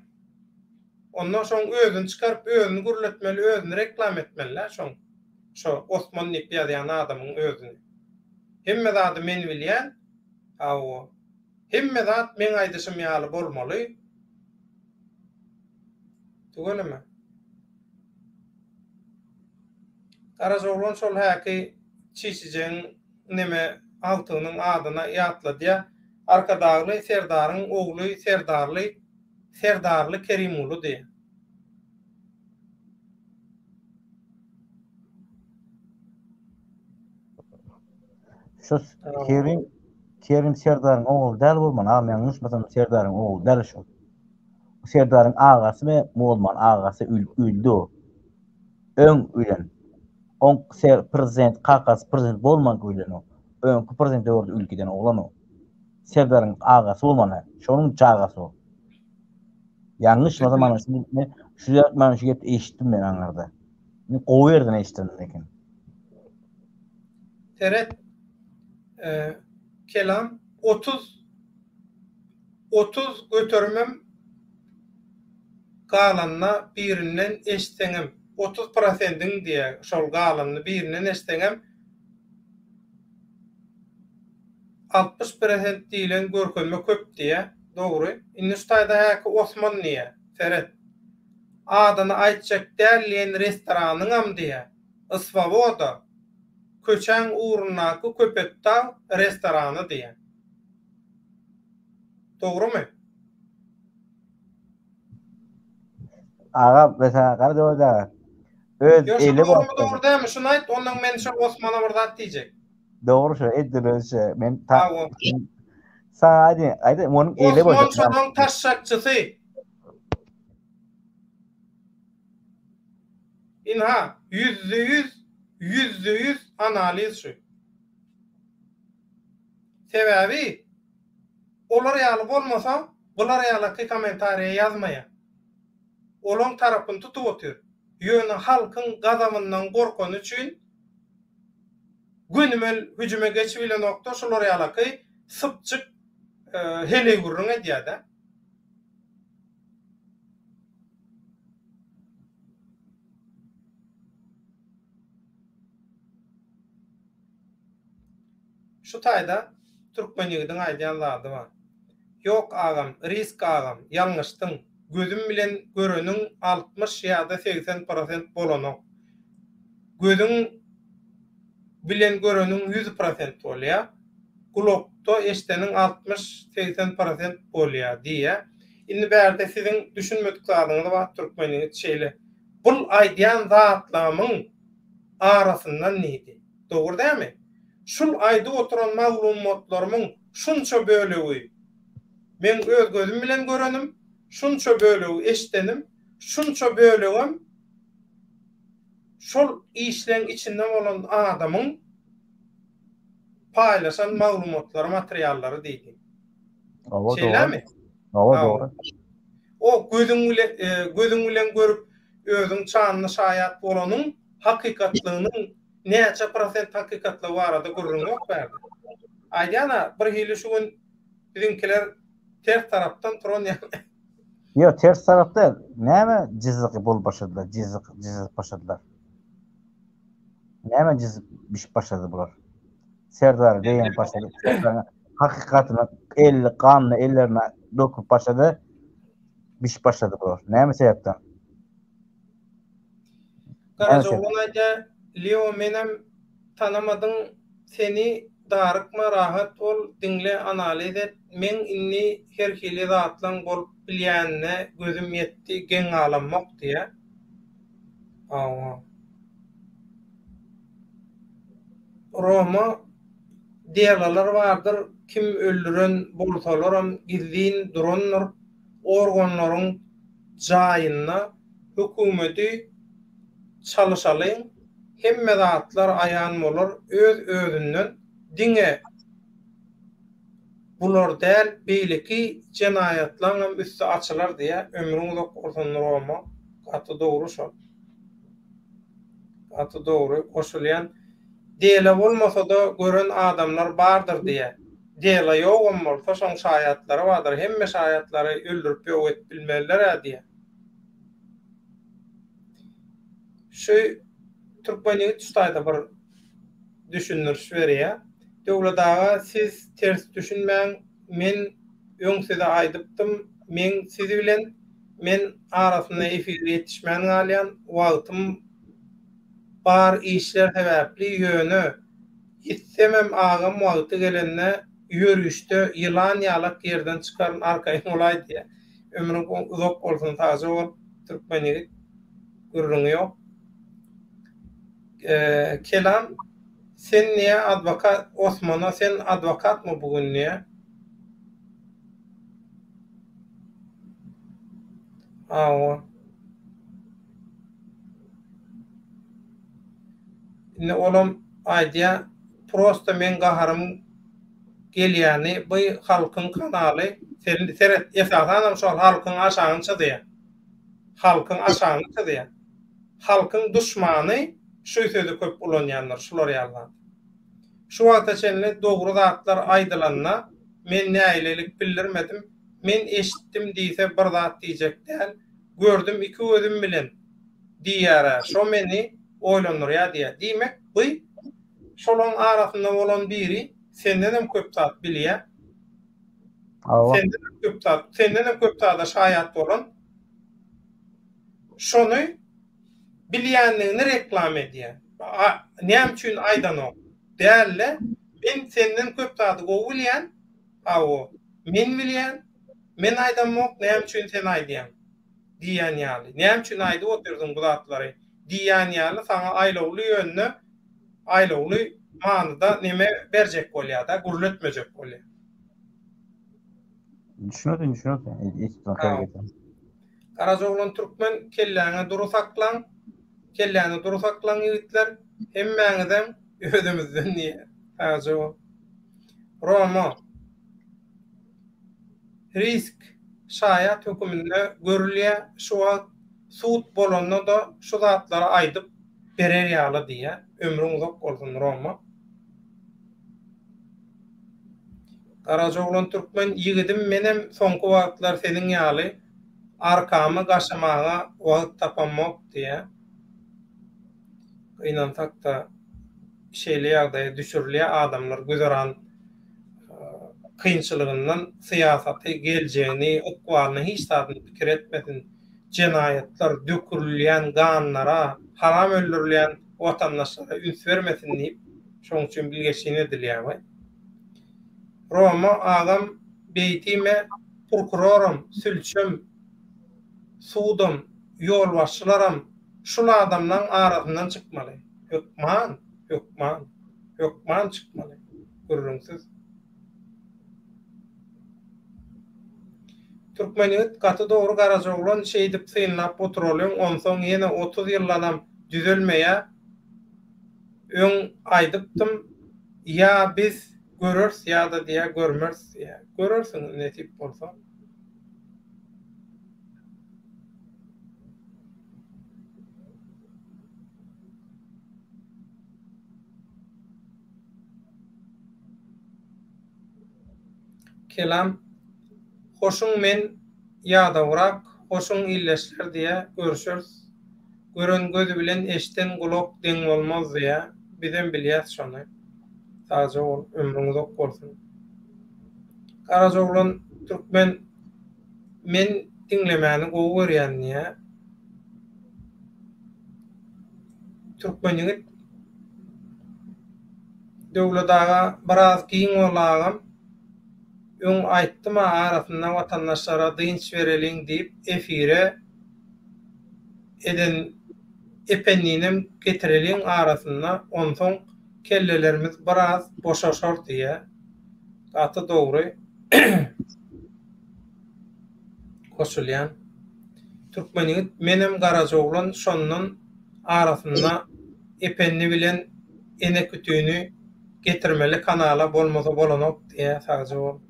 Onda şoň özüni çykaryp, özüni gürletmeli, özüni reklama etmeli-dä şoň, şo Osman diýip ýazýan adamyň özüni. Hemme zady men bilýän, hawa. Hemme zat meň aýdyşym ýaly bolmaly. Tüweleme. Garajaoglan şol häki çişijegiň neme agtygynyň adyna ýatladýa. Arkadagly Serdaryň ogly Serdarly Serdarly Kerimguly diýýä. Şu Kerim Kerim Serdaryň ogly däl bolmaly agam ýalňyşmasam Serdaryň ogly däl şu. Serdaryň agasy we Molman agasy öldi o. Öň ölen. Oň ser prezident kakasy prezident bolman ölen o. Öňki prezident döwürde ölüp giden oglan o. Serdaryň agasy bolmaly. Şonuň çagasy o. Ýalňyşmasam mana şu şu mana şu gepde eşitdim men aňyrda. Gowy ýerden eşitdim lekin. Seret. Kelam 30 30 göterimem galanyna birinden eşitseňem 30 prosendiň diýýär şol galanyny birinden eşitseňem 60 prosent diýlen görkezme köp diýýär dogry indi şu taýda häki Osman diýýär seret adyny aýtjak däl diýen restoranyňam diýýär Yswawoda köçäň ugrundaky Köpetdag restorany diýýär. Dogrumy? Aga, mesela gara döwlet aga. Öz Ýok, şu dogrumy dogry dälmi? Şuny aýt, ondan men şo Osmana bir zat diýjek. Dogry şu, edil özi. Men ta Saňa aýdyn, aýdyn, onuň eli bolsa. Osman şonuň taşşakçysy. Ynha, 100%, 100% analiz şu. Sebäbi olar ýaly bolmasa bular ýalaky kommentariýa ýazmaýar. Olaň tarapyny tutup otyr. Ýöne halkyň gazabyndan gorkany üçin gönümel hüjüme geçibilenokda şular ýalaky sypjyk heleý gürrüň edýärde. Şu taýda türkmen ýigidiň aýdýan zady bar. Ýok agam, risk agam, ýalňyşdyň. Gözüm bilen göreniň 60 ýa-da 80 prosent bolanok. Gözüň bilen göreniň 100 prosent bolýa. Gulakda eşdeniň 60, 80 prosent bolýa diýýä. Indi bärde siziň düşünmedik zadyňyz bar türkmen ýigit şeýle. Bul aýdýan zatlamyň arasyndan diýdi. Dogry dälmi? Şul aýdyp oturan maglumatlarymyň şunça bölegi meň öz gözüm bilen görenim, şunça bölegi eşdenim, şunça bölegem şol işleň içinde bolan adamyň paýlaşan maglumatlary, materiallary diýdi. Şeýlemi? Hawa, dogry. O gözüň bilen gözüň bilen görüp, özüň çanly şaýat bolanyň hakykatlygynyň näçe prosent hakykatlygy barada gürrüň ýok bärde. Aýdýan-a, bir hili şu gün biziňkiler ters tarapdan turan ýaly. Ýok, ters tarap däl. Näme jyzygy bolup başladylar, jyzyk, jyzyp başladylar. Näme jyzyp bişip başlady bular? Serdar begenip başlady. Serdaryň hakykatyny elli ganyny ellerine döküp başlady. Bişip başlady bular. Näme sebäpden? Garajaoglan aýdýar, Leo menem tanamadyň seni darykma rahat bol diňle analiz et meň indi her hili zatlaň bolup bilýänine gözüm ýetdi geň galammok diýýär. Hawa. Roma delalar bardyr kim öldüren bolsalaram gizlin durandyr organlaryň. jaýynda hökümeti çalyşalyň hemme zatlar aýan bolar öz özünden diňe bular däl beýleki jenaýatlaňam üsti açylar diýä ömrüň uzak bolsun Roma gaty dogry şol gaty dogry goşulýan dela bolmasada gören adamlar bardyr diýä dela ýogam bolsa şoň şaýatlary bardyr hemme şaýatlary öldürip ýok edip bilmezlerä diýä. Şu türkmen ýigit şu taýda bir düşündiriş berýär. Döwlet aga siz ters düşünmäň men öň size aýdypdym meň siz bilen men arasynda efire ýetişmän galýan wagtym bar işler sebäpli ýöne ýitsemem agam wagty gelende ýörüşde ýylan ýalak ýerden çykaryn arkaýyn bolaý diýýär. Ömrüň uzak bolsun sagja bol türkmen ýigit gürrüňi ýok. Kelam sen niýe adwokat Osmana sen adwokatmy bu gün niýe? Hawa. Indi olam aýdýa prosta meň gaharym gelýäni by halkyň kanaly sen seret esasanam şol halkyň aşagyny çyzýa. Halkyň aşagyny çyzýa. Halkyň duşmany şu sözi köp ulanýanlar şular ýaly zat. Şu wagta çenli dogry zatlar aýdylanda men nägilelik bildirmedim men eşitdim diýse bir zat diýjek däl gördüm iki gözüm bilen diýýärä şo meni oýlandyrýa diýýä diýmek by Şolaň arasynda bolan biri sendenem köp zat bilýä. Hawa. Sendenem köp zat, sendenem köp zada şaýat bolan. Şony bilýändigini reklama edýä. Näme üçin aýdanok? Däl-de, men senden köp zady gowy bilýän, hawa, men bilýän, men aýdamok, näme üçin sen aýdýaň? diýýän ýaly. Näme üçin aýdyp otyrsyň bu zatlary? diýýän ýaly saňa aýlawly ýönde aýlawly manyda neme berjek bolýada, gürletmejek bolýa. Düşünersin, düşünersin. Garajaoglan türkmen kelläňi dury saklaň, kelläni dury saklaň ýigitler, hemmäňizem özümizden diýýär. Sagja bol. Roma. Risk şaýat höküminde görülýär şu wagt sud bolanda-da şu zatlary aýdyp berer ýaly diýýär. Ömrüň uzak bolsun Roma. Garajaoglan türkmen ýigidim menem soňky wagtlar seniň ýaly arkamy gaşamaga wagt tapamok diýýär. Gynansakda şeýle ýagdaýa düşürilýär adamlar güzeran kynçylygyndan syýasaty, geljegini, ykbalyny hiç zadyny pikir etmesin, jenaýatlar, dökülýän ganlara, haram öldürilýän watandaşlara üns bermesin diýip, şoň üçin bilgeşlin edilýär we Roma agam beý diýme prokuroram, sülçem, sudam, ýolbaşçylaram şul adamlaň arasyndan çykmaly. Hökman, hökman. Hökman çykmaly. Gürrüňsiz. Türkmen ýigit gaty dogry Garajaoglan şeýdip synlap oturalyň onsoň ýene 30 ýyldanam düzelmeýä öň aýdypdym ýa biz göreris ýada diýä görmeris diýä görersiňiz nesip bolsa. Kelam, Hoşuň men ýadawrak, hoşuň illeşler diýä, görüşeris. Gören göz bilen eşden gulak deň bolmaz diýä, bizem bilýäs şony. Sagja bol, ömrüň uzak bolsun. Garajaoglan türkmen men diňlemäni gowy görýän diýä. Türkmen ýigit Döwlet aga biraz giň bol agam öň aýtdyma arasynda watandaşlara dynç bereliň diýip efire eden ependinem getireliň arasynda onsoň kellelerimiz biraz boşaşar diýä gaty dogry goşulýan. Türkmen ýigit menem Garajaoglan şondan arasynda Ependi bilen ene kütüni getirmeli kanala bolmasa bolanok diýä sagja bol.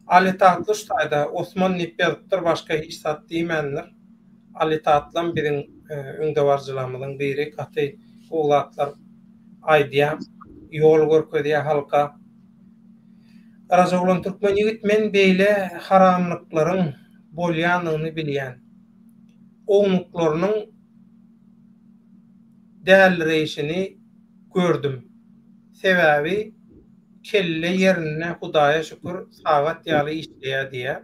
Ali Tatly şu taýda Osman diýip ýazypdyr başga hiç zat diýmändir. Ali Tatlam biziň öňdebaryjylarymyzyň biri gaty gowy zatlar aýdýa ýol görkezýä halka. Garajaoglan Türkmen ýigit men beýle haramlyklaryň bolýanyny bilýän. Ownuklarynyň dälireýşini gördüm. Sebäbi kelle ýerinde Hudaýa şükür sagat ýaly işleýä diýä.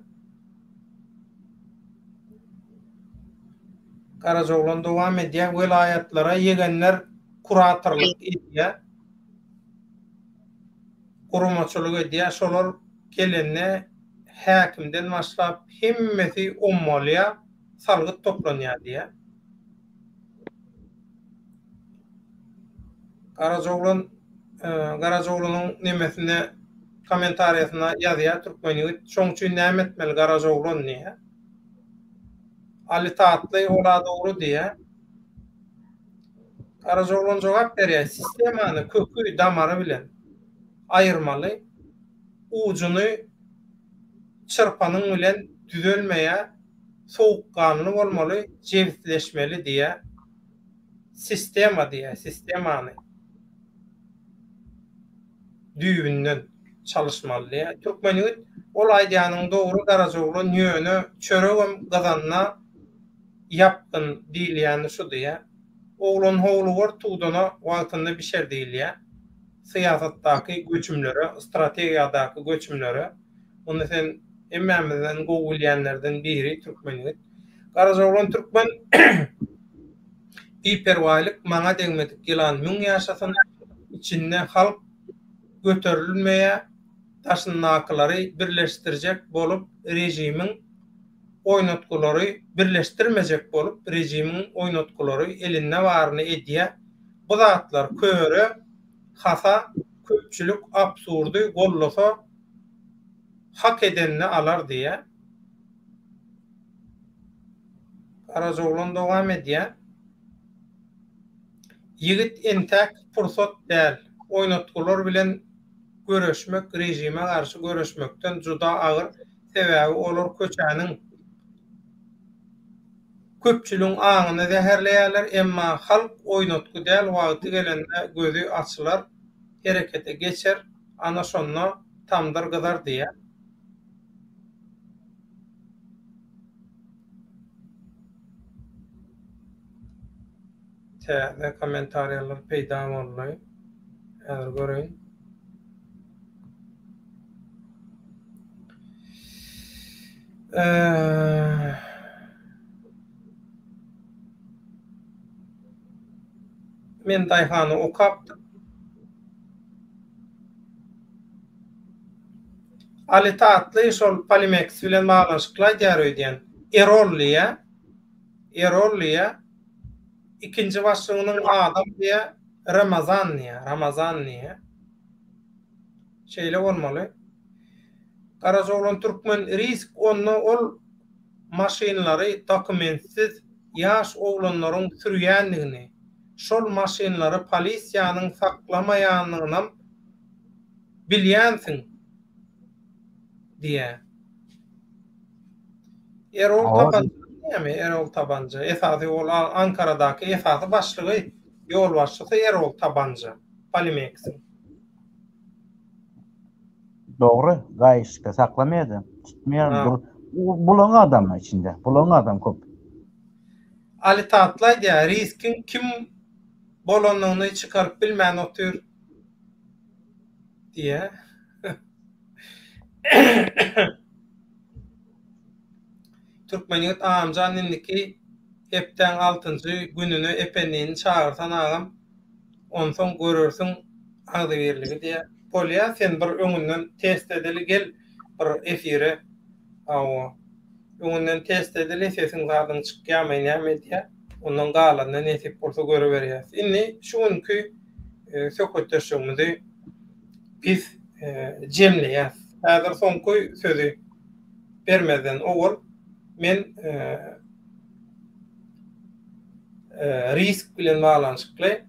Garajaoglan dowam edýä welaýatlara ýegenler kuratorlyk edýä. Guramaçylyk edýä şolar gelende häkimden başlap hemmesi ommalýa salgyt toplanýa diýä. Garajaoglan Garajaoglanyň nemesinde kommentariýasynda ýazýar türkmen ýigit. Şoň üçin näme etmeli Garajaoglan diýýär. Ali Tatly ola dogry diýýär. Garajaoglan jogap berýär. Sistemany köki damary bilen aýyrmaly. Ujuny çyrpanyň bilen düzelmeýär. Sowukganly bolmaly, jebisleşmeli diýýär. Sistema diýýär, sistemany düýbünden çalyşmaly diýýär. Türkmen ýigit, ol aýdýanyň dogry Garajaoglan ýöne çöregem gyzanda ýapgyn diýilýäni şu diýýär. Oglan howlugar tugdana wagtynda bişer diýilýär. Syýasatdaky göçümlere, strategiýadaky göçümlere muny sen hemmämizden gowy bilýänlerden biri türkmen ýigit. Garajaoglan türkmen Biperwaýlyk maňa degmedik ýylan müň ýaşasyn, içinde halk göterilmeýä, daşyndakylary birleşdirjek bolup režimiň oýnatgylary birleşdirmejek bolup režimiň oýnatgylary elinde baryny edýä, bu zatlar köre hasa köpçülik absurdy gollasa hak edenini alar diýä. Garajaoglan dowam edýär. Ýigit entäk pursat däl. Oýnatgylar bilen göreşmek režime garşy göreşmekden juda agyr, sebäbi olar köçäniň, köpçüligiň aňyny zäherleýärler, emma halk oýnatgy däl, wagty gelende gözi açylar, herekete geçer, ana şonda tamdyr gyzar diýýär. Täze kommentariýalar peýda boldy. Häzir göreýin. Men Daýhany okapdym. Ali Tatly şol Polimeks bilen baglanyşykly aýdýar öýdýän. Erol diýýä. Erol diýýä. Ikinji başlygynyň adam diýýä, Ramazan diýýä, Ramazan diýýä. Şeýle bolmaly. Garajaoglan türkmen risk onda ol maşynlary dokumentsiz ýaş oglanlaryň sürýändigini, şol maşynlary polisiýanyň saklamaýandygynam bilýänsiň diýýär. Erol Tabanja diýýärmi? Erol Tabanja. Esasy ol Ankaradaky esasy başlygy, ýolbaşçysy Erol Tabanja, Polimeksiň. Dogry, gaýyşka saklamaýar-da, tutmaýar. Dur. Bulaň adamy içinde. Bulaň adam köp. Ali Tatly aýdýar, riskiň kim bolanyny çykaryp bilmän otyr. Diýýär. Türkmen ýigit Agamjan indiki hepdäň altynjy gününe Ependini çagyrsan agam onsoň görersiň agzybirligi diýýär. Bolýa sen bir öňünden test edeli gel bir efire hawa öňünden test edeli sesiň zadyň çykýamy näme edýär ondan galanyny nesip bolsa görüberýäs. Indi şu günki söhbetdeşligimizi biz jemleýäs. Häzir soňky sözi bermezden owal men. Risk bilen baglanyşykly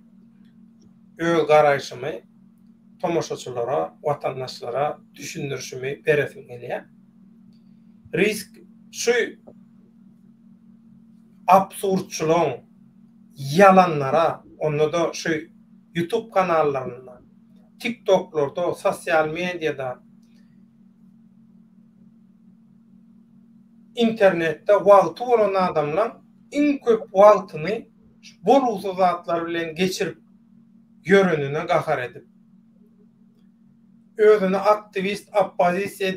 öz garaýşymy tomaşaçylara, watandaşlara düşündirişimi beresim gelýär. Risk şu absurdçylygyň, ýalanlara, onda-da şu YouTube kanallarynda, TikToklarda, sosial mediada, internetde wagty bolan adamlaň iň köp wagtyny şu bolgusyz zatlar bilen geçirip ýörenine gahar edip, özüni aktiwist, oppozisiýa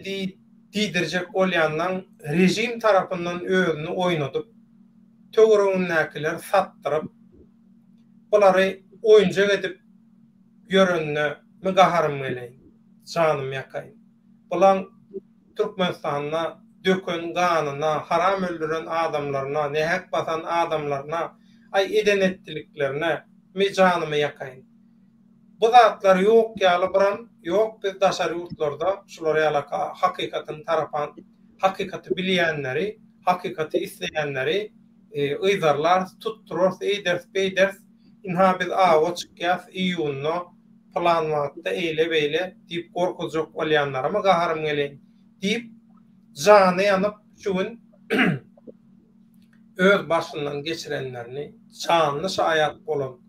diýdirjek bolýanlaň režim tarapyndan özüni oýnadyp, töweregindäkileri satdyryp, bulary oýunjak edip ýörenine mi gaharym geleýin, janym ýakaýyn. Bulaň Türkmenistanda döken ganyna, haram öldüren adamlaryna, nähak basan adamlaryna, aý eden-etdiliklerine mi janymy ýakaýyn. Bu zatlar ýok ýaly biram ýok biz daşary ýurtlarda şular ýalaka hakykatyny tarapan hakykaty bilýänleri hakykaty isleýänleri yzarlarys tutdurarys eýderis beýderis ynha biz awa çykýas iýunda pylan wagtda eýle beýle diýip gorkuzjak bolýanlaramy gaharym geleýin diýip jany ýanyp şu gün öz başyndan geçirenlerini janly şaýat bolan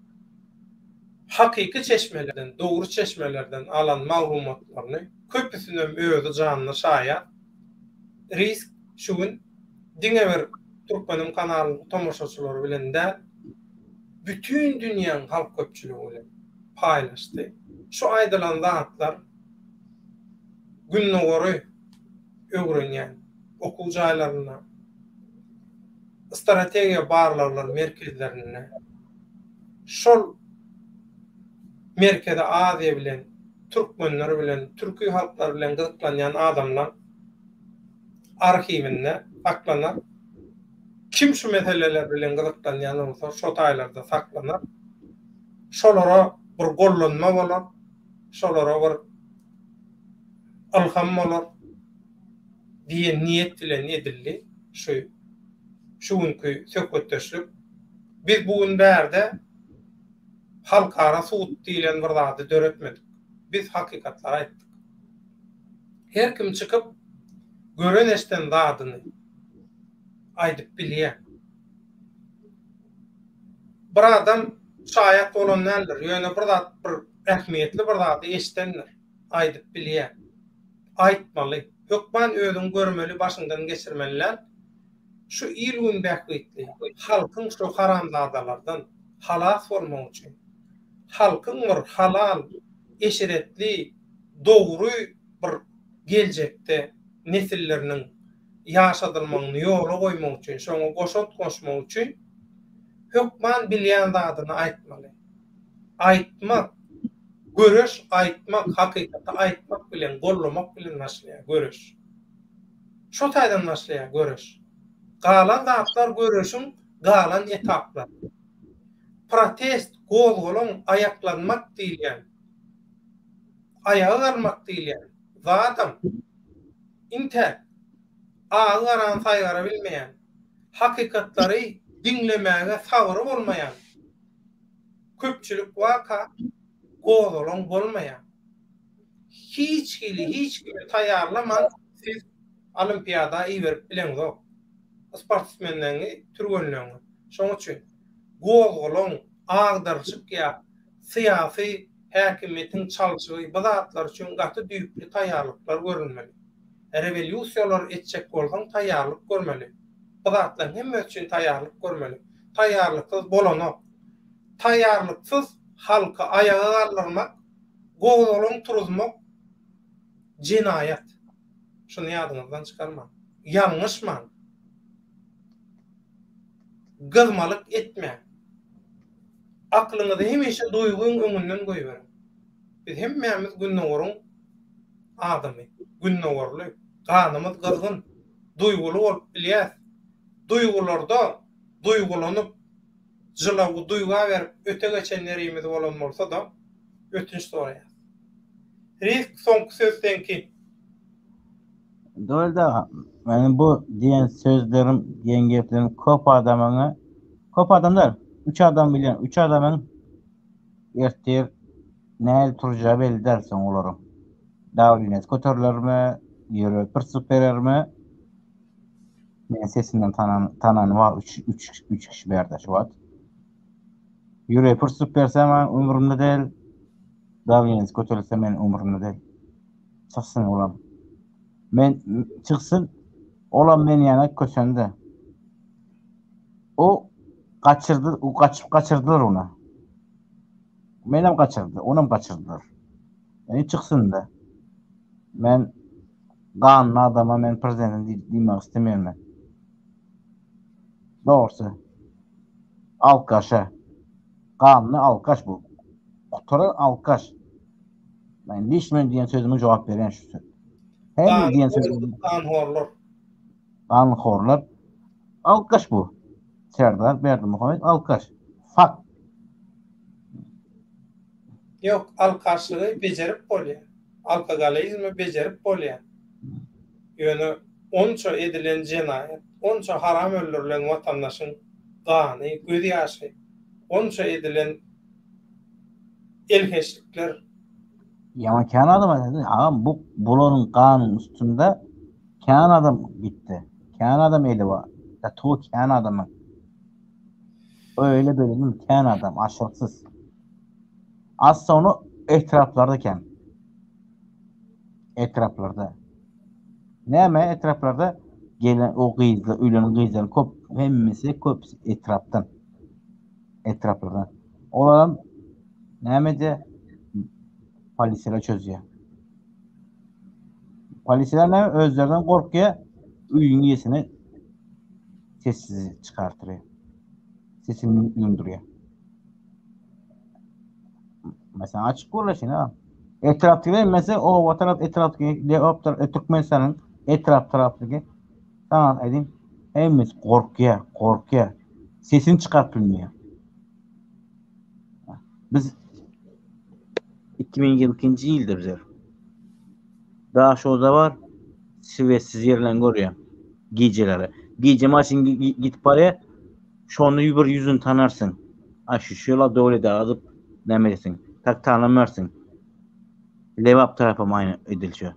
hakyky çeşmelerden, dogry çeşmelerden alan maglumatlaryny, köpüsinem özi janly şaýat. Risk şu gün diňe bir Türkmenim kanalynyň tomaşaçylary bilen däl, bütin dünýäň halk köpçüligi bilen paýlaşdy. Şu aýdylan zatlar Gündogary öwrenýän okuw jaýlarynda, strategiýa barlaglar merkezlerinde, şol Merkezi Aziýa bilen, türkmenler bilen, türki halklar bilen gyzyklanýan adamlaň arhiwinde saklanar. Kim şu meseleler bilen gyzyklanýan bolsa, şo taýlarda saklanar. Şolara bir gollanma bolar, şolara bir ylham bolar diýen niýet bilen edildi şu şu günki söhbetdeşlik. Biz bu gün bärde halkara sud diýlen bir zady döretmedik. Biz hakykatlary aýtdyk. Her kim çykyp gören-eşden zadyny aýdyp bilýär. Bir adam şaýat bolan däldir, ýöne bir zat bir ähmiýetli bir zady eşdendir, aýdyp bilýär. Aýtmaly. Hökman özüň görmeli, başyňdan geçirmeli däl. Şu il-gün bähbitli, halkyň şu haramzadalardan halas bolmagy üçin, halkyň bir halal, eşretli, dogry bir geljekde nesilleriniň ýaşadylmagyny ýola goýmak üçin, şoňa goşant goşmak üçin hökman bilýän zadyny aýtmaly. Aýtmak, göreş aýtmak, hakykaty aýtmak bilen, gollamak bilen başlaýar göreş. Şo taýdan başlaýar göreş. Galan zatlar göreşiň galan etaplary. Protest, gozgalaň, aýaklanmak diýilýän, aýaga galmak diýilýän zadam intäk agy-garany saýgara bilmeýän, hakykatlary diňlemäge sabry bolmaýan köpçülik waka gozgalaň bolmaýar. Hiç hili hiç kimi taýýarlaman siz olimpiada iberip bileňzok. Sportsmenleňi, türgenleňi. Şoň üçin gozgalaň, agdaryşyk ýa syýasy häkimiýetiň çalşygy bu zatlar üçin gaty düýpli taýýarlyklar görülmeli. Rewolýusiýalar etjek bolsaň taýýarlyk görmeli. Bu zatlaryň hemmesi üçin taýýarlyk görmeli. Taýýarlyksyz bolanok. Taýýarlyksyz halky aýaga galdyrmak, gozgalaň turuzmak jenaýat. Şuny ýadyňyzdan çykarmaň. Ýalňyşmaň. Gyzmalyk etmäň. Aklyňyzy hemişe duýgyň öňünden goýberiň. Biz hemmämiz Gündogaryň adamy, gündogarly, ganymyz gyzgyn, duýguly bolup bilýäs. Duýgularda duýgulanyp, jylawy duýga berip öte geçen ýerimiz bolan bolsa-da, ötünç soraýas. Risk soňky söz seňki. Doly aga, meniň bu diýen sözlerim, diýen geplerim köp adamyňa, köp adam däl. Üç adam bilýän. Üç adamyň ertir nähili turjagy belli däl soň olaryň. Dawleniýasy köterilermi, ýürek pürçük berermi? Men sesinden tanan tanany bar üç üç üç kişi bärde şu wagt. Ýürek pürçük berse maň umrumda däl. Dawleniýasy köterilse meniň umrumda däl. Çyksyn olam. Men çyksyn olam men ýana kösende. O gaçyrdy, o gaçyp gaçyrdylar ony. Menem gaçyrdy, onam gaçyrdylar. Ýani çyksyn-da. Men ganly adama men prezident diýmek islemeýän men. Dogrusy. Alkaşa. Ganly alkaş bu. Gutaran alkaş. Men liçno diýen sözüme jogap berýän şu söz. Hem diýen sözüm. Ganhorlar. Ganhorlar. Alkaş bu. Serdar Berdimuhamet alkaş. Fakt. Ýok, alkaşlygy bejerip bolýar. Alkogolizmi bejerip bolýar. Ýöne onça edilen jenaýat, onça haram öldürilen watandaşyň gany, gözýaşy, onça edilen elhençlikler. Ýaman kän adam aýdýar, agam bu bularyň ganyň üstünde kän adam gitdi. Kän adam eli bar. Tatuwy kän adamyň. Öyle bölünüm kän adam aşyrsyz. Az sonra etraplarda kän. Etraplarda. Näme etraplarda gelen o gyzlar, öýlenen gyzlaryň köp hemmesi köpüsi etrapdan. Etraplardan. Olaram näme de polisiýalar çözýär. Polisiýalar näme özlerinden gorkýar, öýüň eýesini sessiz çykartyrýar. Sesini ýumdurýar. Mesela açyk gürleşin ha. Etrapdaky mesela oba tarap etrapdaky Lebap tarap e, Türkmenistanyň etrap tarapdaky sana aýdayım hemmesi gorkýar, gorkýar. Sesini çykaryp bilmeýär. Biz 2022-nji ýylda bizler. Daşoza bar, swetsiz ýerlerini görýär gijeleri. Gije maşyn gidip barýar, şonda bir ýüzüni tanarsyň. A şu şuýla döwlet azyp näme etsin? Tak tanamarsyň. Lebap tarapam aýny edil şu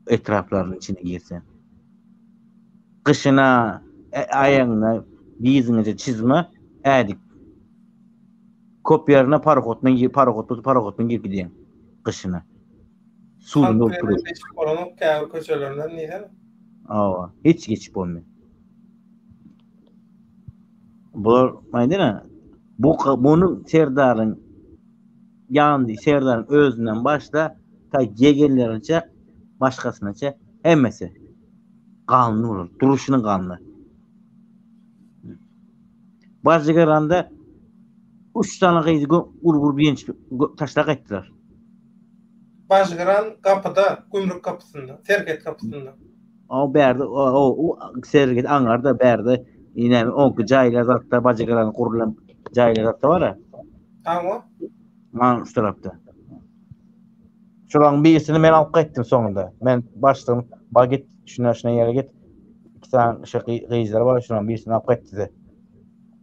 etraplaryň içine girsen. Gyşyna e, aýagyňda dyzyňyja çizme, ädik. Köp ýerine parohod bilen parohod bolsa parohod bilen girip gidýäň gyşyna. Suwdan dolup durýar. Geçip bolanok käbir köçelerinden diýsene. Hawa, hiç geçip bolmaýar. Bular aýdyna bu bunu Serdaryň ýandy Serdaryň özünden başla ta ýegenlerinçe başgasynaça hemmesi ganly bolar, duruşyny ganly. Bajygaranda üç sany gyzy urup urup ýençip taşlap gaýtdylar. Bajygaran gapyda, gümrük gapysynda, serhet gapysynda. O bärde o o serhet aňarda bärde ine onki jaýlar zatda Bajygaran gurulan jaýlar zatda bar. Hawa. Man şu tarapda. Şolaryň birisini men alyp gaýtdym soňunda. Men başlygym, bar git, şuna şuna ýere git. Iki sany şu gyzlar bar, şolaryň birisini alyp gaýt diýdi.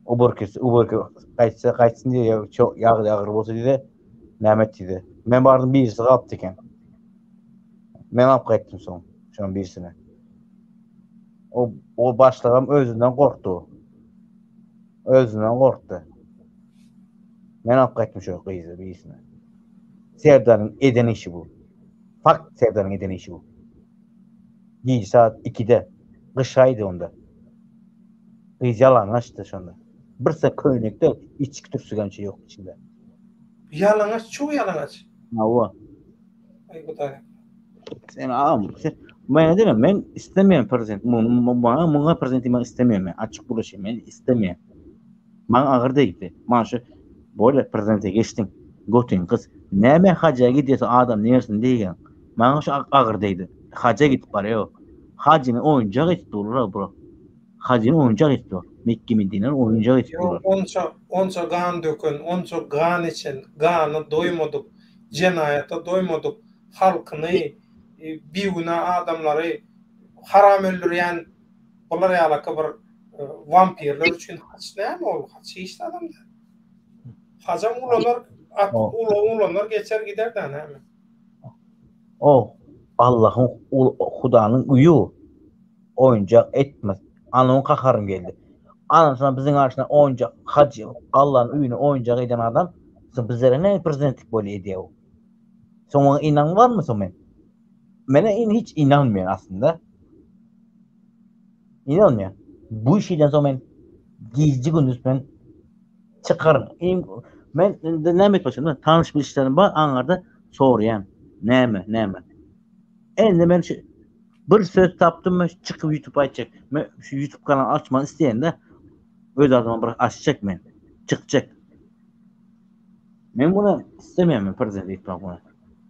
Uborkisi, uborki gaýtsa gaýtsyn diýdi, çok ýagdaý agyr bolsa diýdi. Näme et diýdi. Men bardym birisi galypdy eken. Men alyp gaýtdym soň, şonuň birisini. O o başlygam özünden gorkdy. Özünden gorkdy. Men alyp gaýtdym şo gyzy birisini. Serdaryň eden işi bu. Fakt Serdaryň eden işi bu. Gije saat 2-de. Gyş aýdy onda. Gyz ýalaňaçdy şonda. Bir se köýnekde içki türsügem şey ýok içinde. Ýalaňaç, çuw ýalaňaç. Hawa. Aý Hudaý. Sen agam, sen men diýme, men islemeýän prezident. Maňa muňa prezident diýmek islemeýän men. Açyk gürleşeýin, men islemeýän. Maňa agyr degdi. Maňa şu bolýa prezidente geçdiň. Götüň gys. Näme haja gidýärse adam nersini diýýän. Maňa şu agyr degdi. Haja gidip barýar. Hajyny oýunjak edip durlar bular. Hajyny oýunjak edip dur. Mekke Medineni oýunjak edip durlar. Ýok, onça, onça gan döken, onça gan içen, gana doýmadyk, jenaýata doýmadyk halkyny, bigünä adamlary haram öldürýän bular ýalaky bir. Wampirler üçin haç näme ol? Haç hiç zadam däl. Hajam ulanar, at ulanar geçer gider da näme? O Allahyň Hudanyň uýy oýunjak etmez. Anam kaharym geldi. Anasına biziň arasynda oýunjak hajy Allanyň öýüni oýunjak eden adam soň bizlere näme prezidentlik bolýar edýär o. Soň oňa inan barmy soň men? Mene in hiç inanmaýan aslynda. Inanmaýan. Bu işden soň men gije gündüz men çykaryn. Men indi näme etmek tanyş bilişlerim bar aňarda soraýan. Näme, näme. Endi men şu bir söz tapdym men çykyp YouTube aýtjak. Men şu YouTube kanaly açmak isleýän-de öz adyma bir açjak men. Çykjak. Men bunu istemeýän men prezident etmek bunu.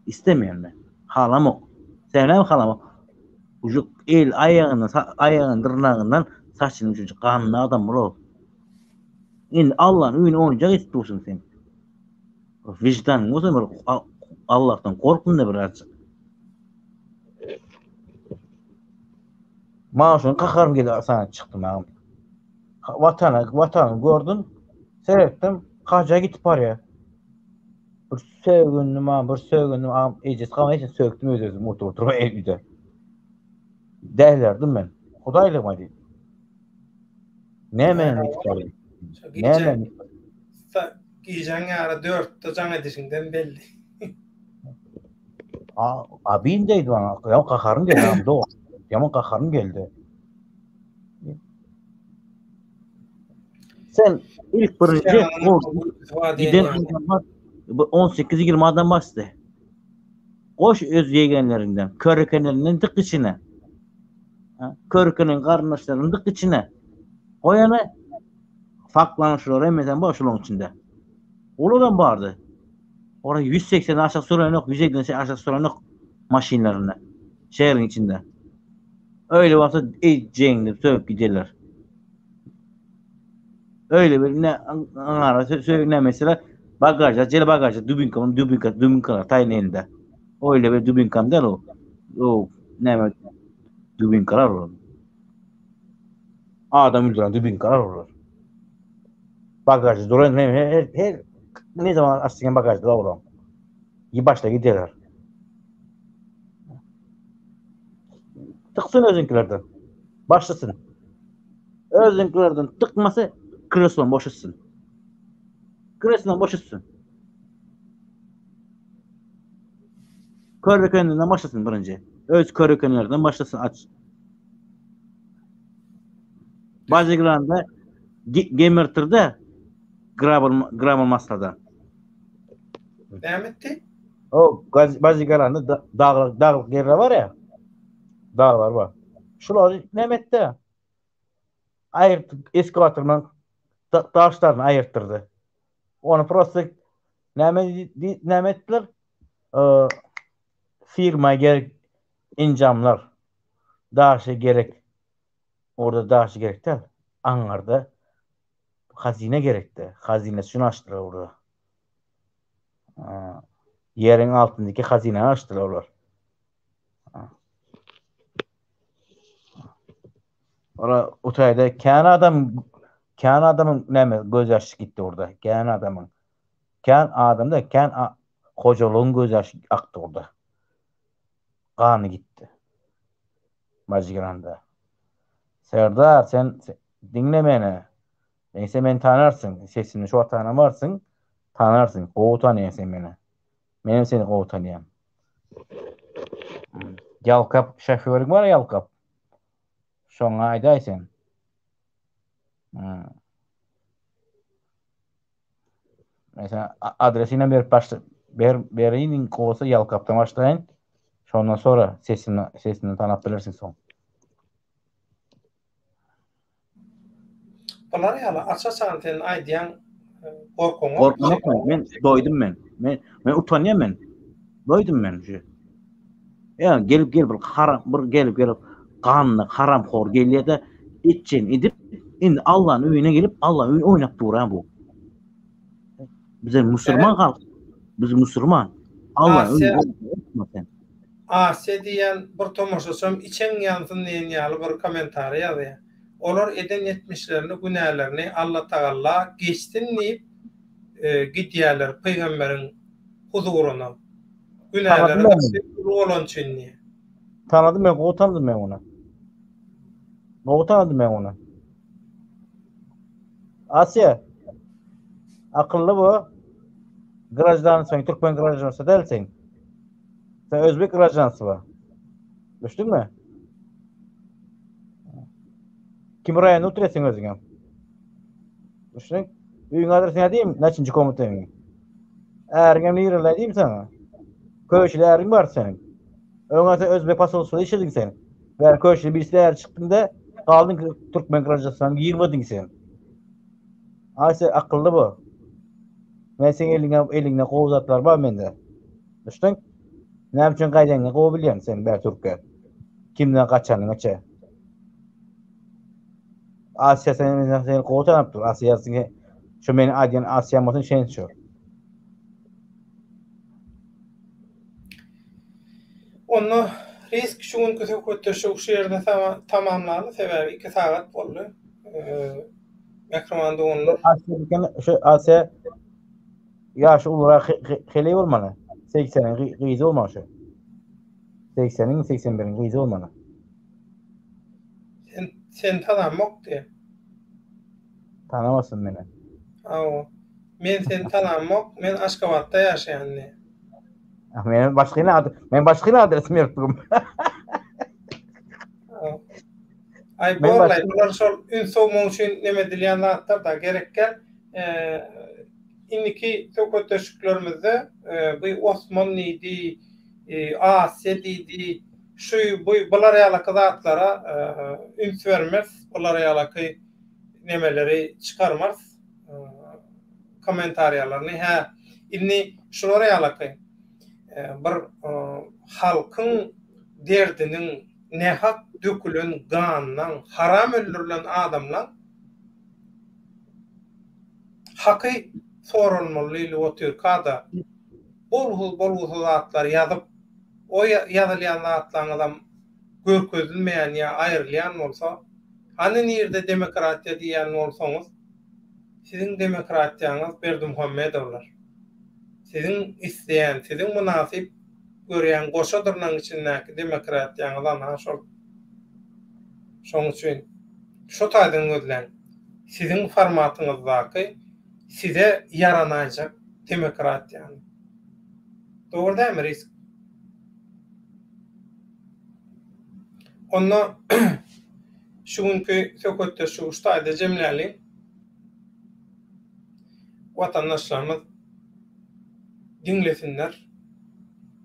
Istemeýän men. Halamok. Sen näme halamok? Ujuk el aýagyny, aýagyny dyrnagyndan saçyny uçujy ganly adam bul. Indi Allah'ın öýüni oýunjak edip dursun sen. Vicdan bolsa bir Allah'tan korkun da birazcık. Maňa şuny kaharym geldi sana çykdym agam. Watana, watany gördüm. Seretdim, haja gitip barýar. Bir sögündim agam, bir sögündim agam, ejesi gama ejesi sögdüm öz özüm oturup oturup öýde. Dälerdim men. Hudaýlygyma diýdim. Näme gitip barýar? Näme? Gijäň ýary dörtde jaň edişiňden belli. A, abin diýdi bana. Ýa gaharym geldi, agam, dogry. Ýaman gaharym geldi. Sen ilk birinji giden adamlar bu 18-20 adam basdy. Goş öz ýegenlerinden, körekenlerinden dyk içine. Körkeniň garyndaşlaryny dyk içine. Goýany saklanyşlar hemmesem bar şularyň içinde. Olaram bardy. Ora 180 aşak süren yok, 150 aşak süren yok maşynlarynda. Şäheriň içinde. Öyle bolsa ey jeňdir sögüp giderler. Öyle bir ne aňara sögüp ne mesela bagajda, jeli bagajda dubinka, dubinka, dubinkalar taýyn elinde. Öyle bir dubinkam däl o. O näme dubinkalar o. Adam öldüren dubinkalar olar. Bagajda duran her, her, her ne zaman açsın bagajda olar. Yi başla giderler. Tıksın özünkilerden. Başlasın. Özünkilerden tıkmasy kreslon boşatsyn. Kreslon boşatsyn. Körükeninden başlasyn birinji. Öz körükenlerden başlasyn aç. Bajigranda gemirtirde grabl grabl maslada. Näme etdi? O Bajigranda daglyk daglyk ýerler bar ya. Daglar bar. Şulary näme etdi? Aýyrt eskalatordan daşlaryny aýyrtdyrdy. Ony prosta näme näme etdiler? Firma gerek enjamlar daşy gerek. Orada daşy gerek däl. Aňňarda hazyna gerekdi. Hazyna üçin açdylar orada. Ýeriň altyndaky hazynany açdylar olar. Ora o taýda kän adam kän adamyň näme göz ýaşy gitdi orada. Kän adamyň. Kän adam da kän hojalygyň göz ýaşy akdy orada. Gany gitdi. Majgranda. Serdar sen diňle meni. Neyse meni tanarsyň. Sesimi şu wagt tanamarsyň. Tanarsyň. Gowy tanýaň sen meni. Menem seni gowy tanýan. Ýalkap şoföriň bar ýalkap. Şoňa aýdaý sen. Hmm. Mesela adresini berip başla ber bereýin bolsa ýalkapdan başlaýyn. Şondan sonra sesini sesini tanap bilersiň soň. Bular ýaly aç-açan sen aýdýaň gorkuňok. Gorkmak men, men doýdum men. Men men utanýan men. Doýdum men şu. Ýa gelip gelip bir haram bir gelip gelip ganly haramhor gelýär-de etjegini edip indi Allanyň öýüne gelip Allanyň öýüni oýnap dur ha bu. Bize musulman halk. Biz musulman. Allanyň öýüni sen. Asiýa diýýän bir tomaşaçam içeň ýansyn diýen ýaly bir kommentariý ýazýar. Olar eden etmişlerini, günälerini Allatagalla geçsin diýip gidýärler pygamberiň huzuryna. Günäleri gaty uly bolany üçin diýýär. Tanadym men, gowy tanadym men ony. Gowy tanadym men ony. Asiýa. Akylly bu. Graždansyň, türkmen graždansy däl sen. Sen özbek graždansy bu. Düşdüňmi? Kim raýonda oturýarsyň özüňem? Düşdüň? Öýüň adresini aýdayım, näçinji komnataňy? Äriňem nireli aýdayım saňa? Köşli äriň bar seniň. Öňe sen özbek pasolstwada işlediň sen. Bäri köşli birisi äri çykdyň-da, galdyň türkmen graždanstwona girmediň sen. Aý sen akylly bu. Men seň eliňe eliňde gowy zatlar bar mende. Düşdüň? Näme üçin gaýdanyňy gowy bilýän sen bäri türkge. Kimden gaçanyňy çe. Asiýa sen seni gowy tanap dur. Asiýa sen şu meni aýdýan Asiýa bolsun sen şu. Onda risk şu günki söhbetdeşligi şu ýerde tamamlaly sebäbi 2 sagat boldy. Mähriban doganlar. Asiýa şu Asiýa ýaşy ulurak heleý bolmaly. 80-iň gyzy bolmaly şu. 80-iň 81-iň gyzy bolmaly. Sen sen tanamok diýe. Tanamasyn meni. Aw. Men seni tanamok, men Aşgabatda ýaşaýan diýe. Ah, men başga ýene ad, men başga ýene adres beripdim. Aý, borlaý, bular şol üns sowmak üçin neme edilýän zatlar da gerekgä. Indiki söhbetdeşliklerimizde bu Osman diýdi, Asiýa diýdi, şu bu bular ýalaky zatlara üns bermeris, bular ýalaky nemeleri çykarmarys, kommentariýalaryny. Hä, indi şular ýalaky bir halkyň derdiniň nähak dökülen ganynyň, haram öldürilen adamlaň haky soralmaly diýlip otyrka-da, bolgusyz-bolgusyz zatlar ýazyp, o ýazylýan zatlaryňyzam görkezilmeýän ýa aýrylýan bolsa, hany nirde demokratiýa diýýän bolsaňyz, siziň demokratiýaňyz Berdimuhamedowlar. Siziň isleýän, siziň mynasyp görýän goşa dyrnagyň içindäki demokratiýaňyz ana şol. Şoň üçin şu taýdan gözläň. Siziň formatyňyzdaky size ýaranaýjak demokratiýany. Dogry dälmi risk? Onda şu günki söhbetdeşligi şu taýda jemläliň. Watandaşlarymyz diňlesinler,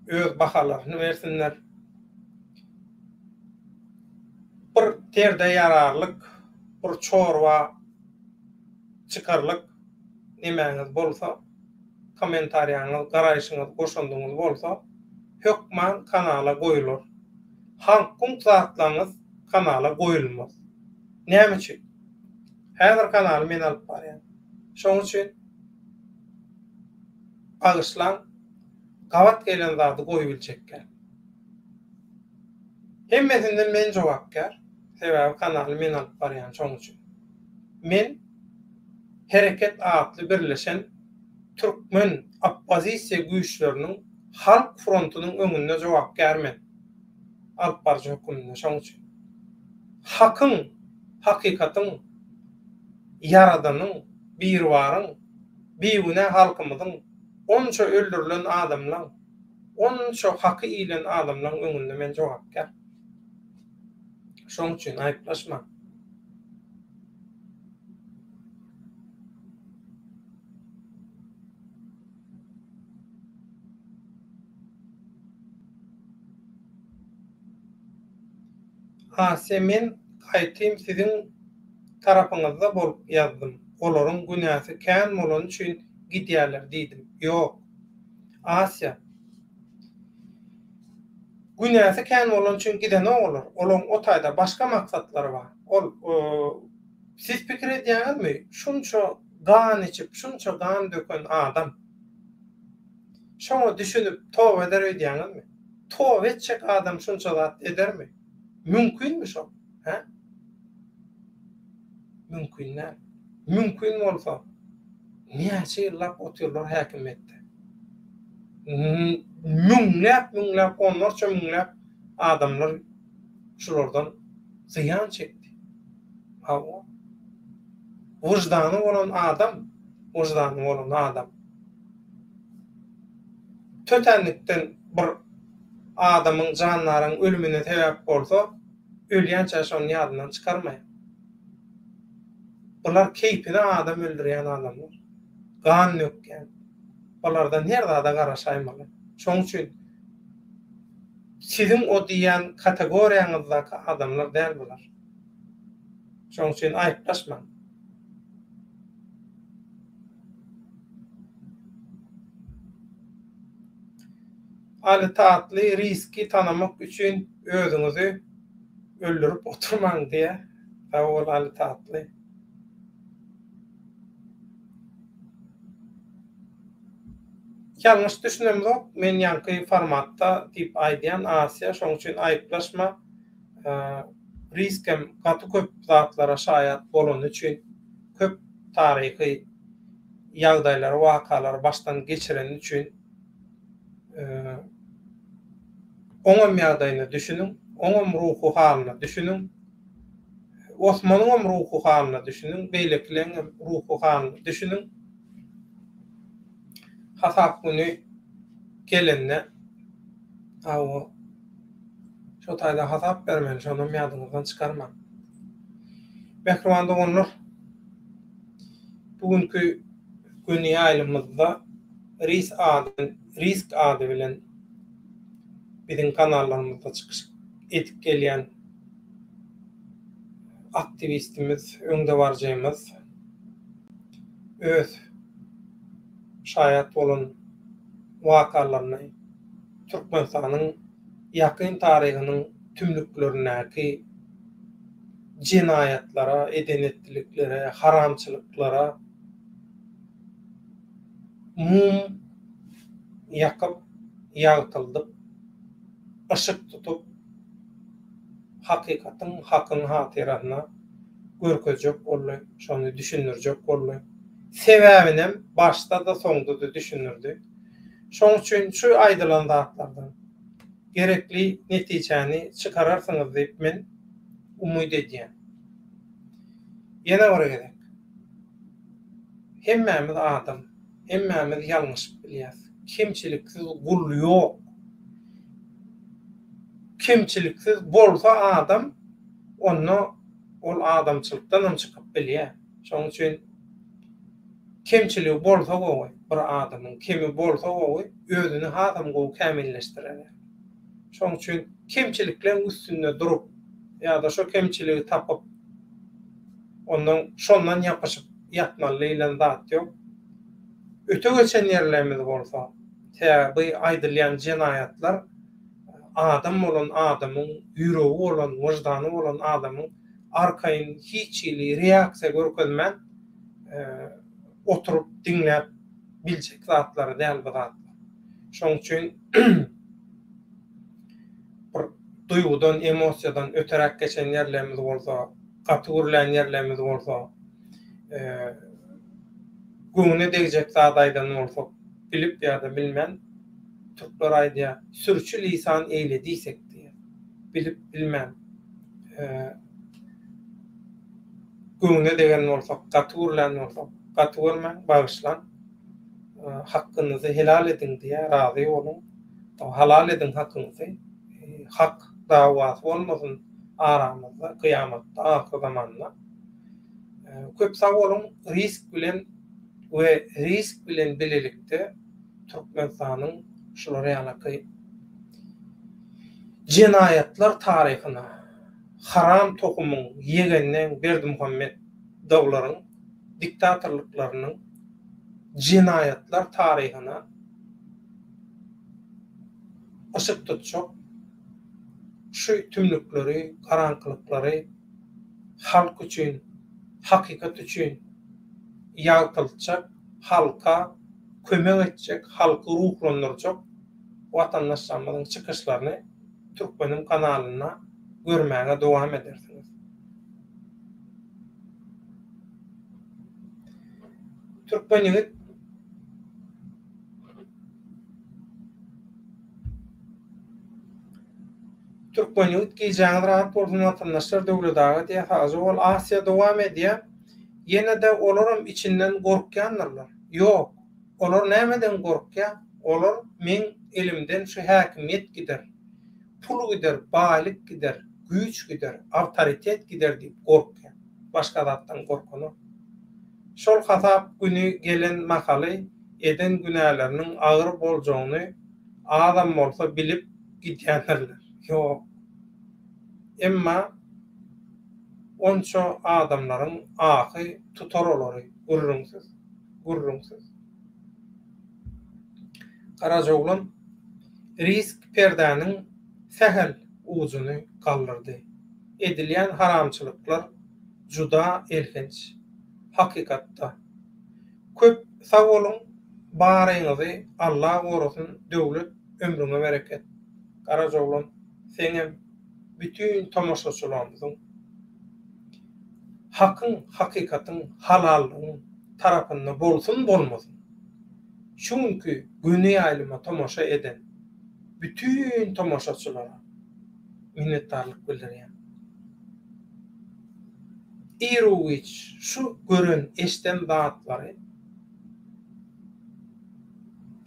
öz bahalaryny bersinler. Bir derde ýararlyk, bir çorba çykarlyk nemäňiz bolsa, kommentariýaňyz, garaýşyňyz, goşandyňyz bolsa, hökman kanala goýular. Haňk-guňk zatlaryňyz kanala goýulmaz. Näme üçin? Häzir kanaly men alyp barýan. Şoň üçin bagyşlaň, gabat gelen zady goýubiljekgä. Hemmesinden men jogapkär, sebäbi kanaly men alyp barýan şoň üçin. Men Hereket atly birleşen türkmen oppozisiýa güýçleriniň Halk frontunyň öňünde jogapkär men. Alyp baryjy höküminde şoň üçin. Hakyň, hakykatyň, Ýaradanyň, Biribaryň, bigünä halkymyzyň onça öldürilen adamlaň, Onça haky iýlen adamlaň öňünde men jogapkär. Şoň üçin aýyplaşmaň. Asiýa men gaýtym siziň tarapyňyzda bolup ýazdym. Olaryň günäsi kän bolany üçin gidýärler diýdim. Ýok. Asiýa. Günäsi kän bolany üçin gidenok olar. Olaň o taýda başga maksatlary bar. Ol siz pikir edýäňizmi, şunça gan içip, şunça gan döken adam şoňa düşünip toba eder öýdýäňizmi? Toba etjek adam şunça zat edermi? Mümkinmi şol? Hä? Mümkin däl. Mümkin bolsa, näçe ýyllap otyrlar häkimiýetde. Müňläp-müňläp, onlarça müňläp adamlar şulardan zyýan çekdi. Hawa. Wyždany bolan adam, wyždany bolan adam tötänlikden bir adamyň, jandaryň ölümine sebäp bolsa, ölýänçä şony ýadyndan çykarmaýar. Bular keýpine adam öldürýän adamlar. Gan dökýän. Bulardan her zada garaşaýmaly. Şoň üçin siziň o diýýän kategoriýaňyzdaky adamlar däl bular. Şoň üçin aýyplaşmaň. Aly Tatly riski tanamak üçin özüňizi öldürip oturmaň diýä. Sag bol Aly Tatly. Ýalňyş düşünemzok men ýaňky formatda diýip aýdýan Asiýa şoň üçin aýyplaşma riskem gaty köp zatlara şaýat bolany üçin köp taryhy ýagdaýlary wakalary başdan geçireni üçin Oňam ýagdaýyna düşüniň, oňam ruhy halyna düşüniň. Osmanyňam ruhy halyna düşüniň, beýlekileňem ruhy halyna düşüniň. Hasap güni gelende, hawa, şo taýda hasap bermeli, şonam ýadyňyzdan çykarmaň. Mähriban doganlar, bu günki göni ýaýlymyzda Ris ady Risk ady bilen biziň kanallarymyzda çykyş edip gelýän aktiwistimiz, öňdebaryjymyz öz şaýat bolan wakalaryny Türkmenistanyň ýakyn taryhynyň tümlüklerindäki jenaýatlara, eden-etdiliklere, haramçylyklara mum ýakyp, ýagtyldyp, yşyk tutup, hakykatyň, hakyň hatyrasyna görkezjek boldy, şony düşündirjek boldy. Sebäbinem başda-da, soňda-da düşündirdi. Şoň üçin şu aýdylan zatlardan gerekli netijäni çykararsyňyz diýip men umyt edýän. Ýene bir gezek. Hemmämiz adam. Hemmämiz ýalňyşyp bilýäs. Kemçiliksiz gul ýok. Kemçiliksiz bolsa adam, onda ol adamçylykdanam çykyp bilýär. Şonuň üçin kemçiligi bolsa gowy, bir adamyň kemi bolsa gowy, özüni hasam gowy kämilleşdirer. Şonuň üçin kemçilikleň üstünde durup ýa-da şo kemçiligi tapyp, ondan şondan ýapyşyp ýatmaly diýlen zat ýok. Öte geçen ýerlerimiz bolsa, sebäbi bu aýdylýan jenaýatlar adam bolan adamyň, ýüregi bolan, wyždany bolan adamyň arkaýyn hiç hili reaksiýa görkezmän oturyp diňläp biljek zatlary däl bu zatlar. Şonuň üçin bir duýgudan, emosiýadan öteräk geçen ýerlerimiz bolsa, gaty gürlän ýerlerimiz bolsa, göwne degjek zat aýdan bolsak, bilip ýa-da bilmän, türkler aýdýar, sürçi lisan eýlediysek diýýär. Bilip, bilmän, göwne degen bolsak, gaty gürlän bolsak, gaty görmäň, bagyşlaň, hakkyňyzy helal ediň diýýär, razy boluň, halal ediň hakyňyzy, hak dawasy bolmasyn aramyzda, kyýamatda, ahyrzamanda. Köp sag boluň, risk bilen we risk bilen bilelikde Türkmenistanyň şular ýalaky jenaýatlar taryhyna haram tohumyň ýegenleň Berdimuhamet dawlaryň diktatorlyklarynyň jenaýatlar taryhyna yşyk tutjak şu tümlükleri, garaňkylyklary halk üçin, hakykat üçin ýagtyltjak, halka kömek etjek, halky ruhlandyrjak watandaşlarymyzyň çykyşlaryny Türkmeniň kanalynda görmäge dowam edersiňiz. Türkmen ýigit Türkmen ýigit gijäňiz rahat bolsun watandaşlar Döwlet aga diýýär sagja bol Aksiýa dowam edýär ýenede olaram içinden gorkýandyrlar ýok olar nämeden gorkýar olar meň elimden şu häkimiýet gider pul gider baýlyk gider güýç gider awtoritet gider diýip gorkýar başga zatdan gorkanok şol hasap güni gelen mahaly eden günäleriniň agyr boljagyny azam bolsa bilip gidýändirler. Ýok. Emma onça adamlaryň ahy tutar olary, gürrüňsiz. Gürrüňsiz. Garajaoglan risk perdäniň sähel ujuny galdyrdy. Edilýän haramçylyklar juda elhenç. Hakykatda. Köp sag boluň baryňyzy Alla gorasyn Döwlet ömrüňe bereket Garajaoglan seňem bütin tomaşaçylarymyzyň hakyň hakykatyň halallygyň tarapynda bolsun bolmasyn şu günki göni ýaýlyma tomaşa eden bütin tomaşaçylara minnetdarlyk bildirýän. Iru-giç şu gören, eşden zatlary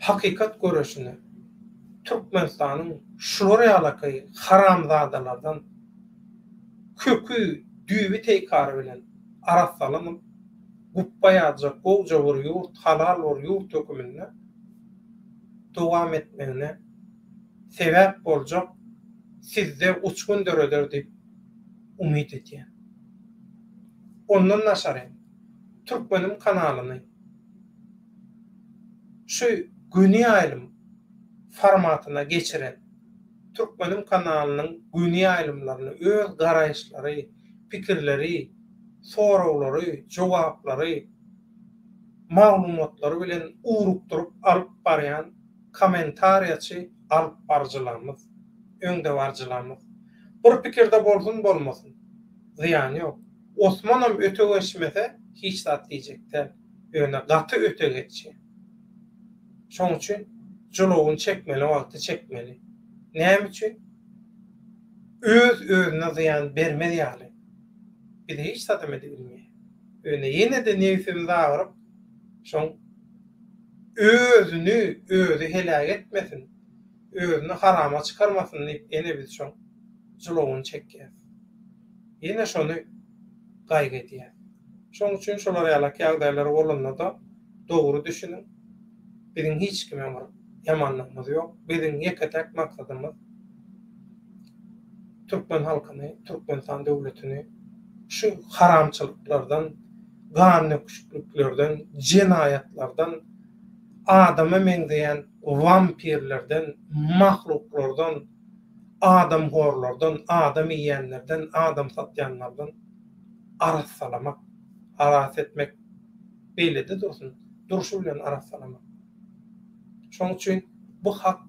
hakykat göreşine Türkmenistanyň şular ýalaky haramzadalardan köki, düýbi teýkary bilen arassalanyp, gupba ýaljak gowja bir ýurt, halal bir ýurt höküminde dowam etmegine sebäp boljak sizde uçgun döreder diýip umyt edýän. Ondan daşary Türkmenim kanalyny şu göni ýaýlym formatyna geçiren Türkmenim kanalynyň göni ýaýlymlaryny öz garaýyşlary, pikirleri, soraglary, jogaplary, maglumatlary bilen ugrukdyryp alyp barýan kommentariýaçy alyp baryjylarymyz, öňdebaryjylarymyz. Bir pikirde bolsun bolmasyn. Zyýany ýok. Osmanam öte geçmese hiç zat diýjek däl. Ýöne gaty öte geçýär. Şoň üçin jylawyny çekmeli wagty çekmeli. Näme üçin? Öz özüne zyýan bermez ýaly. Bize hiç zadam edibilmeýär. Ýöne ýene-de nebsimiz agyryp şoň özüni özi heläk etmesin. Özüni harama çykarmasyn diýip ýene biz şoň jylawyny çekýäs. Ýene şony gaýgy edýäs. Şoň üçin şolar ýalak ýagdaýlar bolanda-da dogry düşüniň. Biziň hiç kime bir ýamanlygymyz ýok. Biziň ýeke-täk maksadymyz türkmen halkyny, Türkmenistan döwletini şu haramçylyklardan, gandöküşikliklerden, jenaýatlardan, adama meňzeýän wampirlerden, mahluklardan, adamhorlardan, adam iýýänlerden, adam satýanlardan arassalamak, halas etmek beýlede dursun, durşy bilen arassalamak. Şonuň üçin bu hak,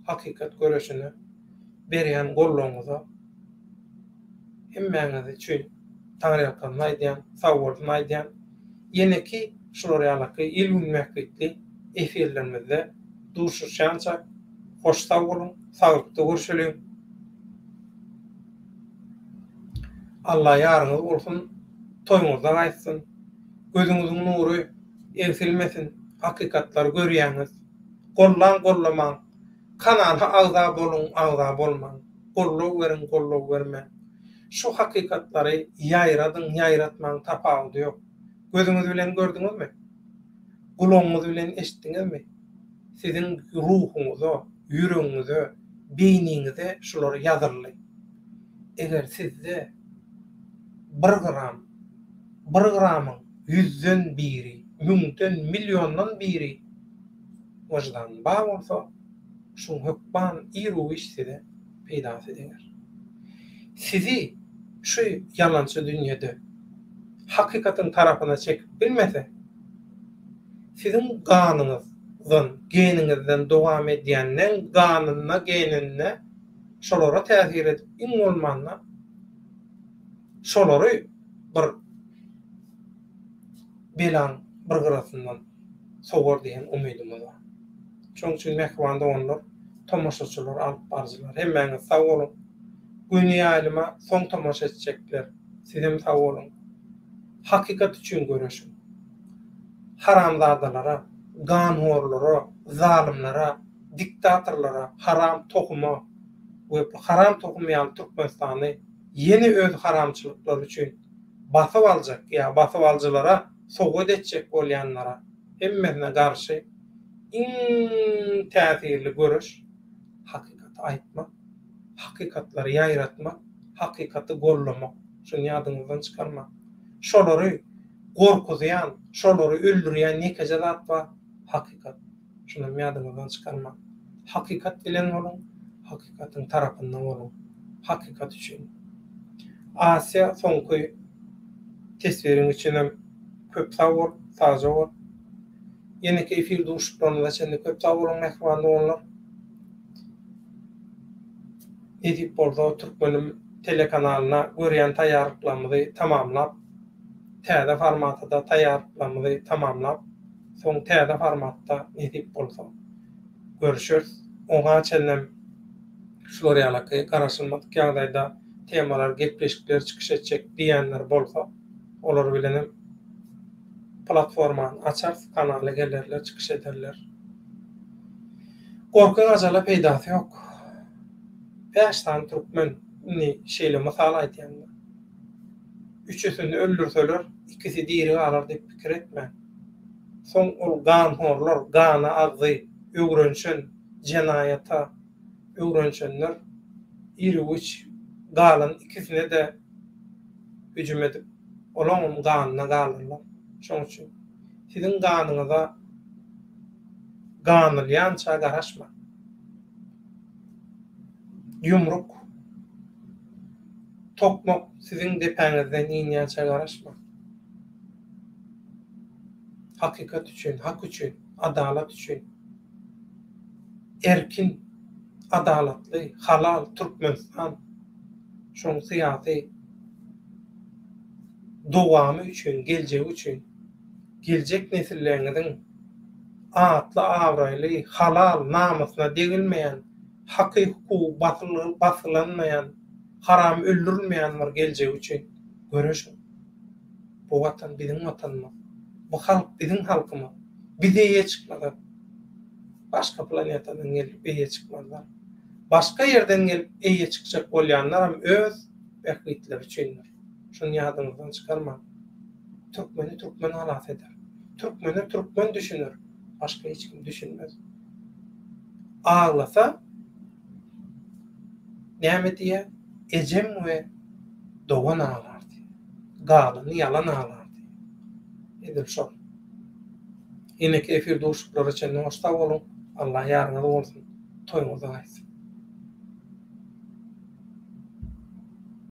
hakykat göreşine berýän goldawyňyza hemmäňiz üçin Taňryýalkasyn aýdýan, sagbolsun aýdýan. Ýeneki şular ýalaky il-gün bähbitli efirlerimizde duşuşýançak hoş sag boluň, saglykda görşeliň. Alla ýaryňyz bolsun, toýuňyzda gaýtsyn, gözüňiziň nury egsilmesin, hakykatlary görýäňiz. Gollaň gollamaň, kanala agza boluň agza bolmaň, goldaw beriň goldaw bermäň. Şu hakykatlary ýaýradyň ýaýratmaň tapawudy ýok. Gözüňiz bilen gördüňizmi? Gulagyňyz bilen eşitdiňizmi? Siziň ruhuňyza, ýüregiňize, beýniňize şular ýazyldy. Eger sizde bir gram, bir gramyň ýüzden biri, müňden, milliondan biri wyždan bar bolsa, şuň hökman iru-giç size peýdasy deger. Sizi şu ýalançy dünýede hakykatyň tarapyna çekip bilmese, siziň ganyňyzdan, geniňizden dowam edýänleň ganynda, geninde şolara täsir edip, iň bolmanda şolary bir belaň. bir gyrasyndan sowar diýen umydymyz bar. Şonuň üçin mähriban doganlar, tomaşaçylar, alyp baryjylar hemmäňiz sag boluň. Göni ýaýlyma soň tomaşa etjekler sizem sag boluň. Hakykat üçin göreşiň. Haramzadalara, ganhorlara, zalymlara, diktatorlara, haram tohuma we bu haram tohum ýaly Türkmenistany ýene öz haramçylyklary üçin basyp aljak ýa basyp alyjylara sowgat etjek bolýanlara hemmesine garşy iň täsirli göreş hakykaty aýtmak, hakykatlary ýaýratmak, hakykaty gollamak. Şuny ýadyňyzdan çykarmaň. Şolary gorkuzýan, şolary öldürýän ýekeje zat bar, hakykat. Şunam ýadyňyzdan çykarmaň. Hakykat bilen boluň, hakykatyň tarapynda boluň. Hakykat üçin. Asiýa soňky teswiriň üçinem köp sag bol, sagja bol. Ýeneki efir duşuşyklarymyza çenli köp sag boluň mähriban doganlar. Nesip bolsa Türkmenim telekanalyna görýän taýýarlyklarymyzy tamamlap, täze formatada taýýarlyklarymyzy tamamlap, soň täze formatda nesip bolsa görüşeris. Oňa çenlem şular ýalaky garaşylmadyk ýagdaýda temalar, gepleşikler çykyş etjek diýýänler bolsa, olar bilenem platformany açarys, kanala gelerler, çykyş ederler. Gorkyň ajala peýdasy ýok. Bäş sany türkmen, indi şeýle mysal aýdýan-da. Üçüsini öldürseler, ikisi diri galar diýip pikir etmäň. Soň ol ganhorlar, gana agzy öwrenşen, jenaýata öwrenşenler iru-giç galan ikisine-de hüjüm edip, olaňam ganyna galarlar. Şoň üçin siziň ganyňyza ganylýança garaşmaň. Ýumruk, tokmak siziň depäňizden inýänçä garaşmaň. Hakykat üçin, hak üçin, adalat üçin erkin, adalatly, halal Türkmenistan şoň syýasy dowamy üçin, geljegi üçin, geljek nesilleriňiziň atly-abraýly, halal, namysyna degilmeýän, haky-hukugy basgylanmaýan, haram öldürilmeýän bir geljegi üçin göreşiň. Bu Watan biziň Watanymyz. Bu halk biziň halkymyz. Biz eýe çykmasak, başga planetadan gelip eýe çykmazlar. Başga ýerden gelip eýe çykjak bolýanlaram öz bähbitleri üçindir. Şuny ýadyňyzdan çykarmaň. Türkmeni türkmen halas eder. Türkmene türkmen düşüner. Başga hiç kim düşünmez. Aglasa näme diýer? Ejem we dogan aglar diýer. Galany ýalan aglar diýer. Edil şol. Ýeneki efir duşuşyklara çenli hoş sag boluň. Allah ýaryňyz bolsun. Toýuňyzda gaýtsyn.